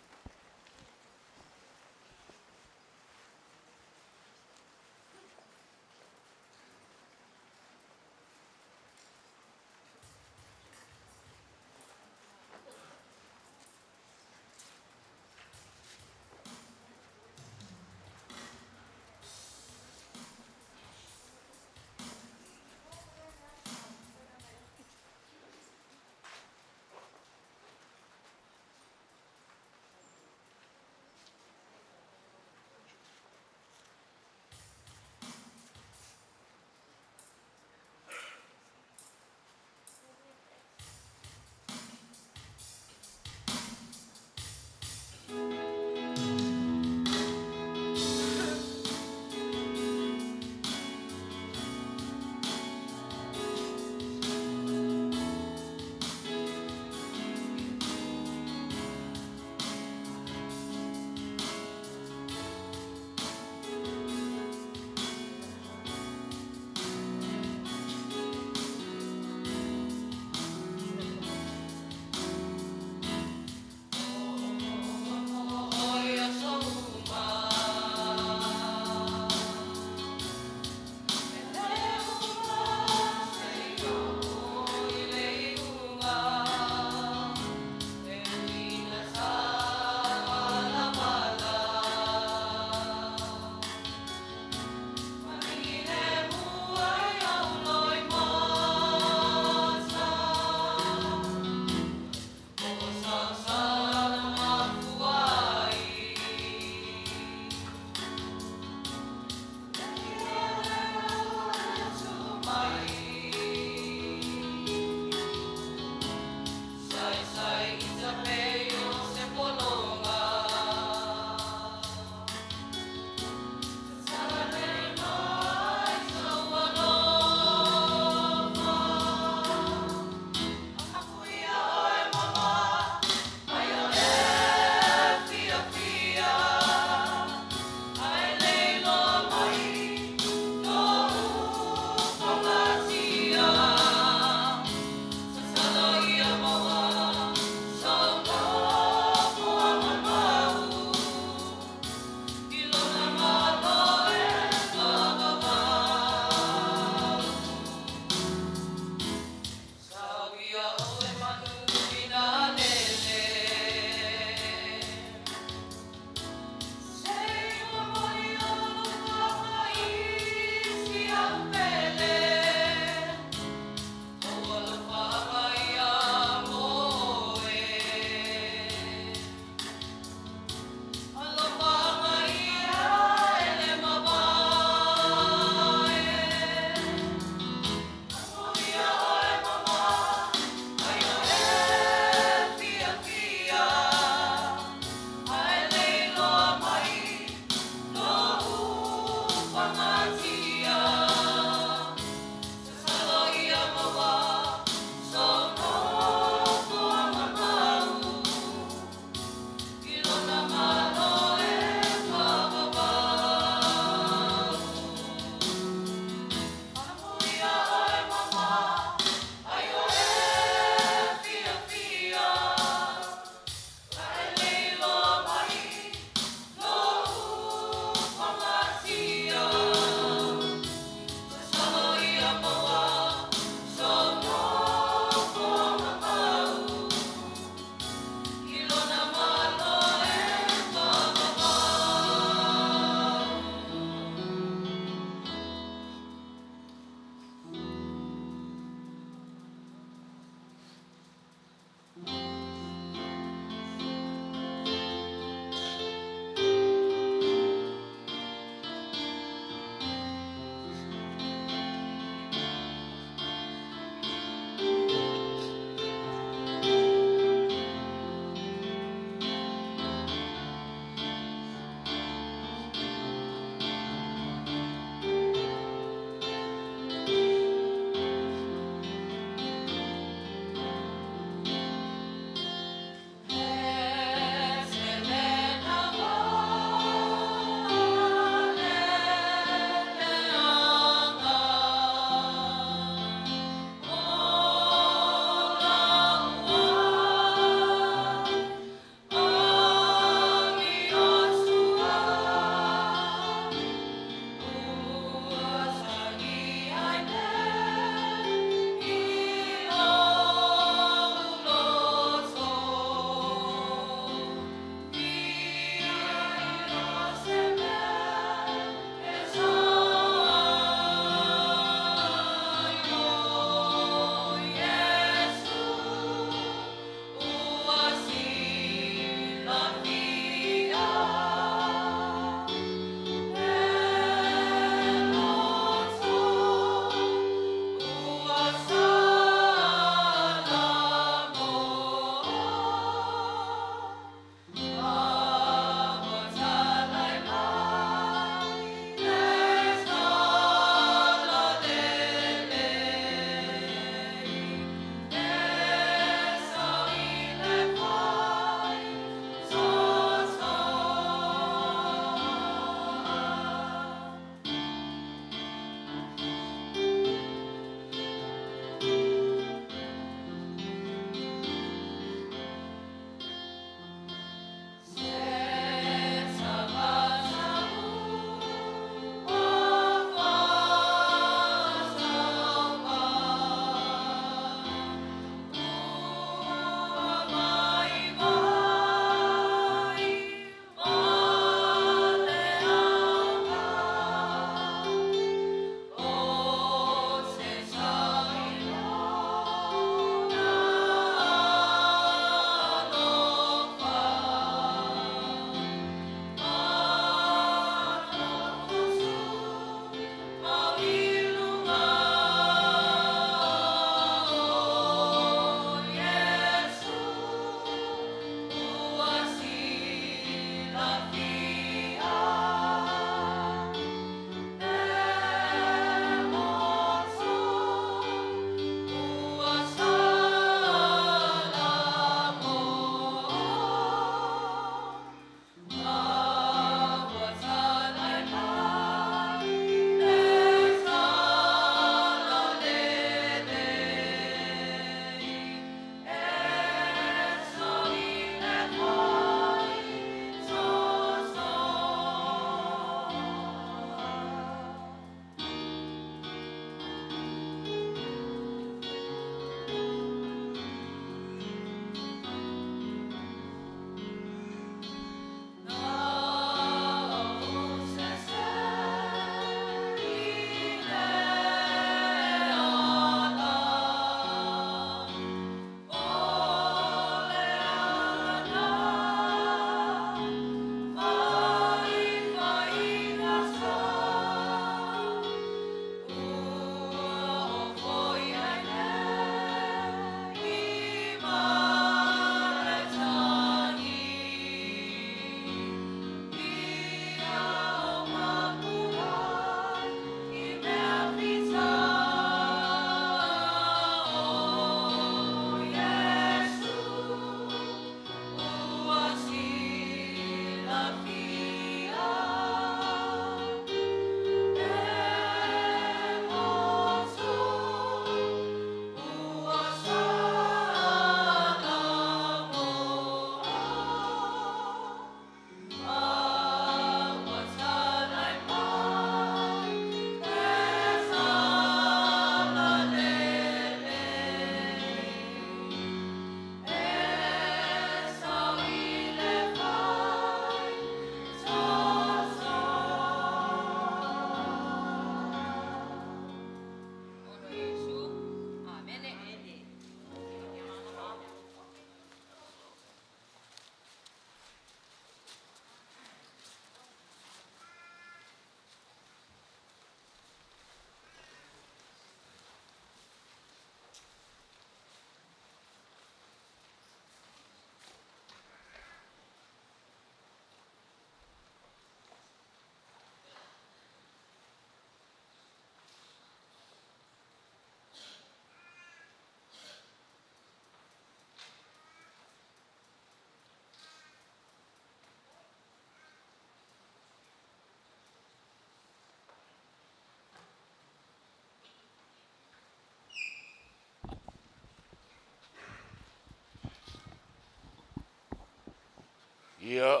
Ia,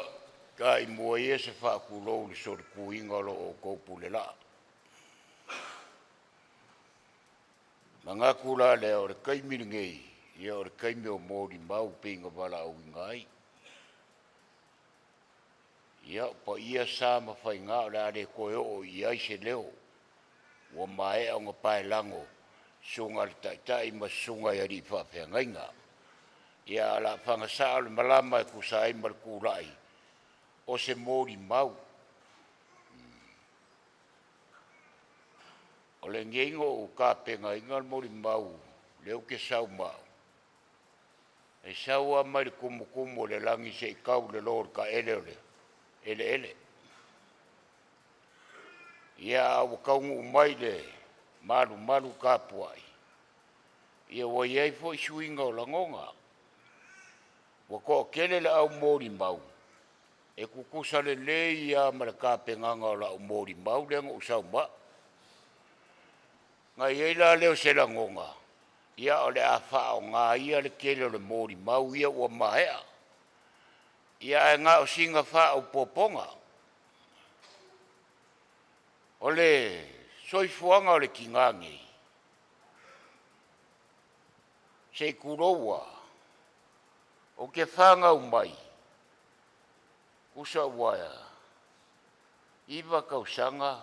taimua ia se faatulou i le solituina o lo outou pule laa. Manatu la lea o le taimi lenei, ia o le taimi o molimau pei ona valaauina ai. Ia, o paia sa ma faiga o le a le toe oo i ai se leo, ua maea ona paelago susuga i le Taitai ma susuga i alii faafeagaiga. Ia ae o le a fana sao le malama e tusa ai ma le tulai o se molimau. O lenei na ou tapenaina le molimau lea ou te sau ma au, e sau lava mai le tumutumu o le lagi seia tau i lalo o le taele o le eleele. Ia ae ua taunuu mai i le malumalu tapuai, ia ua i ai foi suiga o lagona. Ua toatele le au molimau e tutusa lelei lava ma le tapenaga o lau molimau lea na ou sau ma au. Na i ai la lea o se lagona, ia o le a faaaoga ia le tele o le molimau ia ua maea, ia ae na o sina faaopoopoga. O le soifuaga o le tina nei, se i tulou lava, ou te fanau mai, tusa ua 9 tausaga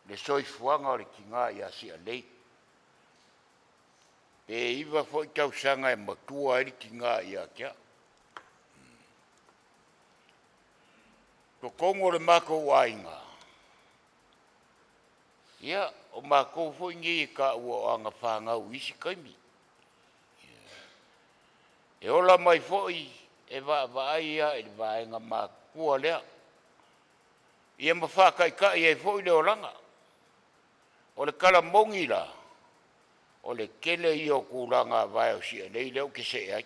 le soifuaga o le tina ia Sialei, pe 9 foi tausaga e matua ai le tina ia te au. O totonu o le matou aiga, ia o matou foi nei e taua o agafanau i isi taimi. E ola mai foi e vaavaai lava i le vaega matutua lea, ia ma faataitai ai foi le olaga. O le tala moni la, o le tele ia o tulaga vae o Sialei lea ou te see ai.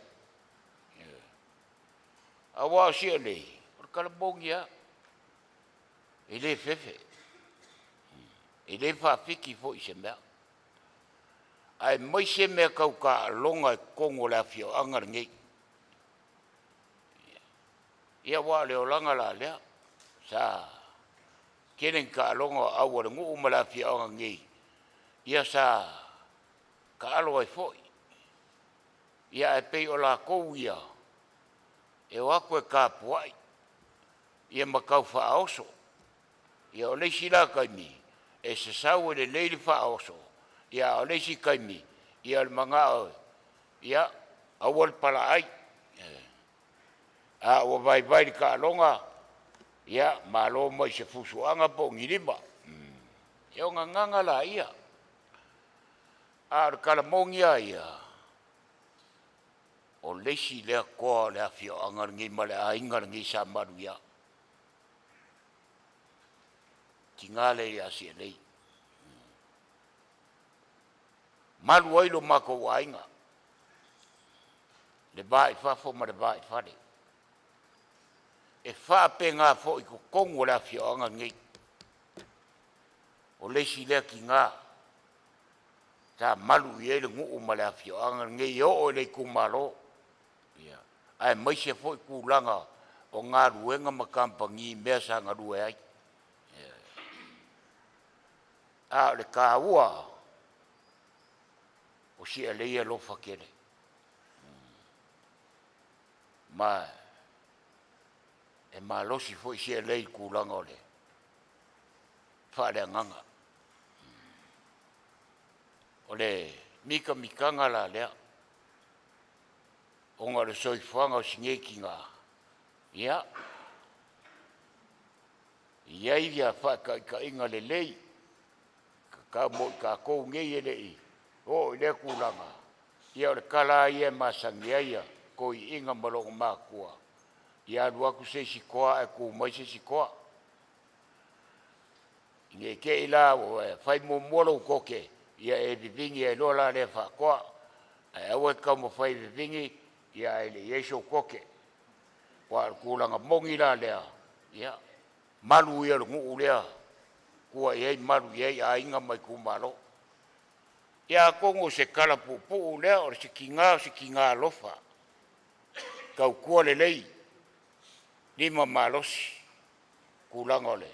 Aua o Sialei, o le tala moni lava, e le fefe, e le faafiki foi i se mea, aemaise mea tau taaloga i totonu o le afioaga lenei. Ia aua o le olaga la lea, sa tele ni taaloga a au a le nuu ma le afioaga nei, ia sa taalo ai foi. Ia ae pei o latou ia e o atu e tapuai ia ma tau faaoso. Ia o le isi la taimi e sasau e lelei le faaoso, ia a o le isi taimi, ia o le manao ia aua le palaai. A ua vaivai le taaloga, ia malo mai i se fusuaga po o ni lima. Ia o gagana la ia, a o le tala moni lava ia, o le isi lea toa o le afioaga lenei ma le aiga lenei sa maluia, tina lea ia Sialei. Malu ai lo matou aiga, le va i fafo ma le va i fale. E faapena foi i totonu o le afioaga lenei. O le isi lea tina sa malu i ai le nuu ma le afioaga lenei e oo i le itumalo, aemaise foi tulaga o galuega ma kamupani i mea sa galue ai. A o le taua o Sialei e alofa tele, ma e malosi foi Sialei i le tulaga o le faaleagaga. O le mitamitaga la lea ona o le soifuaga o si nei tina, ia, e i ai ia faataitaiga lelei tatau mo i tatou nei e le i oo i lea tulaga. Ia o le tala lava ia e masani ai toeaiina ma logomatua, ia alu atu se isi toa ae tu mai se isi toa. Ne i te i la ua fai muamua lou tote, ia e vivini ai loa la lea faatoa, ae aua e te taumafai e vivini ia ae le i i ai sou tote. Aua o le tulaga moni la lea, ia malu ia o le nuu lea, tua i ai malu i ai aiga ma itumalo. Ia atonu o se tala puupuu lea o se tiga o se tiga alofa, tautua lelei, lima malosi tulaga o le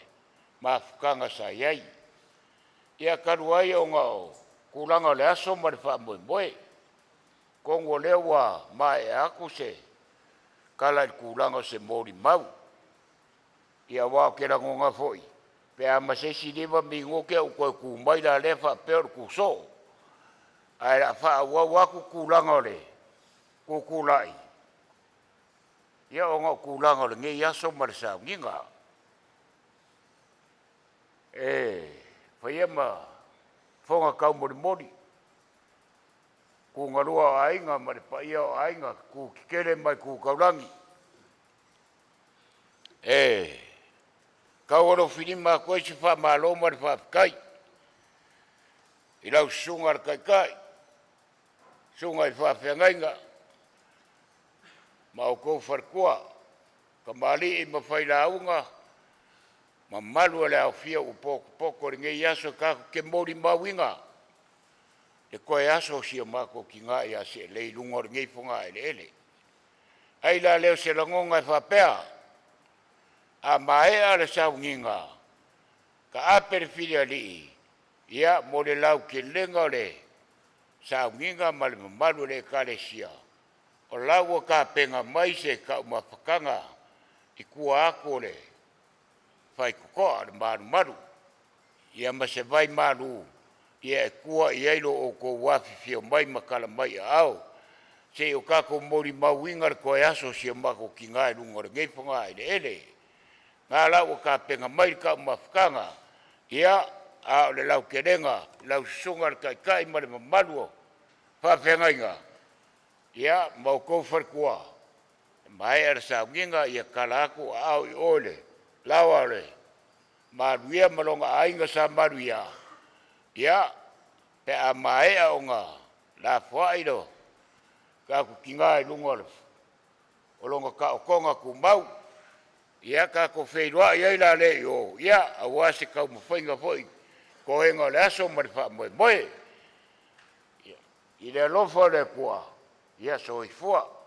mafutaga sa i ai. Ia talu ai ona o tulaga o le aso ma le faamoemoe, atonu o lea ua maea atu se tala i le tulaga o se molimau. Ia aua ou te lagona foi pe a ma se isi 5 minute ou toe tu mai la lea faapea o le tu soo, ae o le a faaauau atu tulaga o le tutulai ia ona o tulaga o lenei aso ma le sauniga. E faia ma fofoga taumolimoli, tugalua o aiga ma le paia o aiga, tu tetele ma tu taulagi. E taualofilima atu ai se faamalo ma le faafetai i lau Susuga i le Taitai, susuga i le Faafeagaiga ma outou faletua, tamalii ma failauga, mamalu o le aofia ua potopoto i lenei aso tatou te molimauina le toe aso o si o matou tina ia seelei i luga o lenei fogaeleele. Ai la lea o se lagona e faapea, a maea le sauniga, taape le filialii, ia mo le lautelega o le sauniga ma le mamalu o le Ekalesia, o la ua tapena mai se taumafataga i tua atu o le faitotoa o le malumalu, ia ma se vaimalu ia e tua i ai lo outou afifio mai ma tala mai aao se i o tatou molimauina le toe aso o si o matou tina i luga o lenei fogaeleele. O lena la ua tapena mai le taumafataga, ia, a o le lautelega i lau Susuga i le Taitai ma le mamalu o faafeagaiga, ia ma outou faletua, e maea le sauniga ia tala atu aao i o i le laoa o le maluia ma lona aiga Sa Maluia, ia, pe a maea ona lafoai lo tatou tina i luga o lona taotoga tumau, ia tatou feiloai ai la lea i o, ia aua se taumafaiga foi i toega o le aso ma le faamoemoe. I le alofa o le Atua, ia soifua.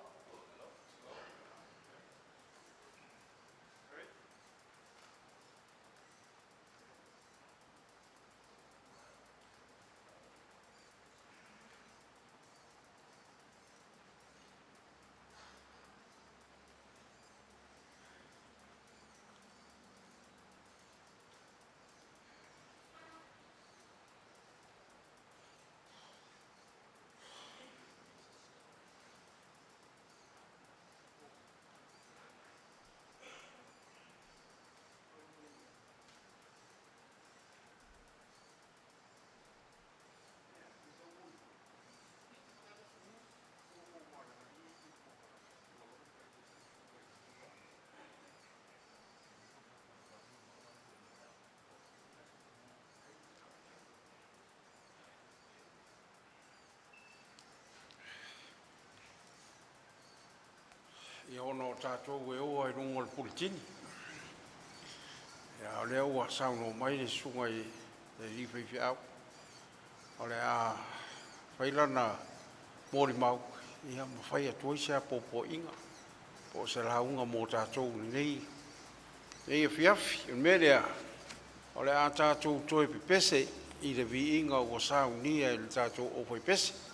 Ia ona o tatou e o lava i luga o le puletini, a o lea ua saunoa mai le susuga i le alii faifeau, o le a fai lana molimau ma fai atu ai se apoapoaiga po o se lauga mo tatou i lenei afiafi. O le mea lea, o le a tatou toe pepese i le viiga ua saunia e le tatou aufaipese.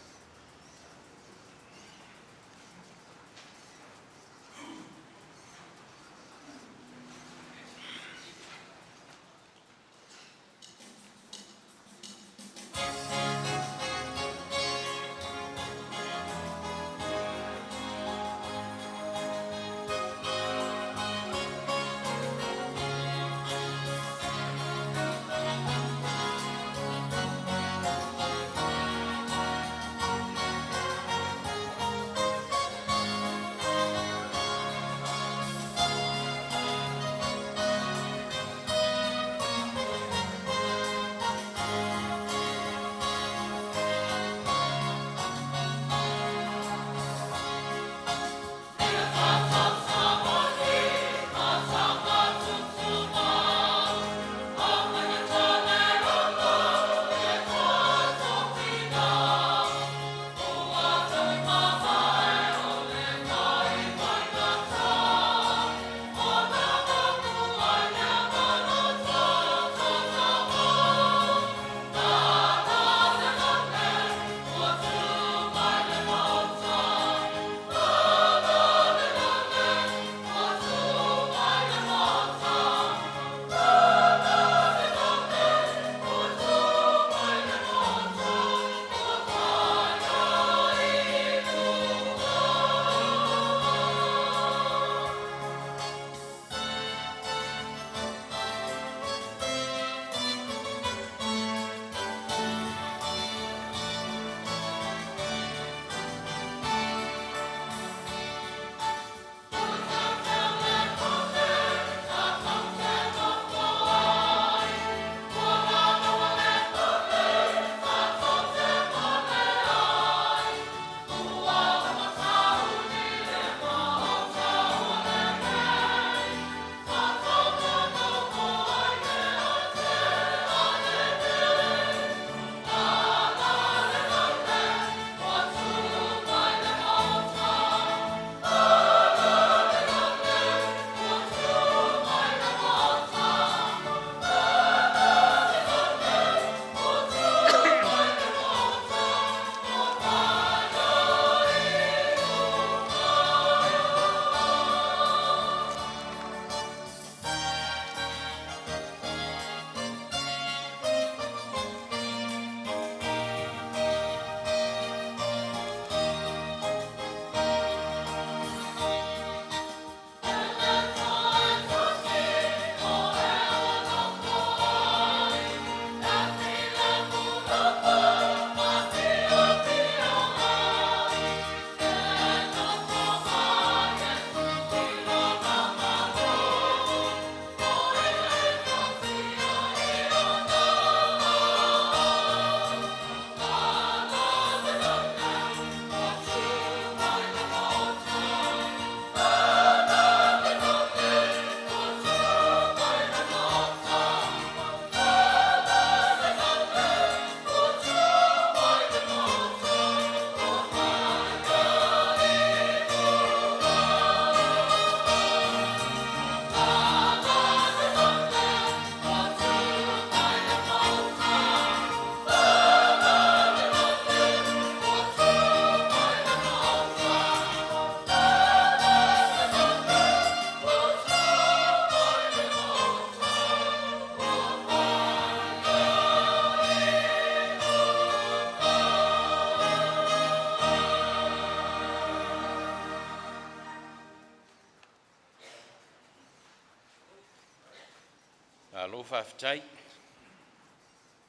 Malo faafetai.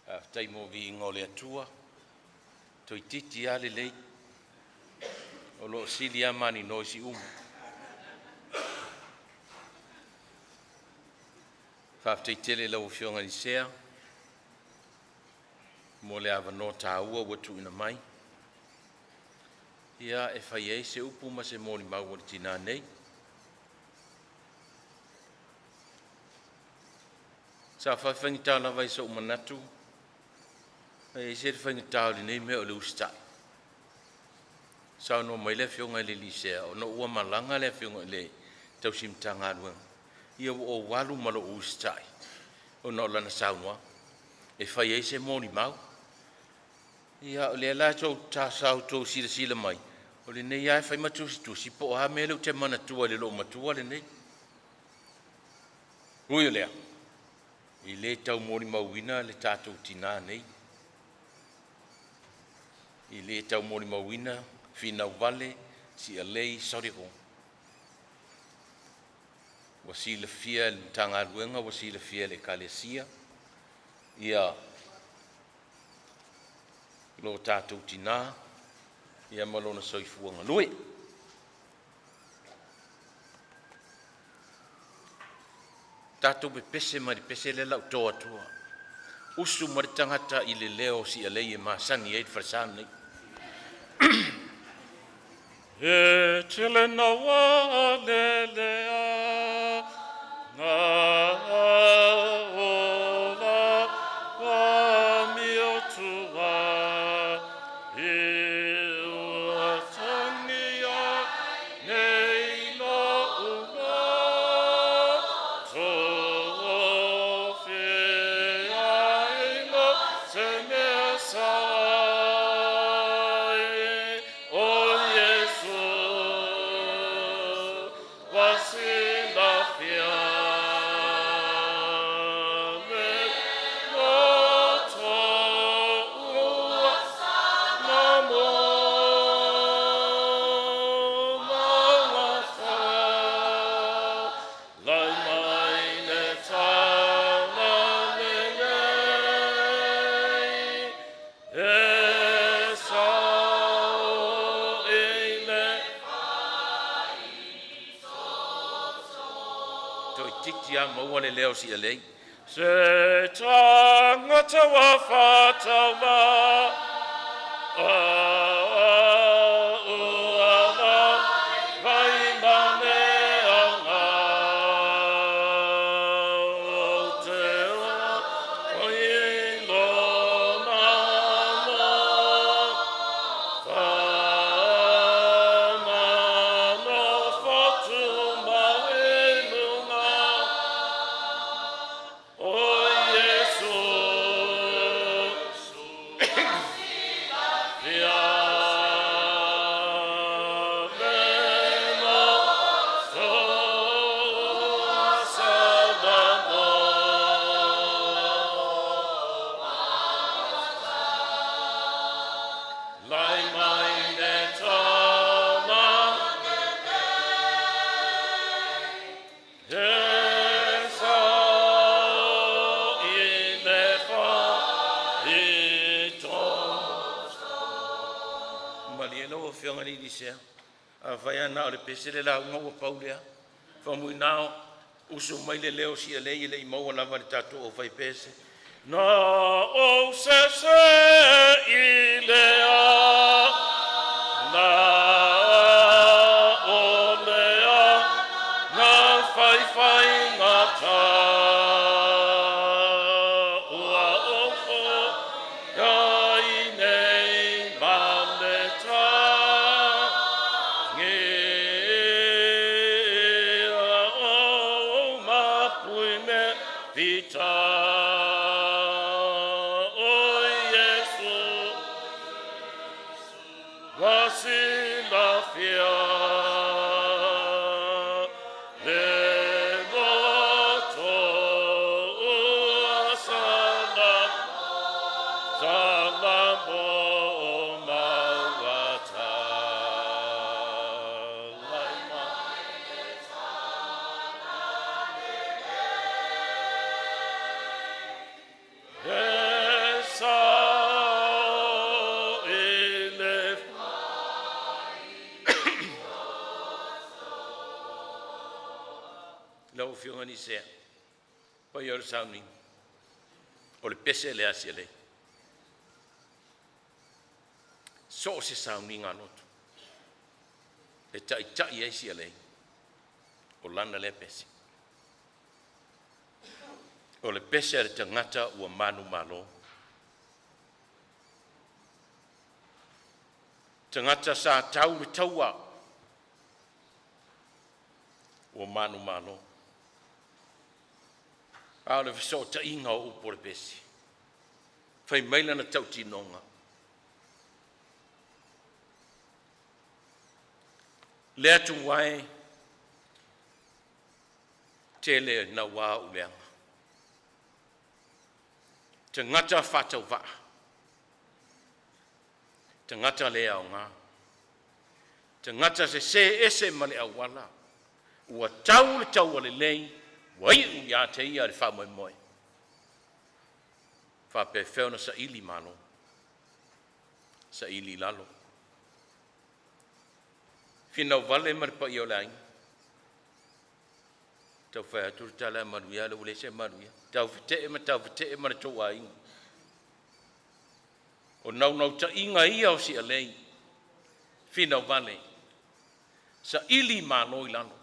Faafetai mo viiga o le Atua, toeititi a lelei, o lo o sili a manino i Siumu. Faafetai tele i lau Afioga i le Sea mo le avanoa taua ua tuuina mai ia e fai ai se upu ma se molimau a le tina nei. Sa faafaigata lava i sou manatu e ese le faigata o lenei mea o le usitai. Saunoa mai le Afioga i le Sea ona ua malaga le Afioga i le tausi Matagaluega, ia ua ou alu ma lou usitai ona o lana saunoaga e fai ai se molimau. Ia o lea la sa outou silasila mai, o lenei lava e fai ma tusitusi po o a mea ia ou te manatua i le loomatua lenei. Ui o lea, e le tau molimauina le tatou tina nei, e le tau molimauina Finauvale Sialei Soligo. Ua silafia e le Matagaluega, ua silafia e le Ekalesia ia lo tatou tina ia ma lona soifua galue. Tatou pepese mai le pese lea o le a ou to atua. Usu mai le tagata i le leo o Sialei e masani ai le falesa lenei. E tele naua le lea na ola wa miotua i ua tangia nei lo ulo to fea ino se mea sai o Iesu wasilafia le loto ua na mo mauata lai mai le taula lelei e sao i le Toeitiiti lava maua le leo o Sialei. Se tagata ua faatauvaa ua vaivai ma le aoga ou te o i lona alofa famanofo tumau i luga o Iesu fia le loto salamo lai mai le tama e sao i le faito. Malie lau Afioga i le Sea, afai lava na o le pese le lauga ua pau lea. Faumuina usu mai le leo o Sialei e le i maua lava e le tatou aufaipese. Na ou sese i le ala o le aga faifaigata ua ou foai nei ma le tagia o mapui me fita o Iesu wasilafia le loto ua sala salamo mauata lai mai. Lau Afioga Nisea, paia o le sauniga, o le pese lea a Sialei. So o se sauniga a lotu e taitai ai Sialei, o lana lea pese. O le pese a le tagata ua manumalo, tagata sa tau le taua ua manumalo. A o le fesootaiga o upu o le pese, fai mai lana tautinoga, “Le Atua e, tele naua ou leaga, tagata faatauvaa, tagata le aoga, tagata sese ese ma le auala, ua tau le taua lelei ua iu ia te ia le faamoemoe. E faapefea ona saili malo, saili i lalo. Finau vale ma le paia o le aiga, tau fai atu le tala e manuia ae ua leai se manuia, taufetee ma taufetee ma le tou aiga. O naunautaiga ia o Sialei, finau vale, saili malo i lalo,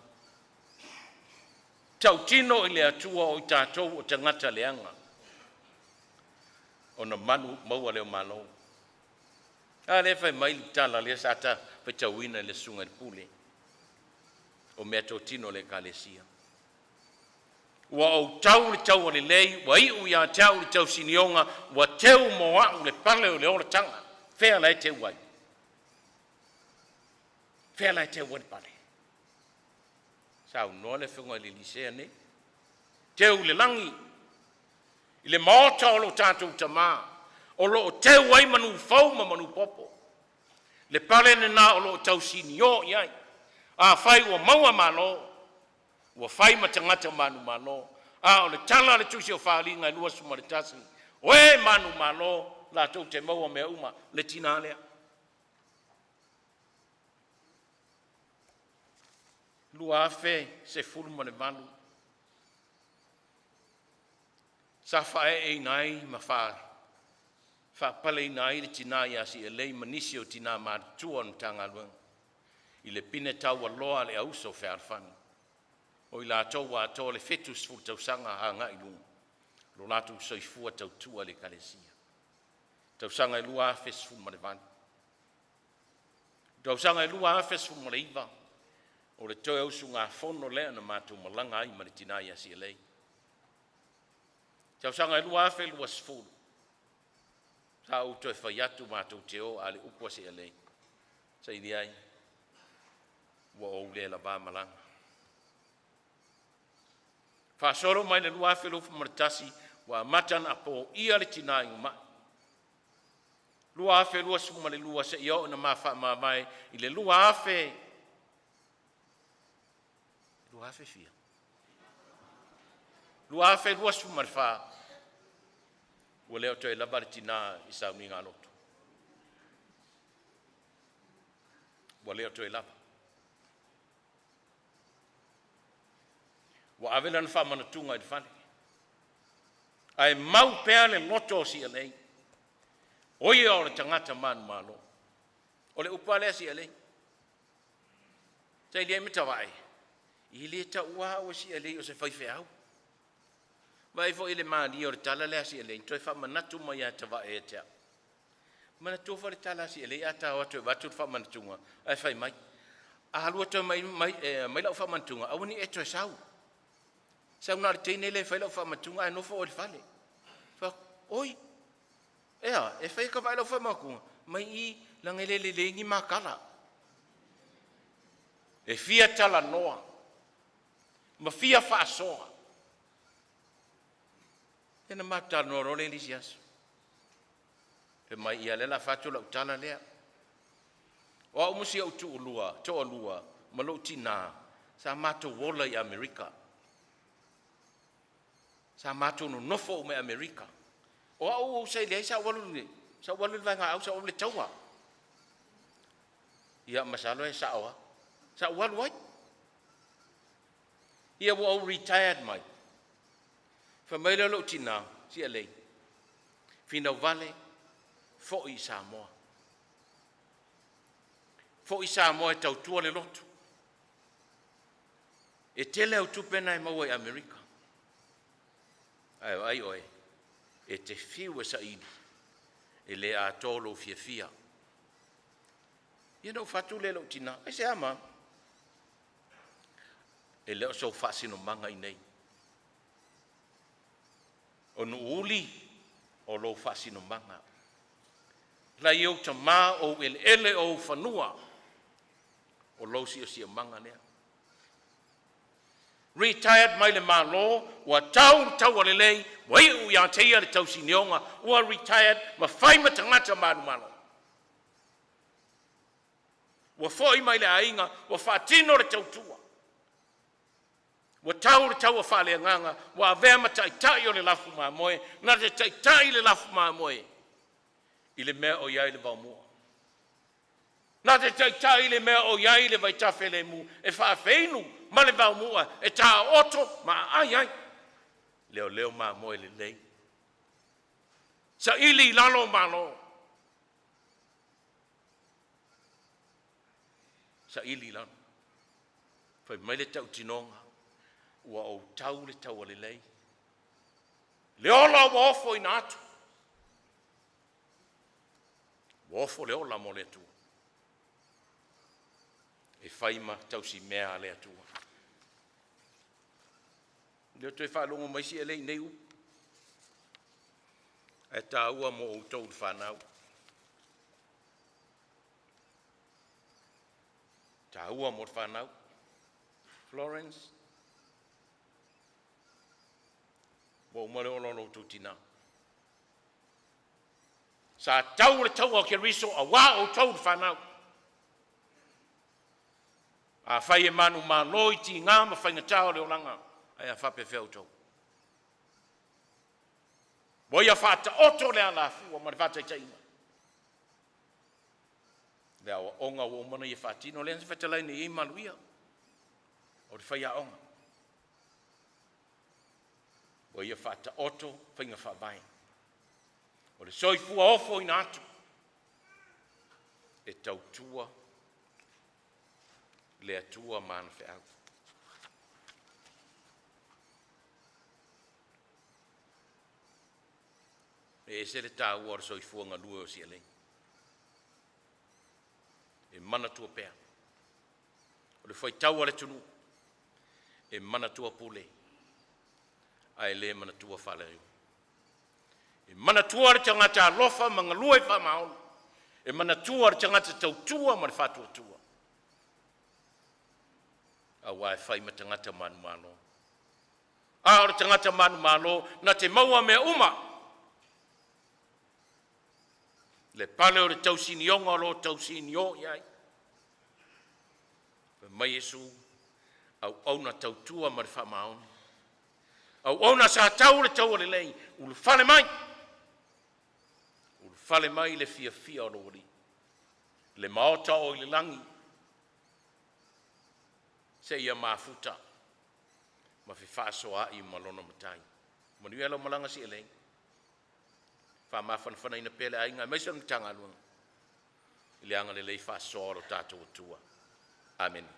tautino i le Atua o i tatou o tagata leaga ona maua lea o malo. A lea e fai mai le tala lea sa ta faitauina i le susuga i le pule o meatotino a le Ekalesia, “Ua ou tau le taua lelei, ua iu ia te au le tausinioga, ua teu mo au le pale o le olataga. Fea la e teu ai? Fea la e teu ai le pale?” Saunoa le Afioga i le alii Sea nei, teu i le lagi, i le maota o lo tatou Tama o lo o teu ai manu fou ma manu popo. Le pale lena o lo o tausinio i ai. Afai ua maua malo, ua fai ma tagata manumalo. A o le tala a le Tusi o Faaaliga e 21, o e manumalo latou te maua mea uma, le tina lea. 2018 sa faaeeina ai ma faapaleina ai le tina ia Sialei ma nisi o tina matutua o le Matagaluega i le pine taualoa a le auso fealofani, o i latou ua atoa le 70 tausaga agai i luga lo latou soifua tautua i le Ekalesia, tausaga e 2018. Tausaga e 2019, o le toe usugafono lea na matou malaga ai ma le tina ia Sialei. Tausaga e 2020, sa ou toe fai atu matou te o, a o le upu a Sialei, saili ai ua ou le lavā malaga. Faasolo mai le 2021 ua amata ona poia le tina i ma'i, 2022 seia oo ina ma faamavae i le 20, 20 fia? 2024, ua le o toe lava le tina i sauniga a lotu, ua le o toe lava. Ua ave lana faamanatuga i le fale, ae mau pea le loto o Sialei, o ia o le tagata manumalo. O le upu a lea a Sialei, saili ai matavae, e le taua au e Sialei o se faifeau. Vaai foi i le malie o le tala lea a Sialei na toe faamanatu mai ia e Tavae ia te au. Manatua foi le tala a Sialei a ta o atu e avatu le faamanatuga ae fai mai, a alu atu e aumai lau faamanatuga, aua ne i e toe sau. Sau na o le teine lea e fai lau faamanatuga ae nofo oe i le fale. Ou fai atu, oi, e a? E fai e Tavae lau faamanatuga? Fai mai, i, leaga e le lelei ni ma tala. E fia talanoa ma fia faasoa. Ia na matou talanoa loa lea i le isi aso, fai mai, ia o lea o le a fai atu lau tala lea. O au ma si ou toalua ma lou tina, sa matou ola i Amerika. Sa matou nonofo uma i Amerika. O au sa i ai sa ou alu i le vaega au sa ou alu i le taua. Ia masalo e sao lava. Sa ou alu ai. Ia ua ou retired mai, fai mai lea o lou tina, “Sialei, finau vale, foi i Samoa. Foi i Samoa e tautua le lotu. E tele au tupe na e maua i Amerika, ae vaai oe, e te fiu e saili, e le atoa lou fiafia.” Ia na ou fai atu lea i lou tina, “Aisea mami? E le o sou faasinomaga i inei. O Nuuuli o lou faasinomaga. La e i ou tama o ou eleele o ou fanua, o lou siosiomaga lea.” Retired mai le Malo ua tau le taua lelei, ua iu ia te ia le tausinioga, ua retired ma fai ma tagata manumalo. Ua foi mai le aiga ua faatino le tautua, ua tau le taua faaleagaga ua avea ma taitai o le lafu mamoe, na te taitai le lafu mamoe i le mea o i ai le vaomua. Na te taitai i le mea o i ai le vaitafe lemu e faafeinu ma le vaomua e taooto ma aai ai leoleo mamoe lelei, saili i lalo malo, saili i lalo. Fai mai le tautinoga, ua ou tau le taua lelei, le ola ua ofoina atu, ua ofo le ola mo le Atua e fai ma tausimea a le Atua. E le o toe faalogo mai sialei i nei upu, ae taua mo outou le fanau, e taua mo le fanau. Lawrence, ua uma le ola o lo outou tina. Sa tau le taua a Keriso aua outou le fanau. Afai e manumalo i tiga ma faigata o le olaga, ae a faapefea outou? Ua ia faataoto le alafua ma le faataitaiga, le aoaoga ua uma ona ia faatino, lea na fetalai nei i ai manuia, o le faiaoga. Ua ia faataoto faiga faavae, o le soifua ofoina atu e tautua le Atua ma ana feau. E ese le taua o le soifua galue o Sialei. E manatua pea, o le faitau a le atunuu, e manatua pule ae le manatua faalaeo. E manatua le tagata alofa ma galue faamaoni, e manatua le tagata tautua ma le faatuatua, aua e fai ma tagata manumalo. A o le tagata manumalo na te maua mea uma, le pale o le tausinioga o lo o tausinio i ai. Fai mai Iesu, auauna tautua ma le faamaoni, auauna sa tau le taua lelei, ulufale mai, ulufale mai i le fiafia o lou Alii i le maota o i le lagi, seia mafuta ma fefaasoaai ma lona Matai. Manuia lau malaga sialei, faamafanafanaina pea le aiga aemaise o le Matagaluega i le agalelei faasoa o lo tatou Atua. Amene.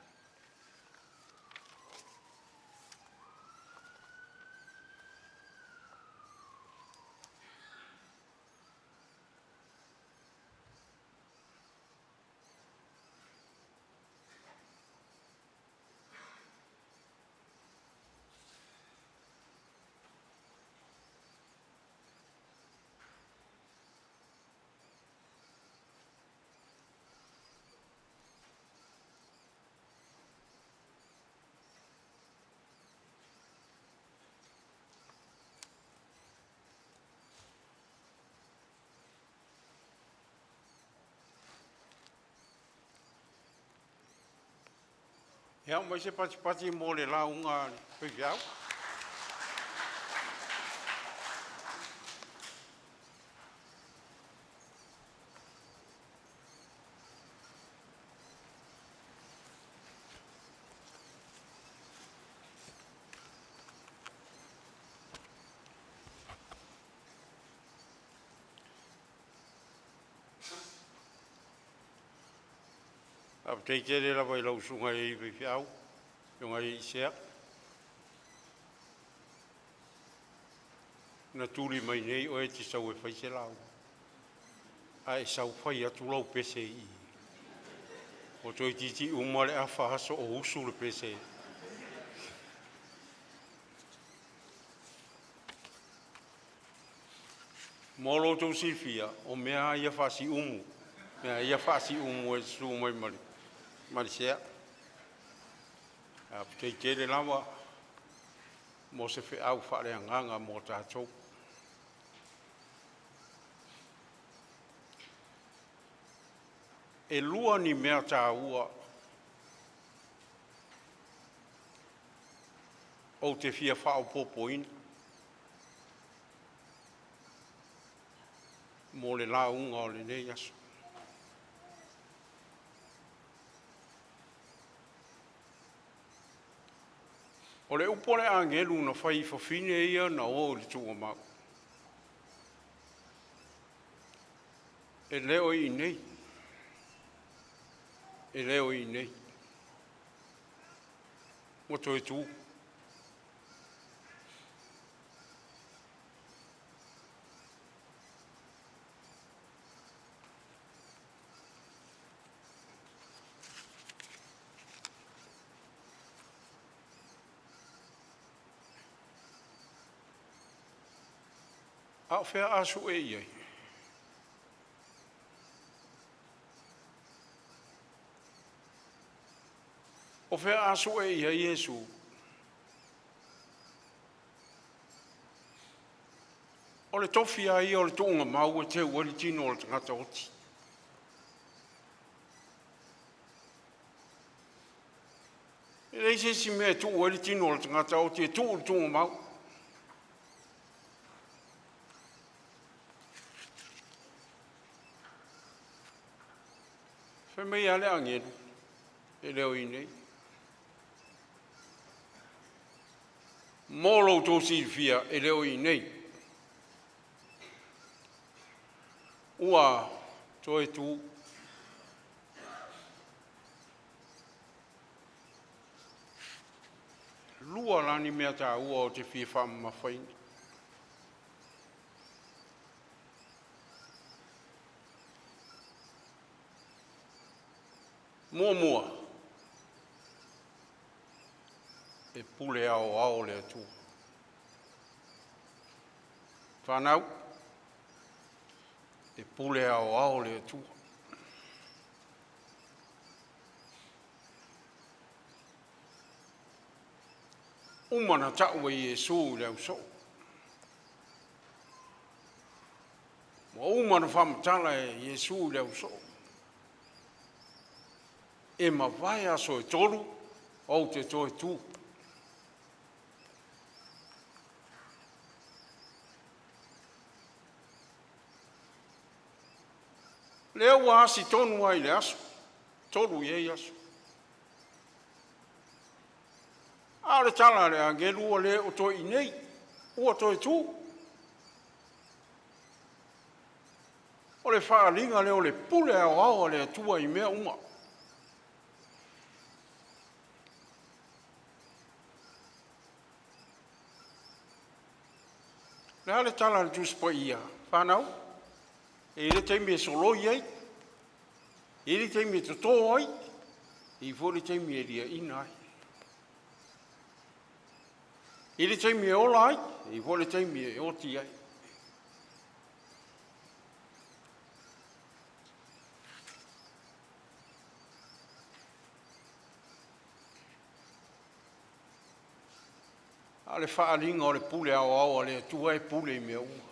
Ia, aumai se patipati mo le lauga a le faifeau. Faafetai tele lava i lau susuga i le alii faifeau, afioga ia Sea, na tuli mai nei oe e te sau e fai se lauga, ae e sau fai atu lau pese i i. Ua toeitiiti uma le afa aso o usu le pese. Mo lo outou silafia, o mea lava ia faasiumu, mea ia faasiumu e susu mai ma le sea. Ae faafetai tele lava mo se feau faaleagaga mo tatou. E lua ni mea taua ou te fia faaopoopoina mo le lauga o lenei aso. O le upu a le agelu na fai i fafine ia na o i le tuugamau, e le o i inei, e le o i inei, ua toe tu. A o fea a sue i ai? O fea a sue i ai Iesu? O le tofi lava ia o le tuugamau e teu ai le tino o le tagata oti. E leai se isi mea e tuu ai le tino o le tagata oti e tuu i le tuugamau. Fai mai a le agelu, e le o i inei. Mo lo outou silafia e le o i inei. Ua toe tu. Lua la ni mea taua ou te fia faamamafaina. Muamua, e pule aoao le Atua. Fanau, e pule aoao le Atua. Uma ona tau e Iesu i le ausoo, ua uma ona faamatala e Iesu i le ausoo, e mavae aso e tolu ou te toe tu. Lea ua asi tonu lava i le aso, tolu i ai aso. A o le tala a le agelu ua le o toe i inei, ua toe tu. O le faaaliga lea o le pule aoao a le Atua i mea uma. O le a le tala a le Tusi Paia? Fanau, e i ai le taimi e soloi ai, e i ai le taimi e toto ai, e i ai foi le taimi e liaina ai. E i ai le taimi e ola ai, e i ai foi le taimi e oti ai. A o le faaaliga o le pule aoao a le Atua e pule i mea uma.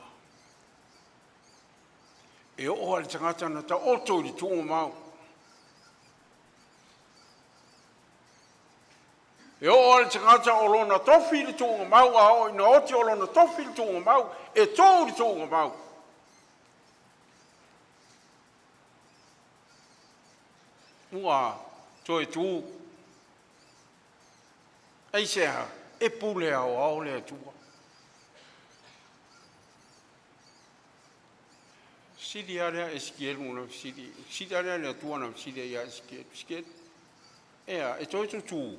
E oo lava i le tagata na taoto i le tuugamau, e oo lava i le tagata o lona tofi le tuugamau, a oo ina oti o lona tofi le tuugamau, e tu i le tuugamau. Ua toe tu. Aisea? E pule aoao le Atua. Fesili lava lea a Esikielu na fesili, fesili lava lea a le Atua na fesili ai ia Esikielu, Esikielu, e a, e toe tutū?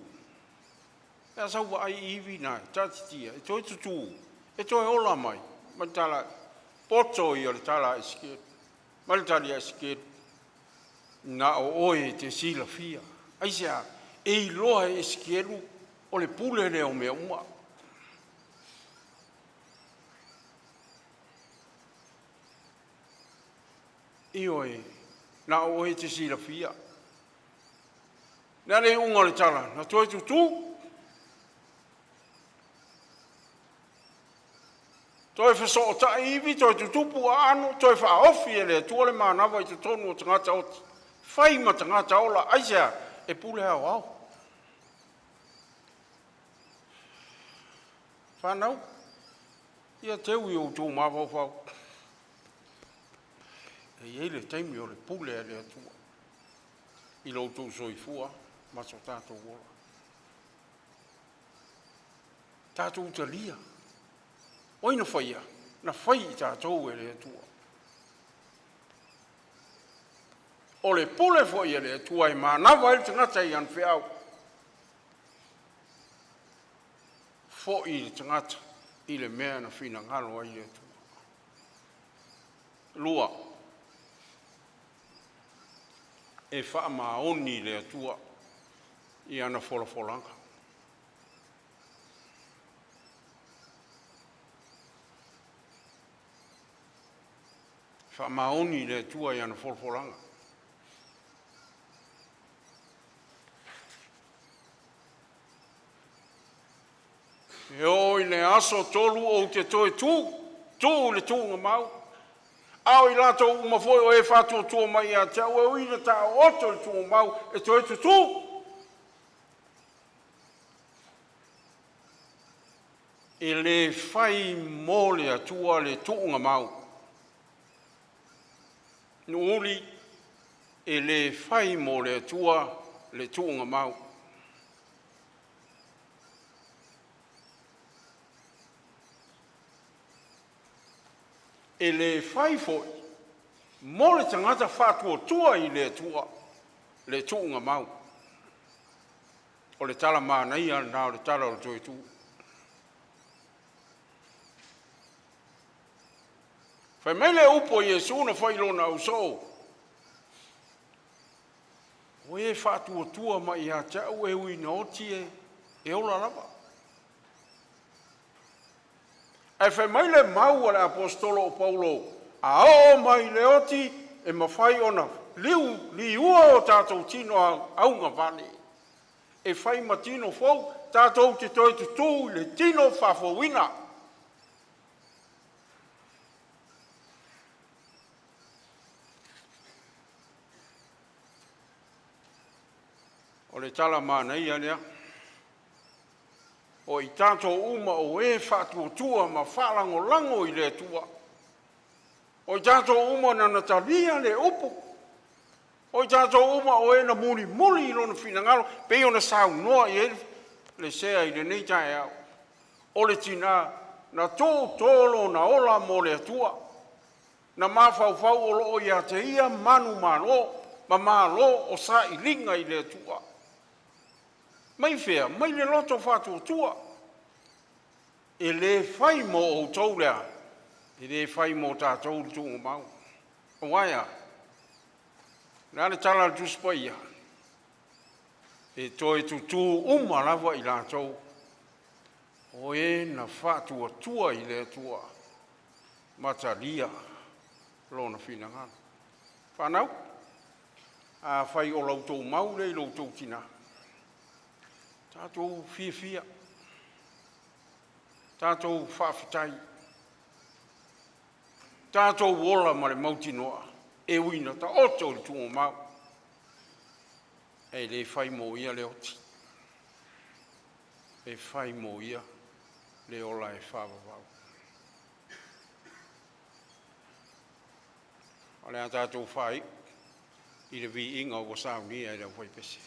Pe a sau vaai i ivi na e taatitia, e toe tutū, e toe ola mai? Ma le tala, poto ia o le tala a Esikielu. Fai mai le tali a Esikielu, na o oe e te silafia. Aisea? E iloa e Esikielu o le pule lea o mea uma. Ioe, na o oe e te silafia. O le a le iuga o le tala? Na toe tutū, toe fesootai ivi, toe tutupu aano, toe faaofi e le Atua le manava i totonu o tagata oti, fai ma tagata ola. Aisea? E pule aoao. Fanau, ia teu i o outou mafaufau, e i ai le taimi o le pule a le Atua i lo outou soifua ma so tatou ola. Tatou talia, o ai na faia? Na fai i tatou e le Atua. O le pule foi a le Atua e manava ai le tagata i ana feau, foi le tagata i le mea na finagalo ai le Atua. Lua, e faamaoni le Atua i ana folafolaga. E faamaoni le Atua i ana folafolaga. E oo i le aso 3 ou te toe tu, tu i le tuugamau, a o i latou uma foi o e faatuatua mai ia te au, e ui ina taooto i le tuugamau, e toe tutū. E le fai mo le Atua le tuugamau. Nuuuli, e le fai mo le Atua le tuugamau. E le fai foi mo le tagata faatuatua i le Atua le tuugamau. O le tala manaia lena o le tala o le toe tu. Fai mai le upu a Iesu na fai i lona ausoo, o e faatuatua mai ia te au e ui ina oti e ola lava. Ae fai mai le mau a le Aposetolo o Paulo, a oo mai i le oti, e mafai ona liu, liua o tatou tino augavale e fai ma tino fou, tatou te toe tutū i le tino faafouina. O le tala manaia lea, o i tatou uma o e faatuatua ma faalagolago i le Atua, o i tatou uma na na talia le upu, o i tatou uma o e na mulimuli i Lona finagalo e pei ona saunoa i ai le sea i lenei taeao, o le tina na toto lona ola mo le Atua, na mafaufau o lo o ia te ia manumalo ma malo o sailiga i le Atua. Mai fea? Mai le loto faatuatua. E le fai mo outou le a? E le fai mo tatou le tuugamau. Aua e a? O le a le tala a le Tusi Paia? E toe tutū uma lava i latou o e na faatuatua i le Atua ma talia Lona finagalo. Fanau, afai o la outou mau lea i lo outou tina, tatou fiafia, tatou faafetai, tatou ola ma le mautinoa e ui ina taoto i le tuugamau, e le fai mo ia le oti, e fai mo ia le ola e faavavau. O le a tatou faaiu i le viiga ua saunia e le aufaipese.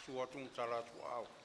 Susu atu ma tala atu aao.